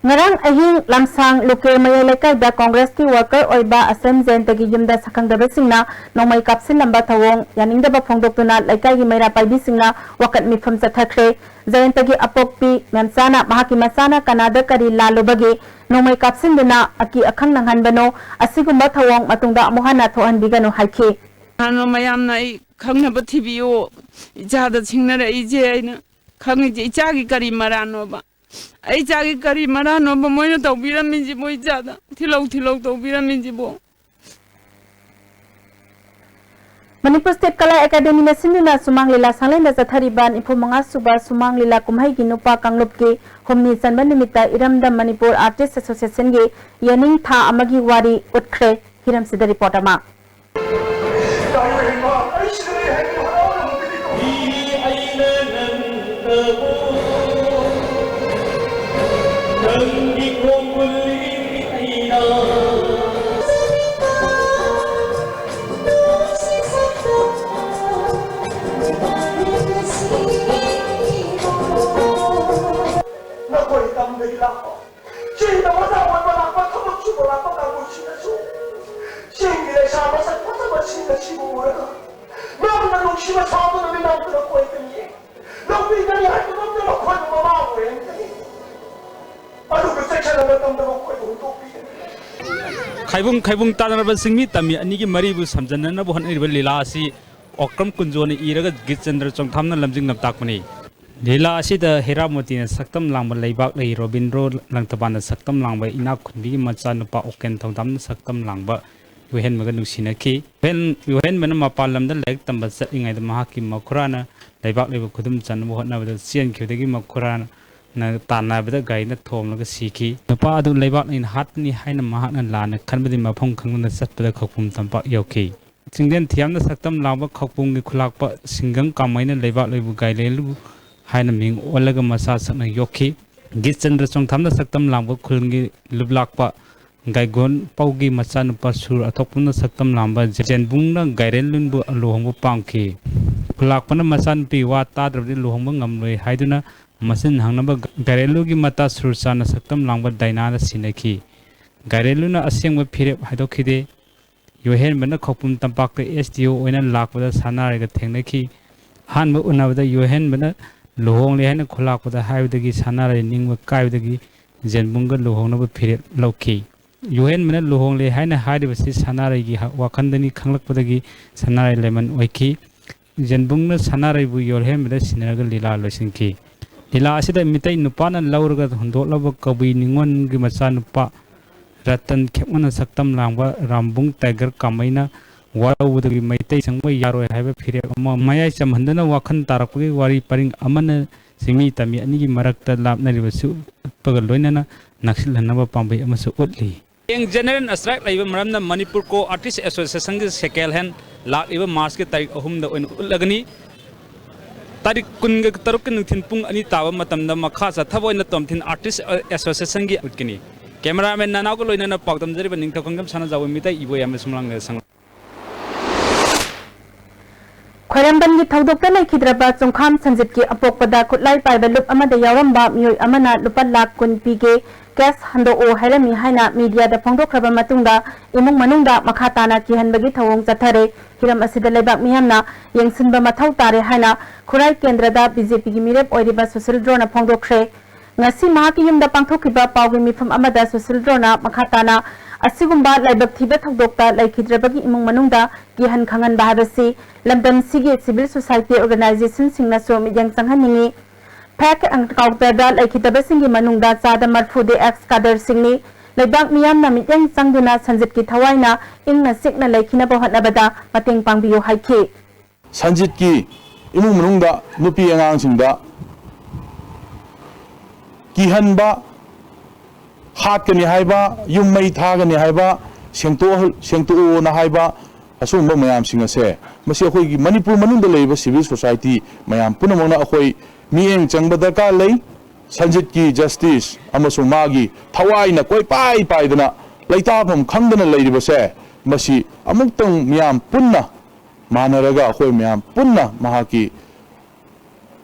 ꯉꯔꯥꯡ ꯑꯍꯤꯡ ꯂꯝꯁꯥꯡ ꯂꯨꯀꯦ ꯃꯌꯥꯏ ꯂꯩꯀꯥꯏꯗ ꯀꯣꯡꯒ꯭ꯔꯦꯁꯀꯤ ꯋꯥꯔꯀꯔ ꯑꯣꯏꯕ ꯑꯁꯦꯝ ꯖꯌꯟꯇꯒꯤ ꯌꯨꯝꯗ ꯁꯛꯈꯪꯗꯕꯁꯤꯡꯅ ꯅꯣꯡꯃꯩ ꯀꯥꯞꯁꯤꯜꯂꯝꯕ ꯊꯧꯑꯣꯡ ꯌꯥꯅꯤꯡꯗꯕ ꯐꯣꯡꯗꯣꯛꯇꯨꯅ ꯂꯩꯀꯥꯏꯒꯤ ꯃꯩꯔꯥ ꯄꯥꯏꯕꯤꯁꯤꯡꯅ ꯋꯥꯀꯠ ꯃꯤꯐꯝ ꯆꯠꯊꯈ꯭ꯔꯦ꯫ ꯖꯌꯟꯇꯒꯤ ꯑꯄꯣꯛꯄꯤ ꯃꯦꯝꯆꯥꯅ ꯃꯍꯥꯛꯀꯤ ꯃꯆꯥꯅ ꯀꯅꯥꯗ ꯀꯔꯤ ꯂꯥꯜꯂꯨꯕꯒꯤ ꯅꯣꯡꯃꯩ ꯀꯥꯞꯁꯤꯟꯗꯨꯅ ꯑꯀꯤ ꯑꯈꯪ ꯅꯪꯍꯟꯕꯅꯣ? ꯑꯁꯤꯒꯨꯝꯕ ꯊꯧꯑꯣꯡ ꯃꯇꯨꯡꯗ ꯑꯃꯨꯛ ꯍꯟꯅ ꯊꯣꯛꯍꯟꯕꯤꯒꯅꯨ ꯍꯥꯏꯈꯤ꯫ ꯀꯅꯥꯅꯣ ꯃꯌꯥꯝꯅ ꯑꯩ ꯈꯪꯅꯕ ꯊꯤꯕꯤꯌꯨ, ꯏꯆꯥꯗ ꯁꯤꯡꯅꯔꯛꯏꯁꯦ ꯑꯩꯅ ꯈꯪꯉꯤꯁꯦ ꯏꯆꯥꯒꯤ ꯀꯔꯤ ꯃꯔꯥꯟꯅꯣꯕ? ꯑꯩ ꯏꯆꯥꯒꯤ ꯀꯔꯤ ꯃꯔꯥꯟꯅꯣꯕ ꯃꯣꯏꯅ ꯇꯧꯕꯤꯔꯝꯃꯤꯁꯤꯕꯣ? ꯏꯆꯥꯗ ꯊꯤꯜꯂꯧ ꯊꯤꯜꯂꯧ ꯇꯧꯕꯤꯔꯝꯃꯤꯁꯤꯕꯣ? ꯃꯅꯤꯄꯨꯔ ꯁ꯭ꯇꯦꯠ ꯀꯂꯥ ꯑꯦꯀꯥꯗꯦꯃꯤꯅ ꯁꯤꯟꯗꯨꯅ ꯁꯨꯃꯥꯡ ꯂꯤꯂꯥ ꯁꯪꯂꯦꯟꯗ ꯆꯠꯊꯔꯤꯕ ꯅꯤꯐꯨ ꯃꯉꯥ ꯁꯨꯕ ꯁꯨꯃꯥꯡ ꯂꯤꯂꯥ ꯀꯨꯝꯍꯩꯒꯤ ꯅꯨꯄꯥ ꯀꯥꯡꯂꯨꯞꯀꯤ ꯍꯨꯝꯅꯤ ꯆꯟꯕ ꯅꯨꯃꯤꯠꯇ ꯏꯔꯝꯗꯝ ꯃꯅꯤꯄꯨꯔ ꯑꯥꯔꯇꯤꯁ ꯑꯦꯁꯣꯁꯤꯌꯦꯁꯟꯒꯤ ꯌꯦꯅꯤꯡ ꯊꯥ ꯑꯃꯒꯤ ꯋꯥꯔꯤ ꯎꯠꯈ꯭ꯔꯦ꯫ ꯍꯤꯔꯝꯁꯤꯗ ꯔꯤꯄꯣꯔꯠ ꯑꯃ꯫ ꯅꯈꯣꯏ ꯇꯝꯗꯒꯤ ꯂꯥꯛꯄ, ꯆꯤꯡꯗ ꯃꯆꯥ ꯑꯣꯏꯕ ꯂꯥꯛꯄ, ꯊꯕꯛ ꯁꯨꯕ ꯂꯥꯛꯄ ꯀꯥꯡꯕꯨꯁꯤꯡꯅꯁꯨ ꯆꯤꯡꯒꯤ ꯂꯩꯁꯥ ꯃꯁꯛ ꯐꯖꯕꯁꯤꯡ ꯑꯁꯤꯕꯨ ꯎꯔꯒ ꯃꯔꯝꯅ ꯅꯨꯡꯁꯤꯕ ꯁꯥꯎꯗꯨꯅ ꯃꯤꯅꯝꯗꯨꯅ ꯀꯣꯏꯒꯅꯤ꯫ ꯂꯧꯕꯤꯒꯅꯤ ꯍꯥꯏꯕ ꯉꯝꯗꯕ ꯑꯩꯈꯣꯏꯕꯨ ꯃꯃꯥ ꯑꯣꯏꯍꯟꯒꯅꯤ꯫ ꯑꯗꯨꯒ ꯆꯦꯛꯁꯤꯟꯅꯕ ꯇꯝꯗꯕ ꯑꯩꯈꯣꯏꯕꯨ ꯍꯨꯟꯗꯣꯛꯄꯤꯒꯅꯤ꯫ ꯈꯥꯏꯕꯨꯡ ꯈꯥꯏꯕꯨꯡ ꯇꯥꯟꯅꯔꯕ ꯆꯤꯡꯃꯤ ꯇꯝꯃꯤ ꯑꯅꯤꯒꯤ ꯃꯔꯤꯕꯨ ꯁꯝꯖꯤꯟꯅꯅꯕ ꯍꯣꯠꯅꯔꯤꯕ ꯂꯤꯂꯥ ꯑꯁꯤ ꯑꯣꯀ꯭ꯔꯝ ꯀꯨꯟꯖꯣꯅ ꯏꯔꯒ ꯒꯤꯠꯆꯟꯗ꯭ꯔ ꯆꯣꯡꯊꯥꯝꯅ ꯂꯝꯖꯤꯡ ꯂꯝꯇꯥꯛꯄꯅꯤ꯫ ꯂꯤꯂꯥ ꯑꯁꯤꯗ ꯍꯦꯔꯥꯃꯣꯇꯤꯅ ꯁꯛꯇꯝ ꯂꯥꯡꯕ ꯂꯩꯕꯥꯛꯂꯩ, ꯔꯣꯕꯤꯟꯗ꯭ꯔꯣ ꯂꯪꯊꯕꯥꯜꯅ ꯁꯛꯇꯝ ꯂꯥꯡꯕ ꯏꯅꯥꯛ ꯈꯨꯟꯕꯤꯒꯤ ꯃꯆꯥꯅꯨꯄꯥ ꯑꯣꯀꯦꯟ ꯊꯧꯗꯥꯝꯅ ꯁꯛꯇꯝ ꯂꯥꯡꯕ ꯏꯍꯦꯟꯕꯒ ꯅꯨꯡꯁꯤꯅꯈꯤ꯫ ꯏꯍꯦꯟ-, ꯏꯍꯦꯟꯕꯅ ꯃꯄꯥꯟ ꯂꯝꯗ ꯂꯥꯏꯔꯤꯛ ꯇꯝꯕ ꯆꯠꯂꯤꯉꯩꯗ ꯃꯍꯥꯛꯀꯤ ꯃꯈꯨꯔꯥꯅ ꯂꯩꯕꯥꯛꯂꯩꯕꯨ ꯈꯨꯗꯨꯝ ꯆꯟꯅꯕ ꯍꯣꯠꯅꯕꯗ ꯆꯦꯟꯈꯤꯕꯗꯒꯤ ꯃꯈꯨꯔꯥꯅ ꯇꯥꯟꯅꯕꯗ ꯒꯥꯔꯤꯅ ꯊꯣꯝꯂꯒ ꯁꯤꯈꯤ꯫ ꯅꯨꯄꯥ ꯑꯗꯨ ꯂꯩꯕꯥꯛꯂꯩꯅ ꯍꯥꯠꯄꯅꯤ ꯍꯥꯏꯅ ꯃꯍꯥꯛꯅ ꯂꯥꯟꯅ ꯈꯟꯕꯗꯒꯤ ꯃꯐꯝ ꯈꯪꯗꯅ ꯆꯠꯄꯗ ꯈꯧꯄꯨꯝ ꯇꯝꯄꯥꯛ ꯌꯧꯈꯤ꯫ ꯆꯤꯡꯂꯦꯟ ꯊꯤꯌꯥꯝꯅ ꯁꯛꯇꯝ ꯂꯥꯡꯕ ꯈꯧꯄꯨꯝꯒꯤ ꯈꯨꯂꯥꯛꯄ ꯁꯤꯡꯒꯪ ꯀꯥꯃꯩꯅ ꯂꯩꯕꯥꯛꯂꯩꯕꯨ ꯒꯥꯏꯂꯦꯟꯂꯨ ꯍꯥꯏꯅ ꯃꯤꯡ ꯑꯣꯜꯂꯒ ꯃꯆꯥ ꯁꯛꯅ ꯌꯣꯛꯈꯤ꯫ ꯒꯤꯠꯆꯟꯗ꯭ꯔ ꯆꯣꯡꯊꯥꯝꯅ ꯁꯛꯇꯝ ꯂꯥꯡꯕ ꯈꯨꯜꯒꯤ ꯂꯨꯞꯂꯥꯛꯄ ꯒꯥꯏꯒꯣꯟ ꯄꯧꯒꯤ ꯃꯆꯥꯅꯨꯄꯥ ꯁꯨꯔ ꯑꯊꯣꯛꯄꯝꯅ ꯁꯛꯇꯝ ꯂꯥꯡꯕ ꯖꯦꯟꯕꯨꯡꯅ ꯒꯥꯏꯔꯦꯟꯂꯨꯟꯕꯨ ꯂꯨꯍꯣꯡꯕ ꯄꯥꯝꯈꯤ꯫ ꯈꯨꯂꯥꯛꯄꯅ ꯃꯆꯥꯅꯨꯄꯤ ꯋꯥ ꯇꯥꯗ꯭ꯔꯕꯗꯤ ꯂꯨꯍꯣꯡꯕ ꯉꯝꯂꯣꯏ ꯍꯥꯏꯗꯨꯅ ꯃꯁꯤꯟ ꯍꯪꯅꯕ ꯒꯥꯏꯔꯦꯂꯨꯒꯤ ꯃꯇꯥ ꯁꯨꯔꯆꯥꯟꯅ ꯁꯛꯇꯝ ꯂꯥꯡꯕ ꯗꯥꯏꯅꯥꯗ ꯁꯤꯟꯅꯈꯤ꯫ ꯒꯥꯏꯔꯦꯂꯨꯅ ꯑꯁꯦꯡꯕ ꯐꯤꯔꯦꯞ ꯍꯥꯏꯗꯣꯛꯈꯤꯗꯦ꯫ ꯌꯣꯍꯦꯟꯕꯅ ꯈꯧꯄꯨꯝ ꯇꯝꯄꯥꯛꯇ ꯑꯦꯁ ꯗꯤ ꯑꯣ ꯑꯣꯏꯅ ꯂꯥꯛꯄꯗ ꯁꯅꯥꯔꯩꯒ ꯊꯦꯡꯅꯈꯤ꯫ ꯑꯍꯥꯟꯕ ꯎꯅꯕꯗ ꯌꯣꯍꯦꯟꯕꯅ ꯂꯨꯍꯣꯡꯂꯦ ꯍꯥꯏꯅ ꯈꯨꯂꯥꯛꯄꯗ ꯍꯥꯏꯕꯗꯒꯤ ꯁꯅꯥꯔꯩ ꯅꯤꯡꯕ ꯀꯥꯏꯕꯗꯒꯤ ꯖꯦꯟꯕꯨꯡꯒ ꯂꯨꯍꯣꯡꯅꯕ ꯐꯤꯔꯦꯞ ꯂꯧꯈꯤ꯫ ꯌꯣꯍꯦꯟꯕꯅ ꯂꯨꯍꯣꯡꯂꯦ ꯍꯥꯏꯅ ꯍꯥꯏꯔꯤꯕꯁꯤ ꯁꯅꯥꯔꯩꯒꯤ ꯍ-, ꯋꯥꯈꯜꯗꯅꯤ ꯈꯪꯂꯛꯄꯗꯒꯤ ꯁꯅꯥꯔꯩ ꯂꯦꯃꯟ ꯑꯣꯏꯈꯤ꯫ ꯖꯦꯟꯕꯨꯡꯅ ꯁꯅꯥꯔꯩꯕꯨ ꯌꯣꯜꯍꯦꯟꯕꯗ ꯁꯤꯟꯅꯔꯒ ꯂꯤꯂꯥ ꯂꯣꯏꯁꯤꯟꯈꯤ꯫ ꯂꯤꯂꯥ ꯑꯁꯤꯗ ꯃꯤꯇꯩ ꯅꯨꯄꯥꯅ ꯂꯧꯔꯒ ꯍꯨꯟꯗꯣꯛꯂꯕ ꯀꯕꯨꯏ ꯅꯤꯉꯣꯜꯒꯤ ꯃꯆꯥꯅꯨꯄꯥ ꯔꯇꯟ ꯈꯦꯛꯃꯟꯅ ꯁꯛꯇꯝ ꯂꯥꯡꯕ ꯔꯥꯝꯕꯨꯡ ꯇꯥꯏꯒꯔ ꯀꯥꯃꯩꯅ ꯋꯥꯔꯧꯕꯗꯒꯤ ꯃꯩꯇꯩ ꯆꯪꯕ ꯌꯥꯔꯣꯏ ꯍꯥꯏꯕ ꯐꯤꯔꯦꯞ ꯑꯃ ꯃꯌꯥꯏ ꯆꯝꯍꯟꯗꯨꯅ ꯋꯥꯈꯜ ꯇꯥꯔꯛꯄꯒꯤ ꯋꯥꯔꯤ ꯄꯔꯤꯡ ꯑꯃꯅ ꯆꯤꯡꯃꯤ ꯇꯝꯃꯤ ꯑꯅꯤꯒꯤ ꯃꯔꯛꯇ ꯂꯥꯞꯅꯔꯤꯕꯁꯨ ꯎꯠꯄꯒ ꯂꯣꯏꯅꯅ ꯅꯛꯁꯤꯜꯍꯟꯅꯕ ꯄꯥꯝꯕꯩ ꯑꯃꯁꯨ ꯎꯠꯂꯤ꯫ ꯍꯌꯦꯡ general strike ꯂꯩꯕ ꯃꯔꯝꯅ ꯃꯅꯤꯄꯨꯔ ꯀꯣ ꯑꯥꯔꯇꯤꯁ ꯑꯦꯁꯣꯁꯤꯌꯦꯁꯟꯒꯤ second hand ꯂꯥꯛꯂꯤꯕ ꯃꯥꯔꯆꯀꯤ ꯇꯥꯔꯤꯛ ꯑꯍꯨꯝꯗ ꯑꯣꯏꯅ ꯎꯠꯂꯒꯅꯤ꯫ ꯇꯥꯔꯤꯛ ꯀꯨꯟꯒ ꯇꯔꯨꯛꯀꯤ ꯅꯨꯡꯊꯤꯜ ꯄꯨꯡ ꯑꯅꯤ ꯇꯥꯕ ꯃꯇꯝꯗ ꯃꯈꯥ ꯆꯠꯊꯕ ꯑꯣꯏꯅ ꯇꯣꯝꯊꯤꯟ ꯑꯥꯔꯇꯤꯁ ꯑꯦꯁꯣꯁꯤꯌꯦꯁꯟꯒꯤ ꯎꯠꯀꯅꯤ꯫ ꯀꯦꯃꯦꯔꯥꯃꯦꯟ ꯅꯅꯥꯎꯒ ꯂꯣꯏꯅꯅ ꯄꯥꯎꯗꯝꯖꯔꯤꯕ ꯅꯤꯡꯊꯧ ꯈꯣꯡꯖꯝ ꯁꯅꯥꯖꯥꯎꯕ ꯃꯤꯇꯩ ꯏꯕꯣꯌꯥꯏꯃ ꯁꯨꯃꯥꯡꯂꯦꯟꯗ ꯁꯪ ꯈ꯭ꯋꯥꯏꯔꯝꯕꯟꯒꯤ ꯊꯧꯗꯣꯛꯇ ꯂꯩꯈꯤꯗ꯭ꯔꯕ ꯆꯨꯡꯈꯥꯝ ꯁꯟꯖꯤꯠꯀꯤ ꯑꯄꯣꯛꯄꯗ ꯈꯨꯠꯂꯥꯏ ꯄꯥꯏꯕ ꯂꯨꯞ ꯑꯃꯗ ꯌꯥꯎꯔꯝꯕ ꯃꯤꯑꯣꯏ ꯑꯃꯅ ꯂꯨꯄꯥ ꯂꯥꯈ ꯀꯨꯟ ꯄꯤꯒꯦ, cash ꯍꯟꯗꯣꯛꯑꯣ ꯍꯥꯏꯔꯝꯃꯤ ꯍꯥꯏꯅ ꯃꯤꯗꯤꯌꯥꯗ ꯐꯣꯡꯗꯣꯛꯈ꯭ꯔꯕ ꯃꯇꯨꯡꯗ ꯏꯃꯨꯡ ꯃꯅꯨꯡꯗ ꯃꯈꯥ ꯇꯥꯅ ꯀꯤꯍꯟꯕꯒꯤ ꯊꯧꯑꯣꯡ ꯆꯠꯊꯔꯦ꯫ ꯍꯤꯔꯝ ꯑꯁꯤꯗ ꯂꯩꯕꯥꯛ ꯃꯤꯌꯥꯝꯅ ꯌꯦꯡꯁꯤꯟꯕ ꯃꯊꯧ ꯇꯥꯔꯦ ꯍꯥꯏꯅ ꯈꯨꯔꯥꯏ ꯀꯦꯟꯗ꯭ꯔꯗ ꯕꯤ ꯖꯦ ꯄꯤꯒꯤ ꯃꯤꯔꯦꯞ ꯑꯣꯏꯔꯤꯕ ꯁꯨꯁꯤꯜ ꯗ꯭ꯔꯣꯅ ꯐꯣꯡꯗꯣꯛꯈ꯭ꯔꯦ꯫ ꯉꯁꯤ ꯃꯍꯥꯛꯀꯤ ꯌꯨꯝꯗ ꯄꯥꯡꯊꯣꯛꯈꯤꯕ ꯄꯥꯎꯒꯤ ꯃꯤꯐꯝ ꯑꯃꯗ ꯁꯨꯁꯤꯜ ꯗ꯭ꯔꯣꯅ ꯃꯈꯥ ꯇꯥꯅ ꯑꯁꯤꯒꯨꯝꯕ ꯂꯥꯏꯕꯛ ꯊꯤꯕ ꯊꯧꯗꯣꯛꯇ ꯂꯩꯈꯤꯗ꯭ꯔꯕꯒꯤ ꯏꯃꯨꯡ ꯃꯅꯨꯡꯗ ꯀꯤꯍꯟ ꯈꯪꯍꯟꯕ ꯍꯥꯏꯕꯁꯤ ꯂꯝꯗꯝꯁꯤꯒꯤ civil society organizationꯁꯤꯡꯅꯁꯨ ꯃꯤꯠꯌꯦꯡ ꯆꯪꯍꯟꯅꯤꯡꯏ꯫ ꯐꯦꯛ ꯑꯦꯟꯀꯥꯎꯟꯇꯔꯗ ꯂꯩꯈꯤꯗꯕꯁꯤꯡꯒꯤ ꯃꯅꯨꯡꯗ ꯆꯥꯗ ꯃꯔꯐꯨꯗꯤ ꯑꯦꯛꯁ ꯀꯥꯗꯔꯁꯤꯡꯅꯤ꯫ ꯂꯩꯕꯥꯛ ꯃꯤꯌꯥꯝꯅ ꯃꯤꯠꯌꯦꯡ ꯆꯪꯗꯨꯅ ꯁꯟꯖꯤꯠꯀꯤ ꯊꯋꯥꯏꯅ ꯏꯪꯅ ꯆꯤꯛꯅ ꯂꯩꯈꯤꯅꯕ ꯍꯣꯠꯅꯕꯗ ꯃꯇꯦꯡ ꯄꯥꯡꯕꯤꯌꯨ ꯍꯥꯏꯈꯤ꯫ ꯁꯟꯖꯤꯠꯀꯤ ꯏꯃꯨꯡ ꯃꯅꯨꯡꯗ ꯅꯨꯄꯤ ꯑꯉꯥꯡꯁꯤꯡꯗ ꯀꯤꯍꯟꯕ, ꯍꯥꯠꯀꯅꯤ ꯍꯥꯏꯕ, ꯌꯨꯝ ꯃꯩ ꯊꯥꯒꯅꯤ ꯍꯥꯏꯕ, ꯁꯦꯡꯇꯣꯛꯍꯜ-, ꯁꯦꯡꯇꯣꯛꯑꯣꯅ ꯍꯥꯏꯕ, ꯑꯁꯤꯒꯨꯝꯕ ꯃꯌꯥꯝꯁꯤꯡ ꯑꯁꯦ, ꯃꯁꯤ ꯑꯩꯈꯣꯏꯒꯤ ꯃꯅꯤꯄꯨꯔ ꯃꯅꯨꯡꯗ ꯂꯩꯔꯤꯕ civil society ꯃꯌꯥꯝ ꯄꯨꯝꯅꯃꯛꯅ ꯑꯩꯈꯣꯏ ꯃꯤꯠꯌꯦꯡ ꯆꯪꯕ ꯗꯔꯀꯥꯔ ꯂꯩ꯫ ꯁꯟꯖꯤꯠꯀꯤ justice ꯑꯃꯁꯨꯡ ꯃꯥꯒꯤ ꯊꯋꯥꯏꯅ ꯀꯣꯏꯄꯥꯏ ꯄꯥꯏꯗꯅ ꯂꯩꯇꯥꯐꯝ ꯈꯪꯗꯅ ꯂꯩꯔꯤꯕꯁꯦ, ꯃꯁꯤ ꯑꯃꯨꯛꯇꯪ ꯃꯤꯌꯥꯝ ꯄꯨꯟꯅ ꯃꯥꯟꯅꯔꯒ ꯑꯩꯈꯣꯏ ꯃꯌꯥꯝ ꯄꯨꯟꯅ ꯃꯍꯥꯛꯀꯤ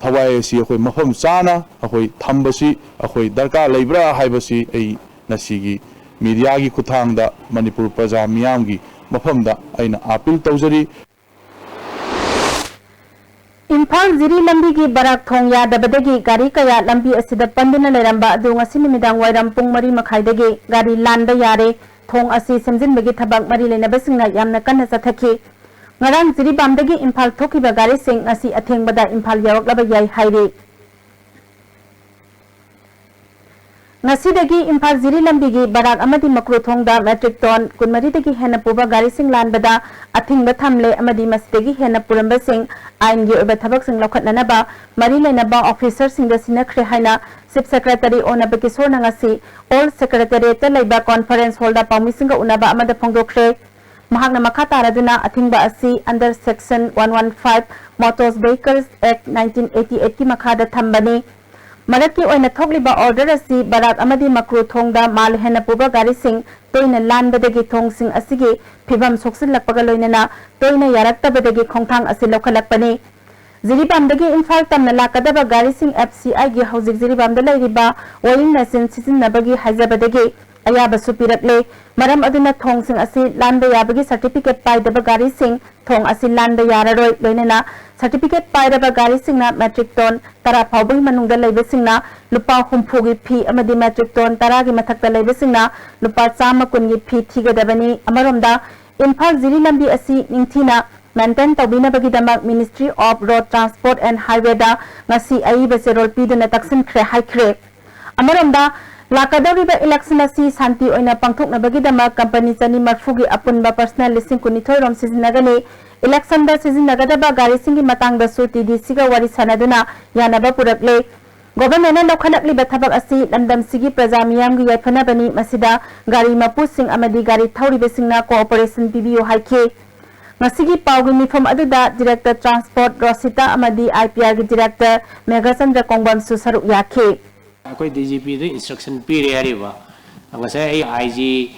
ꯊꯋꯥꯏ ꯑꯁꯤ ꯑꯩꯈꯣꯏ ꯃꯐꯝ ꯆꯥꯅ ꯑꯩꯈꯣꯏ ꯊꯝꯕꯁꯤ ꯑꯩꯈꯣꯏ ꯗꯔꯀꯥꯔ ꯂꯩꯕ꯭ꯔꯥ ꯍꯥꯏꯕꯁꯤ ꯑꯩ ꯉꯁꯤꯒꯤ ꯃꯤꯗꯤꯌꯥꯒꯤ ꯈꯨꯠꯊꯥꯡꯗ ꯃꯅꯤꯄꯨꯔ ꯄ꯭ꯔꯖꯥ ꯃꯤꯌꯥꯝꯒꯤ ꯃꯐꯝꯗ ꯑꯩꯅ ꯑꯥꯄꯤꯜ ꯇꯧꯖꯔꯤ꯫ ꯏꯝꯐꯥꯜ ꯖꯤꯔꯤ ꯂꯝꯕꯤꯒꯤ ꯕꯔꯥꯛ ꯊꯣꯡ ꯌꯥꯗꯕꯗꯒꯤ ꯒꯥꯔꯤ ꯀꯌꯥ ꯂꯝꯕꯤ ꯑꯁꯤꯗ ꯄꯟꯗꯨꯅ ꯂꯩꯔꯝꯕ ꯑꯗꯨ ꯉꯁꯤ ꯅꯨꯃꯤꯗꯥꯡ ꯋꯥꯏꯔꯝ ꯄꯨꯡ ꯃꯔꯤ ꯃꯈꯥꯏꯗꯒꯤ ꯒꯥꯔꯤ ꯂꯥꯟꯕ ꯌꯥꯔꯦ꯫ ꯊꯣꯡ ꯑꯁꯤ ꯁꯦꯝꯖꯤꯟꯕꯒꯤ ꯊꯕꯛ ꯃꯔꯤ ꯂꯩꯅꯕꯁꯤꯡꯅ ꯌꯥꯝꯅ ꯀꯟꯅ ꯆꯠꯊꯈꯤ꯫ ꯉꯔꯥꯡ ꯖꯤꯔꯤꯕꯥꯝꯗꯒꯤ ꯏꯝꯐꯥꯜ ꯊꯣꯛꯈꯤꯕ ꯒꯥꯔꯤꯁꯤꯡ ꯉꯁꯤ ꯑꯊꯦꯡꯕꯗ ꯏꯝꯐꯥꯜ ꯌꯧꯔꯛꯂꯕ ꯌꯥꯏ ꯍꯥꯏꯔꯤ꯫ ꯉꯁꯤꯗꯒꯤ ꯏꯝꯐꯥꯜ ꯖꯤꯔꯤ ꯂꯝꯕꯤꯒꯤ ꯕꯔꯥꯛ ꯑꯃꯗꯤ ꯃꯀ꯭ꯔꯨ ꯊꯣꯡꯗ ꯃꯦꯇ꯭ꯔꯤꯛ ꯇꯣꯟ ꯀꯨꯟꯃꯔꯤꯗꯒꯤ ꯍꯦꯟꯅ ꯄꯨꯕ ꯒꯥꯔꯤꯁꯤꯡ ꯂꯥꯟꯕꯗ ꯑꯊꯤꯡꯕ ꯊꯝꯂꯦ ꯑꯃꯗꯤ ꯃꯁꯤꯗꯒꯤ ꯍꯦꯟꯅ ꯄꯨꯔꯝꯕꯁꯤꯡ ꯑꯥꯏꯟꯒꯤ ꯑꯣꯏꯕ ꯊꯕꯛꯁꯤꯡ ꯂꯧꯈꯠꯅꯅꯕ ꯃꯔꯤ ꯂꯩꯅꯕ ꯑꯣꯐꯤꯁꯔꯁꯤꯡꯗ ꯁꯤꯟꯅꯈ꯭ꯔꯦ ꯍꯥꯏꯅ ꯆꯤꯐ ꯁꯦꯀ꯭ꯔꯦꯇꯔꯤ ꯑꯣꯅꯕ ꯀꯤꯁꯣꯔꯅ ꯉꯁꯤ ꯑꯣꯜ ꯁꯦꯀ꯭ꯔꯦꯇꯔꯤꯌꯦꯠꯇ ꯂꯩꯕ ꯀꯣꯟꯐꯔꯦꯟꯁ ꯍꯣꯜꯗ ꯄꯥꯎꯃꯤꯁꯤꯡꯒ ꯎꯅꯕ ꯑꯃꯗ ꯐꯣꯡꯗꯣꯛꯈ꯭ꯔꯦ꯫ ꯃꯍꯥꯛꯅ ꯃꯈꯥ ꯇꯥꯔꯗꯨꯅ ꯑꯊꯤꯡꯕ ꯑꯁꯤ under section one one five Motor Vehicles Act nineteen eighty eight ꯀꯤ ꯃꯈꯥꯗ ꯊꯝꯕꯅꯤ꯫ ꯃꯔꯛꯀꯤ ꯑꯣꯏꯅ ꯊꯣꯛꯂꯤꯕ ꯑꯣꯔꯗꯔ ꯑꯁꯤ ꯕꯔꯥꯛ ꯑꯃꯗꯤ ꯃꯀ꯭ꯔꯨ ꯊꯣꯡꯗ ꯃꯥꯜ ꯍꯦꯟꯅ ꯄꯨꯕ ꯒꯥꯔꯤꯁꯤꯡ ꯇꯣꯏꯅ ꯂꯥꯟꯕꯗꯒꯤ ꯊꯣꯡꯁꯤꯡ ꯑꯁꯤꯒꯤ ꯐꯤꯕꯝ ꯁꯣꯛꯆꯤꯜꯂꯛꯄꯒ ꯂꯣꯏꯅꯅ ꯇꯣꯏꯅ ꯌꯥꯔꯛꯇꯕꯗꯒꯤ ꯈꯣꯡꯊꯥꯡ ꯑꯁꯤ ꯂꯧꯈꯠꯂꯛꯄꯅꯤ꯫ ꯖꯤꯔꯤꯕꯥꯝꯗꯒꯤ ꯏꯝꯐꯥꯜ ꯇꯝꯅ ꯂꯥꯛꯀꯗꯕ ꯒꯥꯔꯤꯁꯤꯡ ꯑꯦꯐ ꯁꯤ ꯑꯥꯏꯒꯤ ꯍꯧꯖꯤꯛ ꯖꯤꯔꯤꯕꯥꯝꯗ ꯂꯩꯔꯤꯕ ꯋꯦꯌꯤꯡ ꯃꯦꯆꯤꯟ ꯁꯤꯖꯤꯟꯅꯕꯒꯤ ꯍꯥꯏꯖꯕꯗꯒꯤ ꯑꯌꯥꯕꯁꯨ ꯄꯤꯔꯛꯂꯦ꯫ ꯃꯔꯝ ꯑꯗꯨꯅ ꯊꯣꯡꯁꯤꯡ ꯑꯁꯤ ꯂꯥꯟꯕ ꯌꯥꯕꯒꯤ ꯁꯔꯇꯤꯐꯤꯀꯦꯠ ꯄꯥꯏꯗꯕ ꯒꯥꯔꯤꯁꯤꯡ ꯊꯣꯡ ꯑꯁꯤ ꯂꯥꯟꯕ ꯌꯥꯔꯔꯣꯏ꯫ ꯂꯣꯏꯅꯅ ꯁꯔꯇꯤꯐꯤꯀꯦꯠ ꯄꯥꯏꯔꯕ ꯒꯥꯔꯤꯁꯤꯡꯅ ꯃꯦꯇ꯭ꯔꯤꯛ ꯇꯣꯟ ꯇꯔꯥ ꯐꯥꯎꯕꯒꯤ ꯃꯅꯨꯡꯗ ꯂꯩꯕꯁꯤꯡꯅ ꯂꯨꯄꯥ ꯍꯨꯝꯐꯨꯒꯤ ꯐꯤ ꯑꯃꯗꯤ ꯃꯦꯇ꯭ꯔꯤꯛ ꯇꯣꯟ ꯇꯔꯥꯒꯤ ꯃꯊꯛꯇ ꯂꯩꯕꯁꯤꯡꯅ ꯂꯨꯄꯥ ꯆꯥꯝꯃ ꯀꯨꯟꯒꯤ ꯐꯤ ꯊꯤꯒꯗꯕꯅꯤ꯫ ꯑꯃꯔꯣꯝꯗ ꯏꯝꯐꯥꯜ ꯖꯤꯔꯤ ꯂꯝꯕꯤ ꯑꯁꯤ ꯅꯤꯡꯊꯤꯅ ꯃꯦꯟꯇꯦꯟ ꯇꯧꯕꯤꯅꯕꯒꯤꯗꯃꯛ Ministry of Road Transport and Highwayꯗ ꯉꯁꯤ ꯑꯏꯕ ꯆꯦꯔꯣꯜ ꯄꯤꯗꯨꯅ ꯇꯛꯁꯤꯟꯈ꯭ꯔꯦ ꯍꯥꯏꯈ꯭ꯔꯦ꯫ ꯑꯃꯔꯣꯝꯗ ꯂꯥꯛꯀꯗꯧꯔꯤꯕ ꯏꯂꯦꯛꯁꯟ ꯑꯁꯤ ꯁꯥꯟꯇꯤ ꯑꯣꯏꯅ ꯄꯥꯡꯊꯣꯛꯅꯕꯒꯤꯗꯃꯛ ꯀꯝꯄꯅꯤ ꯆꯅꯤ ꯃꯔꯐꯨꯒꯤ ꯑꯄꯨꯟꯕ ꯄꯔꯁꯅꯦꯜ ꯂꯤꯁꯤꯡ ꯀꯨꯟꯅꯤꯊꯣꯏ ꯔꯣꯝ ꯁꯤꯖꯤꯟꯅꯒꯅꯤ꯫ ꯏꯂꯦꯛꯁꯟꯗ ꯁꯤꯖꯤꯟꯅꯒꯗꯕ ꯒꯥꯔꯤꯁꯤꯡꯒꯤ ꯃꯇꯥꯡꯗꯁꯨ ꯇꯤ ꯗꯤ ꯁꯤꯒ ꯋꯥꯔꯤ ꯁꯥꯟꯅꯗꯨꯅ ꯌꯥꯅꯕ ꯄꯨꯔꯛꯂꯦ꯫ ꯒꯣꯚꯔꯟꯃꯦꯟꯠꯅ ꯂꯧꯈꯠꯂꯛꯂꯤꯕ ꯊꯕꯛ ꯑꯁꯤ ꯂꯝꯗꯝꯁꯤꯒꯤ ꯄ꯭ꯔꯖꯥ ꯃꯤꯌꯥꯝꯒꯤ ꯌꯥꯏꯐꯅꯕꯅꯤ꯫ ꯃꯁꯤꯗ ꯒꯥꯔꯤ ꯃꯄꯨꯁꯤꯡ ꯑꯃꯗꯤ ꯒꯥꯔꯤ ꯊꯧꯔꯤꯕꯁꯤꯡꯅ ꯀꯣꯑꯣꯄꯔꯦꯁꯟ ꯄꯤꯕꯤꯌꯨ ꯍꯥꯏꯈꯤ꯫ ꯉꯁꯤꯒꯤ ꯄꯥꯎꯒꯤ ꯃꯤꯐꯝ ꯑꯗꯨꯗ ꯗꯤꯔꯦꯛꯇꯔ ꯇ꯭ꯔꯥꯟꯁꯄꯣꯔꯠ ꯔꯣꯁꯤꯇꯥ ꯑꯃꯗꯤ ꯑꯥꯏ ꯄꯤ ꯑꯥꯔꯒꯤ ꯗꯤꯔꯦꯛꯇꯔ ꯃꯦꯘꯆꯟꯗ꯭ꯔ ꯀꯣꯡꯕꯝꯁꯨ ꯁꯔꯨꯛ ꯌꯥꯈꯤ꯫ ꯑꯩꯈꯣꯏ ꯗꯤ ꯖꯤ ꯄꯤꯗ ꯏꯟꯁꯇ꯭ꯔꯛꯁꯟ ꯄꯤꯔꯦ ꯍꯥꯏꯔꯤꯕ꯫ ꯉꯁꯥꯏ ꯑꯩ ꯑꯥꯏ ꯖꯤ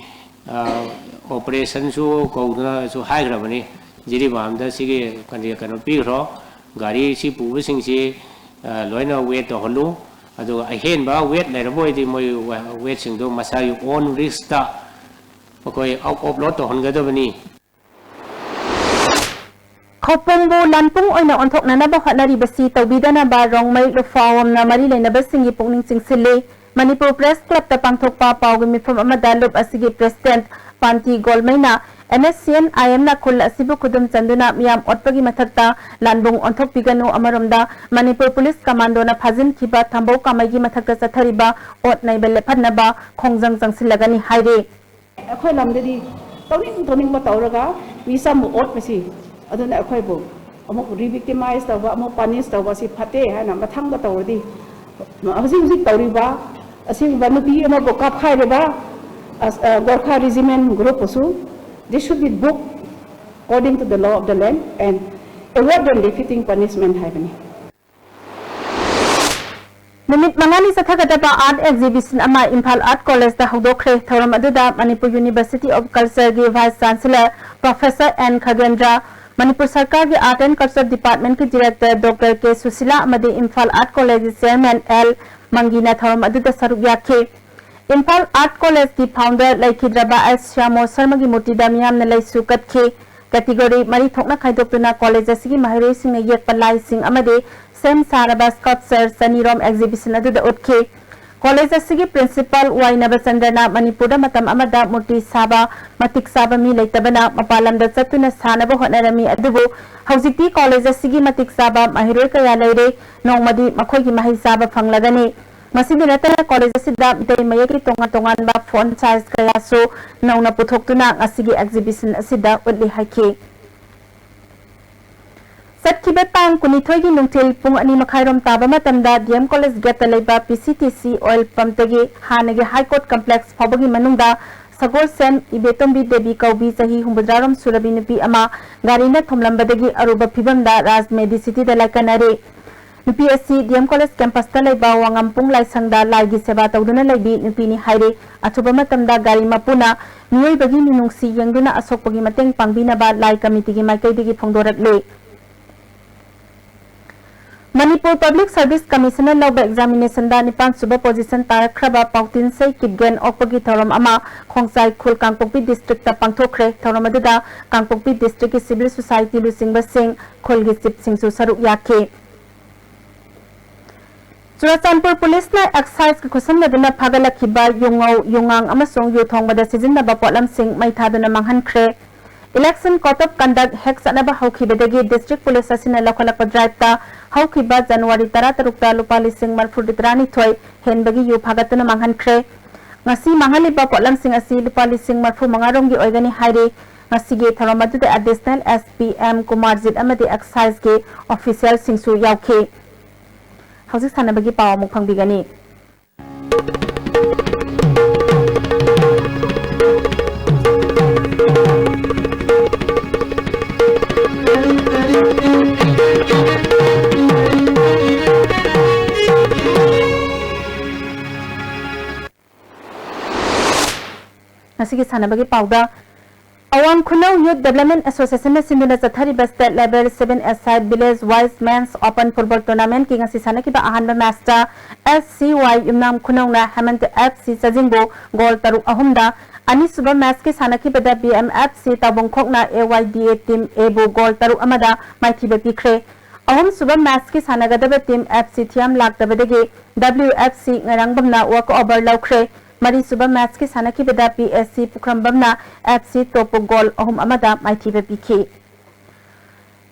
ꯑꯣꯄꯔꯦꯁꯟꯁꯨ ꯀꯧꯗꯨꯅꯁꯨ ꯍꯥꯏꯈ꯭ꯔꯕꯅꯤ, ꯖꯤꯔꯤꯕꯥꯝꯗ ꯁꯤꯒꯤ ꯀꯩꯅꯣ ꯄꯤꯈ꯭ꯔꯣ, ꯒꯥꯔꯤ ꯁꯤ ꯄꯨꯕꯁꯤꯡꯁꯤ ꯑ, ꯂꯣꯏꯅ ꯋꯦꯠ ꯇꯧꯍꯜꯂꯨ꯫ ꯑꯗꯨꯒ ꯑꯍꯦꯟꯕ ꯋꯦꯠ ꯂꯩꯔꯕ ꯑꯣꯏꯔꯗꯤ ꯃꯣꯏ ꯋꯦ-, ꯋꯦꯠꯁꯤꯡꯗꯨ ꯃꯁꯥꯒꯤ ꯑꯣꯟ ꯔꯤꯁꯛꯇ ꯃꯈꯣꯏ ꯑꯞ-, ꯑꯞꯂꯣꯗ ꯇꯧꯍꯟꯒꯗꯕꯅꯤ꯫ ꯈꯧꯄꯨꯝꯕꯨ ꯂꯥꯟꯄꯨꯡ ꯑꯣꯏꯅ ꯑꯣꯟꯊꯣꯛꯅꯅꯕ ꯍꯣꯠꯅꯔꯤꯕꯁꯤ ꯇꯧꯕꯤꯗꯅꯕ ꯔꯣꯡꯃꯩ ꯂꯨꯐꯥꯋꯝꯅ ꯃꯔꯤ ꯂꯩꯅꯕꯁꯤꯡꯒꯤ ꯄꯨꯛꯅꯤꯡ ꯆꯤꯡꯁꯤꯜꯂꯤ꯫ ꯃꯅꯤꯄꯨꯔ ꯄ꯭ꯔꯦꯁ ꯀ꯭ꯂꯕꯇ ꯄꯥꯡꯊꯣꯛꯄ ꯄꯥꯎꯒꯤ ꯃꯤꯐꯝ ꯑꯃꯗ ꯂꯨꯞ ꯑꯁꯤꯒꯤ ꯄ꯭ꯔꯦꯁꯤꯗꯦꯟꯠ ꯄꯥꯟꯇꯤ ꯒꯣꯜꯃꯩꯅ NSCN-IM-ꯅ ꯈꯨꯜ ꯑꯁꯤꯕꯨ ꯈꯨꯗꯨꯝ ꯆꯟꯗꯨꯅ ꯃꯤꯌꯥꯝ ꯑꯣꯠꯄꯒꯤ ꯃꯊꯛꯇ ꯂꯥꯟꯕꯨꯡ ꯑꯣꯟꯊꯣꯛꯄꯤꯒꯅꯨ, ꯑꯃꯔꯣꯝꯗ ꯃꯅꯤꯄꯨꯔ ꯄꯨꯂꯤꯁ ꯀꯃꯥꯟꯗꯣꯅ ꯐꯥꯖꯤꯟꯈꯤꯕ ꯊꯝꯕꯧ ꯀꯥꯃꯩꯒꯤ ꯃꯊꯛꯇ ꯆꯠꯊꯔꯤꯕ ꯑꯣꯠ ꯅꯩꯕ ꯂꯦꯞꯍꯟꯅꯕ ꯈꯣꯡꯖꯪ ꯆꯪꯁꯤꯜꯂꯒꯅꯤ ꯍꯥꯏꯔꯤ꯫ ꯑꯩꯈꯣꯏ ꯂꯝꯗꯗꯤ ꯇꯧꯅꯤꯡ ꯇꯧꯅꯤꯡꯕ ꯇꯧꯔꯒ ꯃꯤ ꯆꯝꯕ ꯑꯣꯠꯄꯁꯤ, ꯑꯗꯨꯅ ꯑꯩꯈꯣꯏꯕꯨ ꯑꯃꯨꯛ ꯔꯤꯚꯤꯛꯇꯤꯃꯥꯏꯖ ꯇꯧꯕ, ꯑꯃꯨꯛ ꯄꯅꯤꯁ ꯇꯧꯕ ꯑꯁꯤ ꯐꯠꯇꯦ ꯍꯥꯏꯅ ꯃꯊꯪꯗ ꯇꯧꯔꯗꯤ, ꯍꯧꯖꯤꯛ ꯍꯧꯖꯤꯛ ꯇꯧꯔꯤꯕ ꯑꯁꯤꯒꯨꯝꯕ ꯅꯨꯄꯤ ꯑꯃꯕꯨ ꯀꯥꯞꯈꯥꯏꯔꯤꯕ, ꯑꯁ, ꯑ, Gorkha ꯔꯤꯖꯤꯃꯦꯟ ꯒ꯭ꯔꯨꯞꯄꯨꯁꯨ, they should be booked according to the law of the land and award them befitting punishment ꯍꯥꯏꯕꯅꯤ꯫ ꯅꯨꯃꯤꯠ ꯃꯉꯥꯅꯤ ꯆꯠꯊꯒꯗꯕ ꯑꯥꯔꯠ ꯑꯦꯛꯖꯤꯕꯤꯁꯟ ꯑꯃ ꯏꯝꯐꯥꯜ ꯑꯥꯔꯠ ꯀꯣꯂꯦꯖꯇ ꯍꯧꯗꯣꯛꯈ꯭ꯔꯦ꯫ ꯊꯧꯔꯝ ꯑꯗꯨꯗ ꯃꯅꯤꯄꯨꯔ ꯌꯨꯅꯤꯚꯔꯁꯤꯇꯤ ꯑꯣꯐ ꯀꯜꯆꯔꯒꯤ vice chancellor professor N Khagendra, Manipur ꯁꯔꯀꯥꯔꯒꯤ ꯑꯥꯔꯠ ꯑꯦꯟ ꯀꯜꯆꯔ ꯗꯤꯄꯥꯔꯠꯃꯦꯟꯠꯀꯤ ꯗꯤꯔꯦꯛꯇꯔ ꯗꯣꯛꯇꯔ ꯀꯦ ꯁꯨꯁꯤꯂꯥ ꯑꯃꯗꯤ ꯏꯝꯐꯥꯜ ꯑꯥꯔꯠ ꯀꯣꯂꯦꯖꯀꯤ ꯆꯦꯌꯔꯃꯦꯟ ꯑꯦꯜ ꯃꯪꯒꯤꯅ ꯊꯧꯔꯝ ꯑꯗꯨꯗ ꯁꯔꯨꯛ ꯌꯥꯈꯤ꯫ ꯏꯝꯐꯥꯜ ꯑꯥꯔꯠ ꯀꯣꯂꯦꯖꯀꯤ ꯐꯥꯎꯟꯗꯔ ꯂꯩꯈꯤꯗ꯭ꯔꯕ ꯑꯦꯁ ꯁ꯭ꯌꯥꯃꯣ ꯁꯔꯃꯒꯤ ꯃꯨꯔꯇꯤꯗ ꯃꯤꯌꯥꯝꯅ ꯂꯩꯁꯨ ꯀꯠꯈꯤ꯫ ꯀꯦꯇꯤꯒꯣꯔꯤ ꯃꯔꯤ ꯊꯣꯛꯅ ꯈꯥꯏꯗꯣꯛꯇꯨꯅ ꯀꯣꯂꯦꯖ ꯑꯁꯤꯒꯤ ꯃꯍꯩꯔꯣꯏꯁꯤꯡꯅ ꯌꯦꯛꯄ ꯂꯥꯏꯁꯤꯡ ꯑꯃꯗꯤ ꯁꯦꯝ ꯁꯥꯔꯕ ꯁ꯭ꯀꯜꯞꯆꯔ ꯆꯅꯤꯔꯣꯝ ꯑꯦꯛꯖꯤꯕꯤꯁꯟ ꯑꯗꯨꯗ ꯎꯠꯈꯤ꯫ ꯀꯣꯂꯦꯖ ꯑꯁꯤꯒꯤ ꯄ꯭ꯔꯤꯟꯁꯤꯄꯥꯜ ꯋꯥꯏ ꯅꯕꯆꯟꯗ꯭ꯔꯅ ꯃꯅꯤꯄꯨꯔꯗ ꯃꯇꯝ ꯑꯃꯗ ꯃꯨꯔꯇꯤ ꯁꯥꯕ ꯃꯇꯤꯛ ꯆꯥꯕ ꯃꯤ ꯂꯩꯇꯕꯅ ꯃꯄꯥꯟ ꯂꯝꯗ ꯆꯠꯇꯨꯅ ꯁꯥꯅꯕ ꯍꯣꯠꯅꯔꯝꯃꯤ, ꯑꯗꯨꯕꯨ ꯍꯧꯖꯤꯛꯇꯤ ꯀꯣꯂꯦꯖ ꯑꯁꯤꯒꯤ ꯃꯇꯤꯛ ꯆꯥꯕ ꯃꯍꯩꯔꯣꯏ ꯀꯌꯥ ꯂꯩꯔꯦ, ꯅꯣꯡꯃꯗꯤ ꯃꯈꯣꯏꯒꯤ ꯃꯍꯩ ꯆꯥꯕ ꯐꯪꯂꯒꯅꯤ꯫ ꯃꯁꯤꯗ ꯅꯠꯇꯅ ꯀꯣꯂꯦꯖ ꯑꯁꯤꯗ ꯃꯤꯇꯩ ꯃꯌꯦꯛꯀꯤ ꯇꯣꯉꯥꯟ ꯇꯣꯉꯥꯟꯕ ꯐꯣꯟ ꯁꯥꯏꯖ ꯀꯌꯥꯁꯨ ꯅꯧꯅ ꯄꯨꯊꯣꯛꯇꯨꯅ ꯉꯁꯤꯒꯤ ꯑꯦꯛꯖꯤꯕꯤꯁꯟ ꯑꯁꯤꯗ ꯎꯠꯂꯤ ꯍꯥꯏꯈꯤ꯫ ꯆꯠꯈꯤꯕ ꯇꯥꯡ ꯀꯨꯟꯅꯤꯊꯣꯏꯒꯤ ꯅꯨꯡꯊꯤꯜ ꯄꯨꯡ ꯑꯅꯤ ꯃꯈꯥꯏꯔꯣꯝ ꯇꯥꯕ ꯃꯇꯝꯗ ꯗꯤ ꯑꯦꯝ ꯀꯣꯂꯦꯖ ꯒꯦꯠꯇ ꯂꯩꯕ ꯄꯤ ꯁꯤ ꯇꯤ ꯁꯤ ꯑꯣꯏꯜ ꯄꯝꯇꯒꯤ ꯍꯥꯟꯅꯒꯤ ꯍꯥꯏ ꯀꯣꯔꯠ ꯀꯝꯄ꯭ꯂꯦꯛꯁ ꯐꯥꯎꯕꯒꯤ ꯃꯅꯨꯡꯗ ꯁꯒꯣꯜꯁꯦꯝ ꯏꯕꯦꯇꯣꯝꯕꯤ ꯗꯦꯕꯤ ꯀꯧꯕꯤ ꯆꯍꯤ ꯍꯨꯝꯐꯨꯇꯔꯥꯔꯣꯝ ꯁꯨꯔꯕꯤ ꯅꯨꯄꯤ ꯑꯃ ꯒꯥꯔꯤꯅ ꯊꯣꯝꯂꯝꯕꯗꯒꯤ ꯑꯔꯨꯕ ꯐꯤꯚꯝꯗ ꯔꯥꯖ ꯃꯦꯗꯤꯁꯤꯇꯤꯗ ꯂꯥꯏꯀꯠꯅꯔꯤ꯫ ꯅꯨꯄꯤ ꯑꯁꯤ ꯗꯤ ꯑꯦꯝ ꯀꯣꯂꯦꯖ ꯀꯦꯝꯄꯁꯇ ꯂꯩꯕ ꯋꯥꯉꯝꯄꯨꯡ ꯂꯥꯏꯁꯪꯗ ꯂꯥꯏꯒꯤ ꯁꯦꯕꯥ ꯇꯧꯗꯨꯅ ꯂꯩꯕꯤ ꯅꯨꯄꯤꯅꯤ ꯍꯥꯏꯔꯤ꯫ ꯑꯊꯨꯕ ꯃꯇꯝꯗ ꯒꯥꯔꯤ ꯃꯄꯨꯅ ꯃꯤꯑꯣꯏꯕꯒꯤ ꯃꯤꯅꯨꯡꯁꯤ ꯌꯦꯡꯗꯨꯅ ꯑꯁꯣꯛꯄꯒꯤ ꯃꯇꯦꯡ ꯄꯥꯡꯕꯤꯅꯕ ꯂꯥꯏ ꯀꯃꯤꯇꯤꯒꯤ ꯃꯥꯏꯀꯩꯗꯒꯤ ꯐꯣꯡꯗꯣꯔꯛꯂꯤ꯫ ꯃꯅꯤꯄꯨꯔ Public Service Commission ꯅ ꯂꯧꯕ examination ꯗ ꯅꯤꯄꯥꯟ ꯁꯨꯕ position ꯇꯥꯔꯛꯈ꯭ꯔꯕ ꯄꯥꯎꯇꯤꯟꯁꯩ ꯀꯤꯞꯒꯦꯟ ꯑꯣꯛꯄꯒꯤ ꯊꯧꯔꯝ ꯑꯃ ꯈꯣꯡꯖꯥꯏ ꯈꯨꯜ ꯀꯥꯡꯄꯣꯛꯄꯤ district ꯇ ꯄꯥꯡꯊꯣꯛꯈ꯭ꯔꯦ꯫ ꯊꯧꯔꯝ ꯑꯗꯨꯗ ꯀꯥꯡꯄꯣꯛꯄꯤ district ꯀꯤ civil society ꯂꯨꯆꯤꯡꯕꯁꯤꯡ, ꯈꯨꯜꯒꯤ chief ꯁꯤꯡꯁꯨ ꯁꯔꯨꯛ ꯌꯥꯈꯤ꯫ ꯆꯨꯔꯥꯆꯥꯟꯄꯨꯔ police ꯅ excise ꯀ ꯈꯨꯠꯁꯝꯅꯗꯨꯅ ꯐꯥꯒꯠꯂꯛꯈꯤꯕ ꯌꯨꯉꯧ, ꯌꯨꯉꯥꯡ ꯑꯃꯁꯨꯡ ꯌꯨ ꯊꯣꯡꯕꯗ ꯁꯤꯖꯤꯟꯅꯕ ꯄꯣꯠꯂꯝꯁꯤꯡ ꯃꯩ ꯊꯥꯗꯨꯅ ꯃꯥꯡꯍꯟꯈ꯭ꯔꯦ꯫ Election code of conduct ꯍꯦꯛ ꯆꯠꯅꯕ ꯍꯧꯈꯤꯕꯗꯒꯤ district police ꯑꯁꯤꯅ ꯂꯧꯈꯠꯂꯛꯄ drive ꯇ ꯍꯧꯈꯤꯕ January ꯇꯔꯥꯇꯔꯨꯛꯇ ꯂꯨꯄꯥ ꯂꯤꯁꯤꯡ ꯃꯔꯤꯐꯨ ꯇꯔꯥꯅꯤꯊꯣꯏ ꯍꯦꯟꯕꯒꯤ ꯌꯨ ꯐꯥꯒꯠꯇꯨꯅ ꯃꯥꯡꯍꯟꯈ꯭ꯔꯦ꯫ ꯉꯁꯤ ꯃꯥꯡꯍꯜꯂꯤꯕ ꯄꯣꯠꯂꯝꯁꯤꯡ ꯑꯁꯤ ꯂꯨꯄꯥ ꯂꯤꯁꯤꯡ ꯃꯔꯤꯐꯨ ꯃꯉꯥ ꯔꯣꯝꯒꯤ ꯑꯣꯏꯒꯅꯤ ꯍꯥꯏꯔꯤ꯫ ꯉꯁꯤꯒꯤ ꯊꯧꯔꯝ ꯑꯗꯨꯗ additional S P M Kumarjit ꯑꯃꯗꯤ excise ꯀꯤ official ꯁꯤꯡꯁꯨ ꯌꯥꯎꯈꯤ꯫ ꯍꯧꯖꯤꯛ ꯁꯥꯟꯅꯕꯒꯤ ꯄꯥꯎ ꯑꯃꯨꯛ ꯐꯪꯕꯤꯒꯅꯤ꯫ ꯉꯁꯤꯒꯤ ꯁꯥꯟꯅꯕꯒꯤ ꯄꯥꯎꯗ, ꯑꯋꯥꯡ ꯈꯨꯅꯧ Youth Development Association ꯅ ꯁꯤꯟꯗꯨꯅ ꯆꯠꯊꯔꯤꯕ state level seven-a-side village wise men's open football tournament ꯀꯤ ꯉꯁꯤ ꯁꯥꯟꯅꯈꯤꯕ ꯑꯍꯥꯟꯕ match ꯇ S C Y ꯌꯨꯝꯅꯥꯝ ꯈꯨꯅꯧꯅ ꯍꯦꯃꯟꯇ F C ꯆꯥꯖꯤꯡꯕꯨ goal ꯇꯔꯨꯛ ꯑꯍꯨꯝꯗ, ꯑꯅꯤꯁꯨꯕ match ꯀꯤ ꯁꯥꯟꯅꯈꯤꯕꯗ B M F C ꯇꯥꯎꯕꯪꯈꯣꯛꯅ A Y D A team A ꯕꯨ goal ꯇꯔꯨꯛ ꯑꯃꯗ ꯃꯥꯏꯊꯤꯕ ꯄꯤꯈ꯭ꯔꯦ꯫ ꯑꯍꯨꯝꯁꯨꯕ match ꯀꯤ ꯁꯥꯟꯅꯒꯗꯕ team F C ꯊꯤꯌꯥꯝ ꯂꯥꯛꯇꯕꯗꯒꯤ W F C ꯉꯔꯥꯡꯕꯝꯅ walk over ꯂꯧꯈ꯭ꯔꯦ꯫ ꯃꯔꯤꯁꯨꯕ match ꯀꯤ ꯁꯥꯟꯅꯈꯤꯕꯗ P S C ꯄꯨꯈ꯭ꯔꯝꯕꯝꯅ F C ꯇꯣꯞꯄꯨ goal ꯑꯍꯨꯝ ꯑꯃꯗ ꯃꯥꯏꯊꯤꯕ ꯄꯤꯈꯤ꯫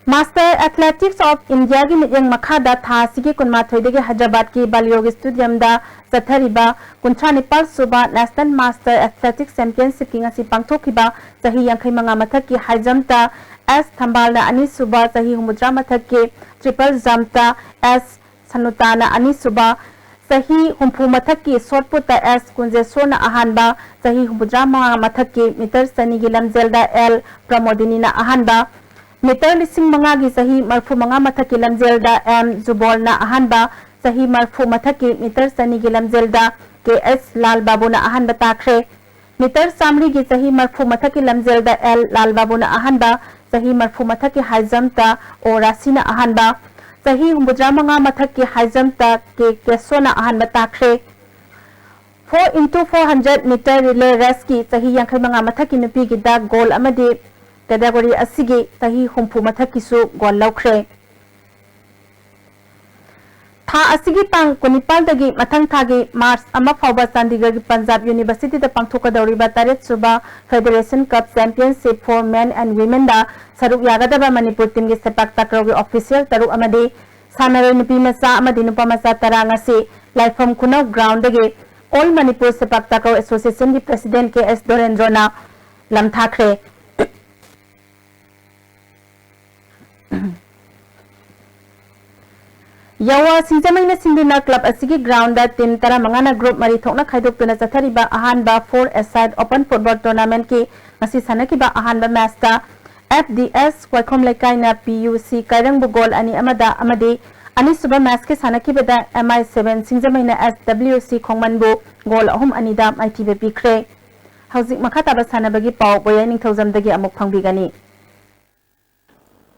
Master Athletics of India ꯒꯤ ꯃꯤꯠꯌꯦꯡ ꯃꯈꯥꯗ ꯊꯥ ꯑꯁꯤꯒꯤ ꯀꯨꯟꯃꯥꯊꯣꯏꯗꯒꯤ ꯍꯥꯏꯗ꯭ꯔꯕꯥꯗꯀꯤ ꯕꯥꯂꯤꯌꯣꯒꯤ stadium ꯗ ꯆꯠꯊꯔꯤꯕ ꯀꯨꯟꯊ꯭ꯔꯥ ꯅꯤꯄꯥꯜ ꯁꯨꯕ National Master Athletics Championship ꯀꯤ ꯉꯁꯤ ꯄꯥꯡꯊꯣꯛꯈꯤꯕ ꯆꯍꯤ ꯌꯥꯡꯈꯩ ꯃꯉꯥ ꯃꯊꯛꯀꯤ high jump ꯇ S ꯊꯝꯕꯥꯜꯅ ꯑꯅꯤꯁꯨꯕ, ꯆꯍꯤ ꯍꯨꯝꯐꯨꯇꯔꯥ ꯃꯊꯛꯀꯤ triple jump ꯇ S ꯁꯅꯨꯇꯥꯅ ꯑꯅꯤꯁꯨꯕ, ꯆꯍꯤ ꯍꯨꯝꯐꯨ ꯃꯊꯛꯀꯤ shot put ꯇ S ꯀꯨꯟꯖꯦꯁꯣꯔꯅ ꯑꯍꯥꯟꯕ, ꯆꯍꯤ ꯍꯨꯝꯐꯨꯇꯔꯥ ꯃꯉꯥ ꯃꯊꯛꯀꯤ meter ꯆꯅꯤꯒꯤ ꯂꯝꯖꯦꯜꯗ L ꯄ꯭ꯔꯃꯣꯗꯤꯅꯤꯅ ꯑꯍꯥꯟꯕ, meter ꯂꯤꯁꯤꯡ ꯃꯉꯥꯒꯤ ꯆꯍꯤ ꯃꯔꯤꯐꯨ ꯃꯉꯥ ꯃꯊꯛꯀꯤ ꯂꯝꯖꯦꯜꯗ M ꯖꯨꯕꯣꯜꯅ ꯑꯍꯥꯟꯕ, ꯆꯍꯤ ꯃꯔꯤꯐꯨ ꯃꯊꯛꯀꯤ meter ꯆꯅꯤꯒꯤ ꯂꯝꯖꯦꯜꯗ K S ꯂꯥꯜ ꯕꯥꯕꯨꯅ ꯑꯍꯥꯟꯕ ꯇꯥꯈ꯭ꯔꯦ꯫ Meter ꯆꯥꯃꯔꯤꯒꯤ ꯆꯍꯤ ꯃꯔꯤꯐꯨ ꯃꯊꯛꯀꯤ ꯂꯝꯖꯦꯜꯗ L ꯂꯥꯜ ꯕꯥꯕꯨꯅ ꯑꯍꯥꯟꯕ, ꯆꯍꯤ ꯃꯔꯤꯐꯨ ꯃꯊꯛꯀꯤ high jump ꯇ O ꯔꯥꯁꯤꯅ ꯑꯍꯥꯟꯕ, ꯆꯍꯤ ꯍꯨꯝꯐꯨꯇꯔꯥ ꯃꯉꯥ ꯃꯊꯛꯀꯤ high jumpꯇ ꯀꯦ ꯀꯦꯁꯣꯅ ꯑꯍꯥꯟꯕ ꯇꯥꯈ꯭ꯔꯦ꯫ Four into four hundred meter relay raceꯀꯤ ꯆꯍꯤ ꯌꯥꯡꯈꯩ ꯃꯉꯥ ꯃꯊꯛꯀꯤ ꯅꯨꯄꯤꯒꯤꯗ gold ꯑꯃꯗꯤ category ꯑꯁꯤꯒꯤ ꯆꯍꯤ ꯍꯨꯝꯐꯨ ꯃꯊꯛꯀꯤꯁꯨ gold ꯂꯧꯈ꯭ꯔꯦ꯫ ꯊꯥ ꯑꯁꯤꯒꯤ ꯇꯥꯡ ꯀꯨꯟꯅꯤꯄꯥꯜꯗꯒꯤ ꯃꯊꯪ ꯊꯥꯒꯤ ꯃꯥꯔꯆ ꯑꯃ ꯐꯥꯎꯕ ꯆꯥꯟꯗꯤꯒꯔꯒꯤ ꯄꯟꯖꯥꯕ ꯌꯨꯅꯤꯚꯔꯁꯤꯇꯤꯗ ꯄꯥꯡꯊꯣꯛꯀꯗꯧꯔꯤꯕ ꯇꯔꯦꯠ ꯁꯨꯕ Federation Cup Championship for Men and Womenꯗ ꯁꯔꯨꯛ ꯌꯥꯒꯗꯕ ꯃꯅꯤꯄꯨꯔ teamꯒꯤ ꯁꯦꯄꯥꯛ ꯇꯥꯀ꯭ꯔꯧꯒꯤ official ꯇꯔꯨꯛ ꯑꯃꯗꯤ ꯁꯥꯟꯅꯔꯣꯏ ꯅꯨꯄꯤ ꯃꯆꯥ ꯑꯃꯗꯤ ꯅꯨꯄꯥ ꯃꯆꯥ ꯇꯔꯥ ꯉꯁꯤ ꯂꯥꯏꯐꯝ ꯈꯨꯅꯧ groundꯗꯒꯤ All Manipur ꯁꯦꯄꯥꯛ ꯇꯥꯀ꯭ꯔꯧ Associationꯒꯤ president ꯀꯦ ꯑꯦꯁ ꯗꯣꯔꯦꯟꯗ꯭ꯔꯣꯅ ꯂꯝꯊꯥꯈ꯭ꯔꯦ꯫ ꯌꯥꯋꯥ ꯁꯤꯡꯖꯃꯩꯅ ꯁꯤꯟꯗꯨꯅ club ꯑꯁꯤꯒꯤ groundꯗ team ꯇꯔꯥꯃꯉꯥꯅ group ꯃꯔꯤ ꯊꯣꯛꯅ ꯈꯥꯏꯗꯣꯛꯇꯨꯅ ꯆꯠꯊꯔꯤꯕ ꯑꯍꯥꯟꯕ four-a-side open football tournamentꯀꯤ ꯉꯁꯤ ꯁꯥꯟꯅꯈꯤꯕ ꯑꯍꯥꯟꯕ matchꯇ F D S ꯋꯥꯏꯈꯣꯝ ꯂꯩꯀꯥꯏꯅ P U C ꯀꯥꯏꯔꯪꯕꯨ goal ꯑꯅꯤ ꯑꯃꯗ ꯑꯃꯗꯤ ꯑꯅꯤꯁꯨꯕ matchꯀꯤ ꯁꯥꯟꯅꯈꯤꯕꯗ M I seven ꯁꯤꯡꯖꯃꯩꯅ S W C ꯈꯣꯡꯃꯟꯕꯨ goal ꯑꯍꯨꯝ ꯑꯅꯤꯗ ꯃꯥꯏꯊꯤꯕ ꯄꯤꯈ꯭ꯔꯦ꯫ ꯍꯧꯖꯤꯛ ꯃꯈꯥ ꯇꯥꯕ ꯁꯥꯟꯅꯕꯒꯤ ꯄꯥꯎ ꯕꯣꯌꯥꯏ ꯅꯤꯡꯊꯧꯖꯝꯗꯒꯤ ꯑꯃꯨꯛ ꯐꯪꯕꯤꯒꯅꯤ꯫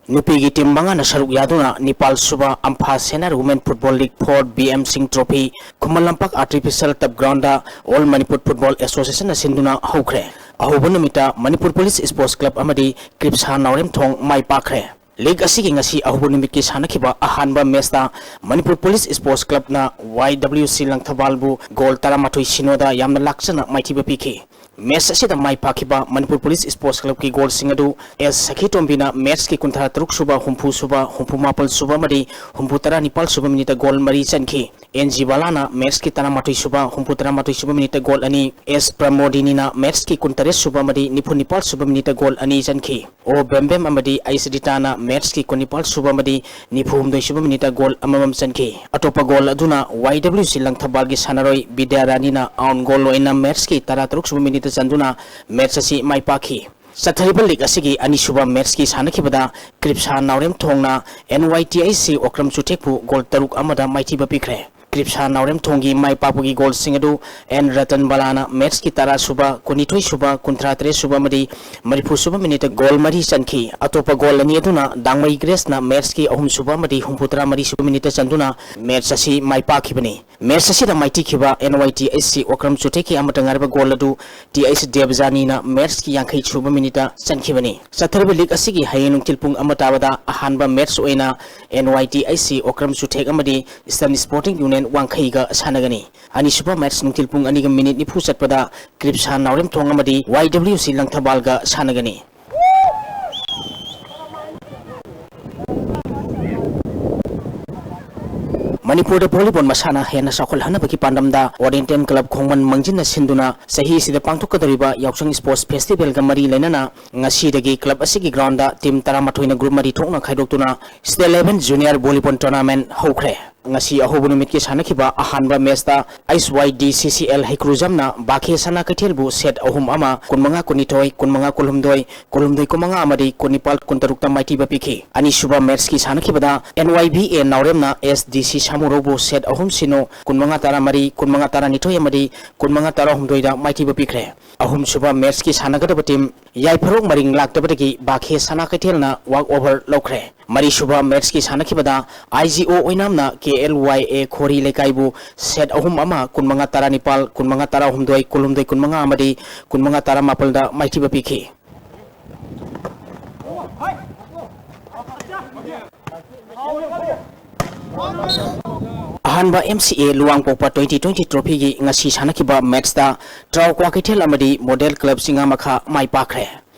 ꯅꯨꯄꯤꯒꯤ team ꯃꯉꯥꯅ ꯁꯔꯨꯛ ꯌꯥꯗꯨꯅ ꯅꯤꯄꯥꯜ ꯁꯨꯕ ꯑꯝꯐꯥ ꯁꯦꯅꯥꯔ Women Football League four B M Singh Trophy Khuman Lampak artificial turf groundꯗ All Manipur Football Associationꯅ ꯁꯤꯟꯗꯨꯅ ꯍꯧꯈ꯭ꯔꯦ꯫ ꯑꯍꯧꯕ ꯅꯨꯃꯤꯠꯇ ꯃꯅꯤꯄꯨꯔ Police Sports Club ꯑꯃꯗꯤ ꯀ꯭ꯔꯤꯞꯁꯥ ꯅꯥꯎꯔꯦꯝꯊꯣꯡ ꯃꯥꯏ ꯄꯥꯛꯈ꯭ꯔꯦ꯫ League ꯑꯁꯤꯒꯤ ꯉꯁꯤ ꯑꯍꯧꯕ ꯅꯨꯃꯤꯠꯀꯤ ꯁꯥꯟꯅꯈꯤꯕ ꯑꯍꯥꯟꯕ matchꯇ Manipur Police Sports Clubꯅ Y W C ꯂꯪꯊꯕꯥꯜꯕꯨ goal ꯇꯔꯥꯃꯥꯊꯣꯏ ꯁꯤꯅꯣꯗ ꯌꯥꯝꯅ ꯂꯥꯛꯆꯅ ꯃꯥꯏꯊꯤꯕ ꯄꯤꯈꯤ꯫ Match ꯑꯁꯤꯗ ꯃꯥꯏ ꯄꯥꯛꯈꯤꯕ ꯃꯅꯤꯄꯨꯔ Police Sports Clubꯀꯤ goalꯁꯤꯡ ꯑꯗꯨ S ꯁꯈꯤꯇꯣꯝꯕꯤꯅ matchꯀꯤ ꯀꯨꯟꯊ꯭ꯔꯥ ꯇꯔꯨꯛ ꯁꯨꯕ, ꯍꯨꯝꯐꯨ ꯁꯨꯕ, ꯍꯨꯝꯐꯨ ꯃꯥꯄꯜ ꯁꯨꯕ ꯑꯃꯗꯤ ꯍꯨꯝꯐꯨ ꯇꯔꯥ ꯅꯤꯄꯥꯜ ꯁꯨꯕ minuteꯇ goal ꯃꯔꯤ ꯆꯟꯈꯤ꯫ N G ꯕꯂꯥꯅ matchꯀꯤ ꯇꯔꯥꯃꯥꯊꯣꯏ ꯁꯨꯕ, ꯍꯨꯝꯐꯨ ꯇꯔꯥꯃꯥꯊꯣꯏ ꯁꯨꯕ minuteꯇ goal ꯑꯅꯤ, S ꯄ꯭ꯔꯃꯣꯗꯤꯅꯤꯅ matchꯀꯤ ꯀꯨꯟꯇꯔꯦꯠ ꯁꯨꯕ ꯑꯃꯗꯤ ꯅꯤꯐꯨ ꯅꯤꯄꯥꯜ ꯁꯨꯕ minuteꯇ goal ꯑꯅꯤ ꯆꯟꯈꯤ꯫ O ꯕꯦꯝꯕꯦꯝ ꯑꯃꯗꯤ ꯑꯩꯁ ꯔꯤꯇꯥꯅ matchꯀꯤ ꯀꯨꯟꯅꯤꯄꯥꯜ ꯁꯨꯕ ꯑꯃꯗꯤ ꯅꯤꯐꯨ ꯍꯨꯝꯗꯣꯏ ꯁꯨꯕ minuteꯇ goal ꯑꯃꯃꯝ ꯆꯟꯈꯤ꯫ ꯑꯇꯣꯞꯄ goal ꯑꯗꯨꯅ Y W C ꯂꯪꯊꯕꯥꯜꯒꯤ ꯁꯥꯟꯅꯔꯣꯏ ꯕꯤꯗ꯭ꯌꯥꯔꯥꯅꯤꯅ own goal ꯑꯣꯏꯅ matchꯀꯤ ꯇꯔꯥ ꯇꯔꯨꯛ ꯁꯨꯕ minuteꯇ ꯆꯟꯗꯨꯅ match ꯑꯁꯤ ꯃꯥꯏ ꯄꯥꯛꯈꯤ꯫ ꯆꯠꯊꯔꯤꯕ league ꯑꯁꯤꯒꯤ ꯑꯅꯤꯁꯨꯕ matchꯀꯤ ꯁꯥꯟꯅꯈꯤꯕꯗ ꯀ꯭ꯔꯤꯞꯁꯥ ꯅꯥꯎꯔꯦꯝꯊꯣꯡꯅ N Y T I C Okram ꯆꯨꯊꯦꯛꯄꯨ goal ꯇꯔꯨꯛ ꯑꯃꯗ ꯃꯥꯏꯊꯤꯕ ꯄꯤꯈ꯭ꯔꯦ꯫ ꯀ꯭ꯔꯤꯞꯁꯥ ꯅꯥꯎꯔꯦꯝꯊꯣꯡꯒꯤ ꯃꯥꯏ ꯄꯥꯛꯄꯒꯤ ꯒꯣꯜꯁꯤꯡ ꯑꯗꯨ ꯑꯦꯟ ꯔꯇꯟ ꯕꯂꯥꯅ ꯃꯦꯠꯁꯀꯤ ꯇꯔꯥ ꯁꯨꯕ, ꯀꯨꯟꯅꯤꯊꯣꯏ ꯁꯨꯕ, ꯀꯨꯟꯊ꯭ꯔꯥ ꯇꯔꯦꯠ ꯁꯨꯕ ꯑꯃꯗꯤ ꯃꯔꯤꯐꯨ ꯁꯨꯕ ꯃꯤꯅꯤꯠꯇ ꯒꯣꯜ ꯃꯔꯤ ꯆꯟꯈꯤ꯫ ꯑꯇꯣꯞꯄ ꯒꯣꯜ ꯑꯅꯤ ꯑꯗꯨꯅ ꯗꯥꯡꯃꯩ ꯒ꯭ꯔꯦꯁꯅ ꯃꯦꯠꯁꯀꯤ ꯑꯍꯨꯝ ꯁꯨꯕ ꯑꯃꯗꯤ ꯍꯨꯝꯐꯨꯇꯔꯥ ꯃꯔꯤ ꯁꯨꯕ ꯃꯤꯅꯤꯠꯇ ꯆꯟꯗꯨꯅ ꯃꯦꯠꯁ ꯑꯁꯤ ꯃꯥꯏ ꯄꯥꯛꯈꯤꯕꯅꯤ꯫ ꯃꯦꯠꯁ ꯑꯁꯤꯗ ꯃꯥꯏꯊꯤꯈꯤꯕ N Y T H C Okram ꯆꯨꯊꯦꯛꯀꯤ ꯑꯃꯠꯇ ꯉꯥꯏꯔꯕ ꯒꯣꯜ ꯑꯗꯨ ꯇꯤ ꯑꯩꯆ ꯗꯦꯕꯖꯥꯅꯤꯅ ꯃꯦꯠꯁꯀꯤ ꯌꯥꯡꯈꯩ ꯁꯨꯕ ꯃꯤꯅꯤꯠꯇ ꯆꯟꯈꯤꯕꯅꯤ꯫ ꯆꯠꯊꯔꯤꯕ ꯂꯤꯒ ꯑꯁꯤꯒꯤ ꯍꯌꯦꯡ ꯅꯨꯡꯊꯤꯜ ꯄꯨꯡ ꯑꯃ ꯇꯥꯕꯗ ꯑꯍꯥꯟꯕ ꯃꯦꯠꯁ ꯑꯣꯏꯅ and Y T H C Okram ꯆꯨꯊꯦꯛ ꯑꯃꯗꯤ ꯏꯁꯇꯔꯟ ꯁ꯭ꯄꯣꯔꯇꯤꯡ ꯌꯨꯅꯤꯌꯟ ꯋꯥꯡꯈꯩꯒ ꯁꯥꯟꯅꯒꯅꯤ꯫ ꯑꯅꯤꯁꯨꯕ ꯃꯦꯠꯁ ꯅꯨꯡꯊꯤꯜ ꯄꯨꯡ ꯑꯅꯤꯒ ꯃꯤꯅꯤꯠ ꯅꯤꯐꯨ ꯆꯠꯄꯗ ꯀ꯭ꯔꯤꯞꯁꯥ ꯅꯥꯎꯔꯦꯝꯊꯣꯡ ꯑꯃꯗꯤ ꯋꯥꯏ ꯗꯕ꯭ꯂꯤꯎ ꯁꯤ ꯂꯪꯊꯕꯥꯜꯒ ꯁꯥꯟꯅꯒꯅꯤ꯫ ꯃꯅꯤꯄꯨꯔꯗ ꯚꯣꯂꯤꯕꯣꯜ ꯃꯁꯥꯟꯅ ꯍꯦꯟꯅ ꯆꯥꯎꯈꯠꯍꯟꯅꯕꯒꯤ ꯄꯥꯟꯗꯝꯗ ꯑꯣꯔꯤꯌꯦꯟꯇꯦꯜ ꯀ꯭ꯂꯕ ꯈꯣꯡꯃꯟ ꯃꯥꯡꯖꯤꯟꯅ ꯁꯤꯟꯗꯨꯅ ꯆꯍꯤ ꯑꯁꯤꯗ ꯄꯥꯡꯊꯣꯛꯀꯗꯧꯔꯤꯕ ꯌꯥꯎꯁꯪ ꯁ꯭ꯄꯣꯔꯠꯁ ꯐꯦꯁꯇꯤꯚꯦꯜꯒ ꯃꯔꯤ ꯂꯩꯅꯅ ꯉꯁꯤꯗꯒꯤ ꯀ꯭ꯂꯕ ꯑꯁꯤꯒꯤ ꯒ꯭ꯔꯥꯎꯟꯗ ꯇꯤꯝ ꯇꯔꯥꯃꯥꯊꯣꯏꯅ ꯒ꯭ꯔꯨꯞ ꯃꯔꯤ ꯊꯣꯛꯅ ꯈꯥꯏꯗꯣꯛꯇꯨꯅ state level junior volleyball tournament ꯍꯧꯈ꯭ꯔꯦ꯫ ꯉꯁꯤ ꯑꯍꯧꯕ ꯅꯨꯃꯤꯠꯀꯤ ꯁꯥꯟꯅꯈꯤꯕ ꯑꯍꯥꯟꯕ ꯃꯦꯆꯇ ꯑꯩꯆ ꯋꯥꯏ ꯗꯤ ꯁꯤ ꯁꯤ ꯑꯦꯜ ꯍꯩꯀ꯭ꯔꯨꯖꯝꯅ ꯕꯥꯈꯦ ꯁꯅꯥ ꯀꯩꯊꯦꯜꯕꯨ ꯁꯦꯠ ꯑꯍꯨꯝ ꯑꯃ, ꯀꯨꯟꯃꯉꯥ ꯀꯨꯟꯅꯤꯊꯣꯏ, ꯀꯨꯟꯃꯉꯥ ꯀꯨꯟꯍꯨꯝꯗꯣꯏ, ꯀꯨꯟꯍꯨꯝꯗꯣꯏ ꯀꯨꯟꯃꯉꯥ ꯑꯃꯗꯤ ꯀꯨꯟꯅꯤꯄꯥꯜ ꯀꯨꯟꯇꯔꯨꯛꯇ ꯃꯥꯏꯊꯤꯕ ꯄꯤꯈꯤ꯫ ꯑꯅꯤꯁꯨꯕ ꯃꯦꯆꯀꯤ ꯁꯥꯟꯅꯈꯤꯕꯗ and Y V A ꯅꯥꯎꯔꯦꯝꯅ S D ꯁꯤ ꯁꯥꯃꯨꯔꯧꯕꯨ ꯁꯦꯠ ꯑꯍꯨꯝ ꯁꯤꯅꯣ, ꯀꯨꯟꯃꯉꯥ ꯇꯔꯥꯃꯔꯤ, ꯀꯨꯟꯃꯉꯥ ꯇꯔꯥꯅꯤꯊꯣꯏ ꯑꯃꯗꯤ ꯀꯨꯟꯃꯉꯥ ꯇꯔꯥꯍꯨꯝꯗꯣꯏꯗ ꯃꯥꯏꯊꯤꯕ ꯄꯤꯈ꯭ꯔꯦ꯫ ꯑꯍꯨꯝꯁꯨꯕ ꯃꯦꯆꯀꯤ ꯁꯥꯟꯅꯒꯗꯕ ꯇꯤꯝ ꯌꯥꯏꯐꯔꯣꯛ ꯃꯔꯤꯡ ꯂꯥꯛꯇꯕꯗꯒꯤ ꯕꯥꯈꯦ ꯁꯅꯥ ꯀꯩꯊꯦꯜꯅ ꯋꯥꯛ ꯑꯣꯚꯔ ꯂꯧꯈ꯭ꯔꯦ꯫ ꯃꯔꯤꯁꯨꯕ ꯃꯦꯆꯀꯤ ꯁꯥꯟꯅꯈꯤꯕꯗ ꯑꯥꯏ ꯖꯤ ꯑꯣ ꯑꯣꯏꯅꯥꯝꯅ ꯀꯦ ꯑꯦꯜ ꯋꯥꯏ ꯑꯦ ꯈꯣꯔꯤ ꯂꯩꯀꯥꯏꯕꯨ ꯁꯦꯠ ꯑꯍꯨꯝ ꯑꯃ, ꯀꯨꯟꯃꯉꯥ ꯇꯔꯥꯅꯤꯄꯥꯜ, ꯀꯨꯟꯃꯉꯥ ꯇꯔꯥꯍꯨꯝꯗꯣꯏ, ꯀꯨꯟꯍꯨꯝꯗꯣꯏ ꯀꯨꯟꯃꯉꯥ ꯑꯃꯗꯤ ꯀꯨꯟꯃꯉꯥ ꯇꯔꯥꯃꯥꯄꯜꯗ ꯃꯥꯏꯊꯤꯕ ꯄꯤꯈꯤ꯫ ꯑꯍꯥꯟꯕ ꯑꯦꯝ ꯁꯤ ꯑꯦ ꯂꯨꯋꯥꯡꯄꯣꯛꯄ ꯇ꯭ꯋꯦꯟꯇꯤ ꯇ꯭ꯋꯦꯟꯇꯤ ꯇ꯭ꯔꯣꯐꯤꯒꯤ ꯉꯁꯤ ꯁꯥꯟꯅꯈꯤꯕ ꯃꯦꯆꯇ ꯇ꯭ꯔꯥꯎ ꯀ꯭ꯋꯥꯀꯩꯊꯦꯜ ꯑꯃꯗꯤ ꯃꯣꯗꯦꯜ ꯀ꯭ꯂꯕ ꯆꯤꯡꯉꯥꯃꯈꯥ ꯃꯥꯏ ꯄꯥꯛꯈ꯭ꯔꯦ꯫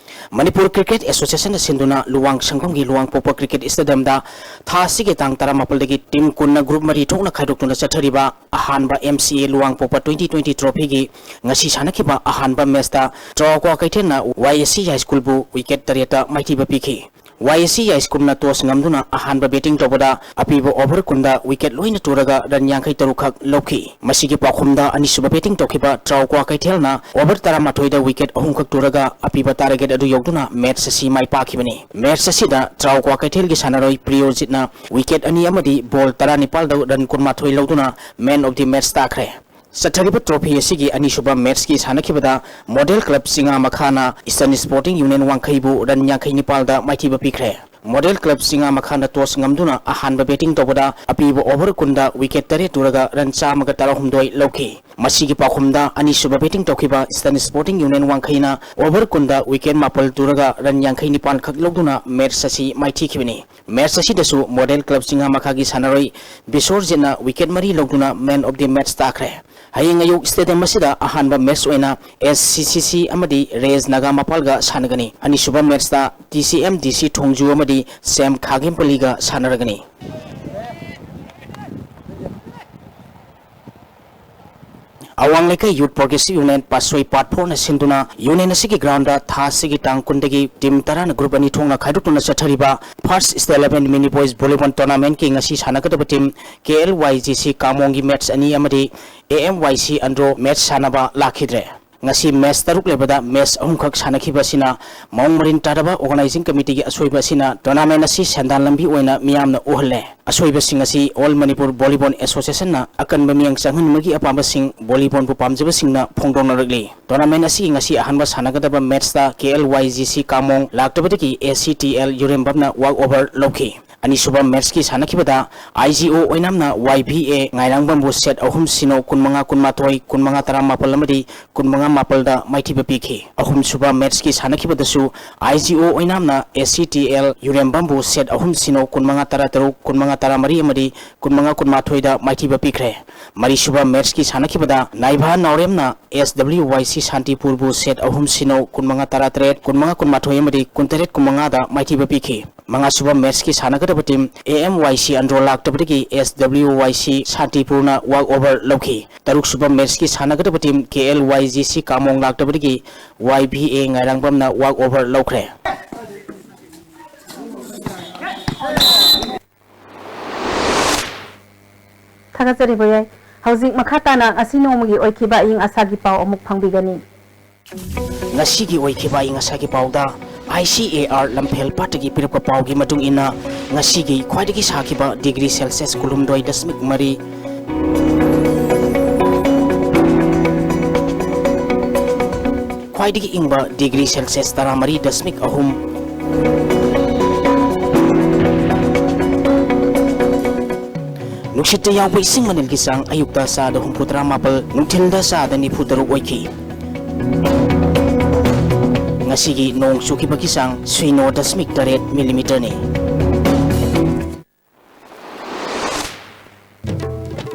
ꯃꯅꯤꯄꯨꯔ ꯀ꯭ꯔꯤꯀꯦꯠ ꯑꯦꯁꯣꯁꯤꯌꯦꯁꯟꯅ ꯁꯤꯟꯗꯨꯅ ꯂꯨꯋꯥꯡ ꯁꯪꯐꯝꯒꯤ ꯂꯨꯋꯥꯡꯄꯣꯛꯄ ꯀ꯭ꯔꯤꯀꯦꯠ ꯁ꯭ꯇꯦꯗꯤꯌꯝꯗ ꯊꯥ ꯑꯁꯤꯒꯤ ꯇꯥꯡ ꯇꯔꯥꯃꯥꯄꯜꯗꯒꯤ ꯇꯤꯝ ꯀꯨꯟꯅ ꯒ꯭ꯔꯨꯞ ꯃꯔꯤ ꯊꯣꯛꯅ ꯈꯥꯏꯗꯣꯛꯇꯨꯅ ꯆꯠꯊꯔꯤꯕ ꯑꯍꯥꯟꯕ ꯑꯦꯝ ꯁꯤ ꯑꯦ ꯂꯨꯋꯥꯡꯄꯣꯛꯄ ꯇ꯭ꯋꯦꯟꯇꯤ ꯇ꯭ꯋꯦꯟꯇꯤ ꯇ꯭ꯔꯣꯐꯤꯒꯤ ꯉꯁꯤ ꯁꯥꯟꯅꯈꯤꯕ ꯑꯍꯥꯟꯕ ꯃꯦꯆꯇ ꯇ꯭ꯔꯥꯎ ꯀ꯭ꯋꯥꯀꯩꯊꯦꯜꯅ ꯋꯥꯏ ꯑꯦꯁ ꯁꯤ ꯍꯥꯏ ꯁ꯭ꯀꯨꯜꯕꯨ ꯋꯤꯀꯦꯠ ꯇꯔꯦꯠꯇ ꯃꯥꯏꯊꯤꯕ ꯄꯤꯈꯤ꯫ ꯋꯥꯏ ꯑꯦꯁ ꯁꯤ ꯌꯥꯏꯁ꯭ꯀꯨꯜꯅ toss ꯉꯝꯗꯨꯅ ꯑꯍꯥꯟꯕ batting ꯇꯧꯕꯗ ꯑꯄꯤꯕ over ꯀꯨꯟꯗ wicket ꯂꯣꯏꯅ ꯇꯨꯔꯒ run ꯌꯥꯡꯈꯩ ꯇꯔꯨꯛ ꯈꯛ ꯂꯧꯈꯤ꯫ ꯃꯁꯤꯒꯤ ꯄꯥꯎꯈꯨꯝꯗ ꯑꯅꯤꯁꯨꯕ batting ꯇꯧꯈꯤꯕ ꯇ꯭ꯔꯥꯎ ꯀ꯭ꯋꯥꯀꯩꯊꯦꯜꯅ over ꯇꯔꯥꯃꯥꯊꯣꯏꯗ wicket ꯑꯍꯨꯝ ꯈꯛ ꯇꯨꯔꯒ ꯑꯄꯤꯕ target ꯑꯗꯨ ꯌꯧꯗꯨꯅ match ꯑꯁꯤ ꯃꯥꯏ ꯄꯥꯛꯈꯤꯕꯅꯤ꯫ Match ꯑꯁꯤꯗ ꯇ꯭ꯔꯥꯎ ꯀ꯭ꯋꯥꯀꯩꯊꯦꯜꯒꯤ ꯁꯥꯟꯅꯔꯣꯏ ꯄ꯭ꯔꯤꯌꯣꯖꯤꯠꯅ wicket ꯑꯅꯤ ꯑꯃꯗꯤ ball ꯇꯔꯥꯅꯤꯄꯥꯜꯗ run ꯀꯨꯟꯃꯥꯊꯣꯏ ꯂꯧꯗꯨꯅ man of the match ꯇꯥꯈ꯭ꯔꯦ꯫ ꯆꯠꯊꯔꯤꯕ trophy ꯑꯁꯤꯒꯤ ꯑꯅꯤꯁꯨꯕ matchꯀꯤ ꯁꯥꯟꯅꯈꯤꯕꯗ Model Club ꯆꯤꯉꯥ ꯃꯈꯥꯅ Eastern Sporting Union ꯋꯥꯡꯈꯩꯕꯨ run ꯌꯥꯡꯈꯩ ꯅꯤꯄꯥꯜꯗ ꯃꯥꯏꯊꯤꯕ ꯄꯤꯈ꯭ꯔꯦ꯫ Model Club ꯆꯤꯉꯥ ꯃꯈꯥꯅ toss ꯉꯝꯗꯨꯅ ꯑꯍꯥꯟꯕ batting ꯇꯧꯕꯗ ꯑꯄꯤꯕ over ꯀꯨꯟꯗ wicket ꯇꯔꯦꯠ ꯇꯨꯔꯒ run ꯆꯥꯝꯃꯒ ꯇꯔꯥꯍꯨꯝꯗꯣꯏ ꯂꯧꯈꯤ꯫ ꯃꯁꯤꯒꯤ ꯄꯥꯎꯈꯨꯝꯗ ꯑꯅꯤꯁꯨꯕ batting ꯇꯧꯈꯤꯕ Eastern Sporting Union ꯋꯥꯡꯈꯩꯅ over ꯀꯨꯟꯗ wicket ꯃꯥꯄꯜ ꯇꯨꯔꯒ run ꯌꯥꯡꯈꯩ ꯅꯤꯄꯥꯜ ꯈꯛ ꯂꯧꯗꯨꯅ match ꯑꯁꯤ ꯃꯥꯏꯊꯤꯈꯤꯕꯅꯤ꯫ Match ꯑꯁꯤꯗꯁꯨ Model Club ꯆꯤꯉꯥ ꯃꯈꯥꯒꯤ ꯁꯥꯟꯅꯔꯣꯏ ꯕꯤꯁꯣꯔꯖꯤꯠꯅ wicket ꯃꯔꯤ ꯂꯧꯗꯨꯅ man of the match ꯇꯥꯈ꯭ꯔꯦ꯫ ꯍꯌꯦꯡ ꯑꯌꯨꯛ stadium ꯑꯁꯤꯗ ꯑꯍꯥꯟꯕ match ꯑꯣꯏꯅ S C C C ꯑꯃꯗꯤ ꯔꯦꯖ ꯅꯥꯒꯥ ꯃꯄꯥꯜꯒ ꯁꯥꯟꯅꯒꯅꯤ꯫ ꯑꯅꯤꯁꯨꯕ matchꯇ T C M D C ꯊꯣꯡꯖꯨ ꯑꯃꯗꯤ ꯁꯦꯝ ꯈꯥꯒꯦꯝꯄꯜꯂꯤꯒ ꯁꯥꯟꯅꯔꯒꯅꯤ꯫ ꯑꯋꯥꯡ ꯂꯩꯀꯥꯏ Youth Progressive Union ꯄꯥꯠꯁꯣꯏ Part fourꯅ ꯁꯤꯟꯗꯨꯅ union ꯑꯁꯤꯒꯤ groundꯗ ꯊꯥ ꯑꯁꯤꯒꯤ ꯇꯥꯡ ꯀꯨꯟꯗꯒꯤ team ꯇꯔꯥꯅ group ꯑꯅꯤ ꯊꯣꯛꯅ ꯈꯥꯏꯗꯣꯛꯇꯨꯅ ꯆꯠꯊꯔꯤꯕ First Eleven Mini Boys Volleyball Tournamentꯀꯤ ꯉꯁꯤ ꯁꯥꯟꯅꯒꯗꯕ team K L Y G C ꯀꯥꯃꯣꯡꯒꯤ match ꯑꯅꯤ ꯑꯃꯗꯤ A M Y C Andro match ꯁꯥꯟꯅꯕ ꯂꯥꯛꯈꯤꯗ꯭ꯔꯦ꯫ ꯉꯁꯤ match ꯇꯔꯨꯛ ꯂꯩꯕꯗ match ꯑꯍꯨꯝꯈꯛ ꯁꯥꯟꯅꯈꯤꯕ ꯑꯁꯤꯅ ꯃꯑꯣꯡ ꯃꯔꯤꯟ ꯇꯥꯗꯕ organizing committeeꯒꯤ ꯑꯁꯣꯏꯕ ꯑꯁꯤꯅ tournament ꯑꯁꯤ ꯁꯦꯟꯗꯥꯟ ꯂꯝꯕꯤ ꯑꯣꯏꯅ ꯃꯤꯌꯥꯝꯅ ꯎꯍꯜꯂꯦ꯫ ꯑꯁꯣꯏꯕꯁꯤꯡ ꯑꯁꯤ All Manipur Volleyball Associationꯅ ꯑꯀꯟꯕ ꯃꯤꯠꯌꯦꯡ ꯆꯪꯍꯟꯅꯤꯡꯕꯒꯤ ꯑꯄꯥꯝꯕꯁꯤꯡ volleyballꯕꯨ ꯄꯥꯝꯖꯕꯁꯤꯡꯅ ꯐꯣꯡꯗꯣꯛꯅꯔꯛꯂꯤ꯫ Tournament ꯑꯁꯤꯒꯤ ꯉꯁꯤ ꯑꯍꯥꯟꯕ ꯁꯥꯟꯅꯒꯗꯕ matchꯇ K L Y G C ꯀꯥꯃꯣꯡ ꯂꯥꯛꯇꯕꯗꯒꯤ A C T L ꯌꯨꯔꯦꯝꯕꯝꯅ walk over ꯂꯧꯈꯤ꯫ ꯑꯅꯤꯁꯨꯕ matchꯀꯤ ꯁꯥꯟꯅꯈꯤꯕꯗ I G O ꯑꯣꯏꯅꯥꯝꯅ Y V A ꯉꯥꯏꯔꯥꯡꯕꯝꯕꯨ set ꯑꯍꯨꯝ ꯁꯤꯅꯣ, ꯀꯨꯟꯃꯉꯥ ꯀꯨꯟꯃꯥꯊꯣꯏ, ꯀꯨꯟꯃꯉꯥ ꯇꯔꯥꯃꯥꯄꯜ ꯑꯃꯗꯤ ꯀꯨꯟꯃꯉꯥ ꯃꯥꯄꯜꯗ ꯃꯥꯏꯊꯤꯕ ꯄꯤꯈꯤ꯫ ꯑꯍꯨꯝꯁꯨꯕ matchꯀꯤ ꯁꯥꯟꯅꯈꯤꯕꯗꯁꯨ I G O ꯑꯣꯏꯅꯥꯝꯅ A C T L ꯌꯨꯔꯦꯝꯕꯝꯕꯨ set ꯑꯍꯨꯝ ꯁꯤꯅꯣ, ꯀꯨꯟꯃꯉꯥ ꯇꯔꯥꯇꯔꯨꯛ, ꯀꯨꯟꯃꯉꯥ ꯇꯔꯥꯃꯔꯤ ꯑꯃꯗꯤ ꯀꯨꯟꯃꯉꯥ ꯀꯨꯟꯃꯥꯊꯣꯏꯗ ꯃꯥꯏꯊꯤꯕ ꯄꯤꯈ꯭ꯔꯦ꯫ ꯃꯔꯤꯁꯨꯕ matchꯀꯤ ꯁꯥꯟꯅꯈꯤꯕꯗ ꯅꯥꯏꯚꯥ ꯅꯥꯎꯔꯦꯝꯅ S W Y C ꯁꯥꯟꯇꯤꯄꯨꯔꯕꯨ set ꯑꯍꯨꯝ ꯁꯤꯅꯣ, ꯀꯨꯟꯃꯉꯥ ꯇꯔꯥꯇꯔꯦꯠ, ꯀꯨꯟꯃꯉꯥ ꯀꯨꯟꯃꯥꯊꯣꯏ ꯑꯃꯗꯤ ꯀꯨꯟꯇꯔꯦꯠ ꯀꯨꯟꯃꯉꯥꯗ ꯃꯥꯏꯊꯤꯕ ꯄꯤꯈꯤ꯫ ꯃꯉꯥꯁꯨꯕ matchꯀꯤ ꯁꯥꯟꯅꯒꯗꯕ team A M Y C Andro ꯂꯥꯛꯇꯕꯗꯒꯤ S W Y C ꯁꯥꯟꯇꯤꯄꯨꯔꯅ walk over ꯂꯧꯈꯤ꯫ ꯇꯔꯨꯛꯁꯨꯕ matchꯀꯤ ꯁꯥꯟꯅꯒꯗꯕ team K L Y G C ꯀꯥꯃꯣꯡ ꯂꯥꯛꯇꯕꯗꯒꯤ Y V A ꯉꯥꯏꯔꯥꯡꯕꯝꯅ walk over ꯂꯧꯈ꯭ꯔꯦ꯫ ꯊꯥꯒꯠꯆꯔꯤ ꯕꯣꯌꯥꯏ꯫ ꯍꯧꯖꯤꯛ ꯃꯈꯥ ꯇꯥꯅ ꯉꯁꯤ ꯅꯣꯡꯃꯒꯤ ꯑꯣꯏꯈꯤꯕ ꯑꯏꯪ ꯑꯁꯥꯒꯤ ꯄꯥꯎ ꯑꯃꯨꯛ ꯐꯪꯕꯤꯒꯅꯤ꯫ ꯉꯁꯤꯒꯤ ꯑꯣꯏꯈꯤꯕ ꯑꯏꯪ ꯑꯁꯥꯒꯤ ꯄꯥꯎꯗ, ꯑꯥꯏ ꯁꯤ ꯑꯦ ꯑꯥꯔ ꯂꯝꯐꯦꯜ ꯄꯥꯠꯇꯒꯤ ꯄꯤꯔꯛꯄ ꯄꯥꯎꯒꯤ ꯃꯇꯨꯡ ꯏꯟꯅ, ꯉꯁꯤꯒꯤ ꯈ꯭ꯋꯥꯏꯗꯒꯤ ꯁꯥꯈꯤꯕ ꯗꯤꯒ꯭ꯔꯤ ꯁꯦꯜꯁꯤꯌꯁ ꯀꯨꯟꯍꯨꯝꯗꯣꯏ ꯗꯁꯃꯤꯛ ꯃꯔꯤ, ꯈ꯭ꯋꯥꯏꯗꯒꯤ ꯏꯪꯕ ꯗꯤꯒ꯭ꯔꯤ ꯁꯦꯜꯁꯤꯌꯁ ꯇꯔꯥꯃꯔꯤ ꯗꯁꯃꯤꯛ ꯑꯍꯨꯝ, ꯅꯨꯡꯁꯤꯠꯇ ꯌꯥꯎꯕ ꯏꯁꯤꯡ ꯃꯅꯤꯜꯒꯤ ꯆꯥꯡ ꯑꯌꯨꯛꯇ ꯆꯥꯗ ꯍꯨꯝꯐꯨꯇꯔꯥ ꯃꯥꯄꯜ, ꯅꯨꯡꯊꯤꯜꯗ ꯆꯥꯗ ꯅꯤꯐꯨꯇꯔꯨꯛ ꯑꯣꯏꯈꯤ꯫ ꯉꯁꯤꯒꯤ ꯅꯣꯡ ꯆꯨꯈꯤꯕꯒꯤ ꯆꯥꯡ ꯁꯤꯅꯣ ꯗꯁꯃꯤꯛ ꯇꯔꯦꯠ ꯃꯤꯂꯤꯃꯤꯇꯔꯅꯤ꯫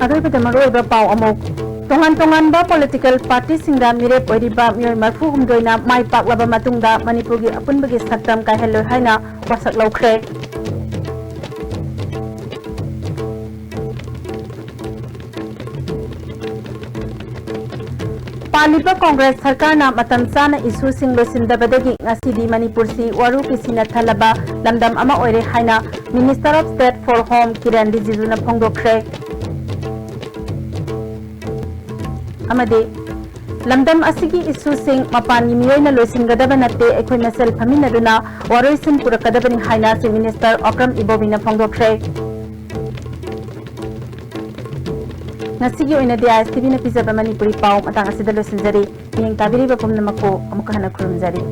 ꯑꯔꯣꯏꯕꯗ ꯃꯔꯨꯑꯣꯏꯕ ꯄꯥꯎ ꯑꯃꯨꯛ꯫ ꯇꯣꯉꯥꯟ ꯇꯣꯉꯥꯟꯕ ꯄꯣꯂꯤꯇꯤꯀꯦꯜ ꯄꯥꯔꯇꯤꯁꯤꯡꯗ ꯃꯤꯔꯦꯞ ꯑꯣꯏꯔꯤꯕ ꯃꯤꯑꯣꯏ ꯃꯔꯤꯐꯨ ꯍꯨꯝꯗꯣꯏꯅ ꯃꯥꯏ ꯄꯥꯛꯂꯕ ꯃꯇꯨꯡꯗ ꯃꯅꯤꯄꯨꯔꯒꯤ ꯑꯄꯨꯟꯕꯒꯤ ꯁꯛꯇꯝ ꯀꯥꯏꯍꯜꯂꯣꯏ ꯍꯥꯏꯅ ꯋꯥꯁꯛ ꯂꯧꯈ꯭ꯔꯦ꯫ ꯄꯥꯜꯂꯤꯕ ꯀꯣꯡꯒ꯭ꯔꯦꯁ ꯁꯔꯀꯥꯔꯅ ꯃꯇꯝ ꯆꯥꯅ ꯏꯁꯨꯁꯤꯡ ꯂꯣꯏꯁꯤꯟꯗꯕꯗꯒꯤ ꯉꯁꯤꯗꯤ ꯃꯅꯤꯄꯨꯔꯁꯤ ꯋꯥꯔꯨ ꯀꯤꯁꯤꯅ ꯊꯜꯂꯕ ꯂꯝꯗꯝ ꯑꯃ ꯑꯣꯏꯔꯦ ꯍꯥꯏꯅ Minister of State for Home Kiran ꯔꯤꯖꯤꯖꯨꯅ ꯐꯣꯡꯗꯣꯛꯈ꯭ꯔꯦ꯫ ꯑꯃꯗꯤ ꯂꯝꯗꯝ ꯑꯁꯤꯒꯤ ꯏꯁꯨꯁꯤꯡ ꯃꯄꯥꯟꯒꯤ ꯃꯤꯑꯣꯏꯅ ꯂꯣꯏꯁꯤꯟꯒꯗꯕ ꯅꯠꯇꯦ, ꯑꯩꯈꯣꯏ ꯃꯁꯦꯜ ꯐꯝꯃꯤꯟꯅꯗꯨꯅ ꯋꯥꯔꯣꯏꯁꯤꯟ ꯄꯨꯔꯛꯀꯗꯕꯅꯤ ꯍꯥꯏꯅ Chief Minister ꯑꯣꯀ꯭ꯔꯝ ꯏꯕꯣꯕꯤꯅ ꯐꯣꯡꯗꯣꯛꯈ꯭ꯔꯦ꯫ ꯉꯁꯤꯒꯤ ꯑꯣꯏꯅꯗꯤ ꯑꯥꯏ ꯑꯦꯁ ꯇꯤ ꯚꯤꯅ ꯄꯤꯖꯕ ꯃꯅꯤꯄꯨꯔꯤ ꯄꯥꯎ ꯃꯇꯥꯡ ꯑꯁꯤꯗ ꯂꯣꯏꯁꯤꯟꯖꯔꯤ꯫ ꯃꯤꯠꯌꯦꯡ ꯇꯥꯕꯤꯔꯤꯕ ꯄꯨꯝꯅꯃꯛꯄꯨ ꯑꯃꯨꯛꯀ ꯍꯟꯅ ꯈꯨꯔꯨꯝꯖꯔꯤ꯫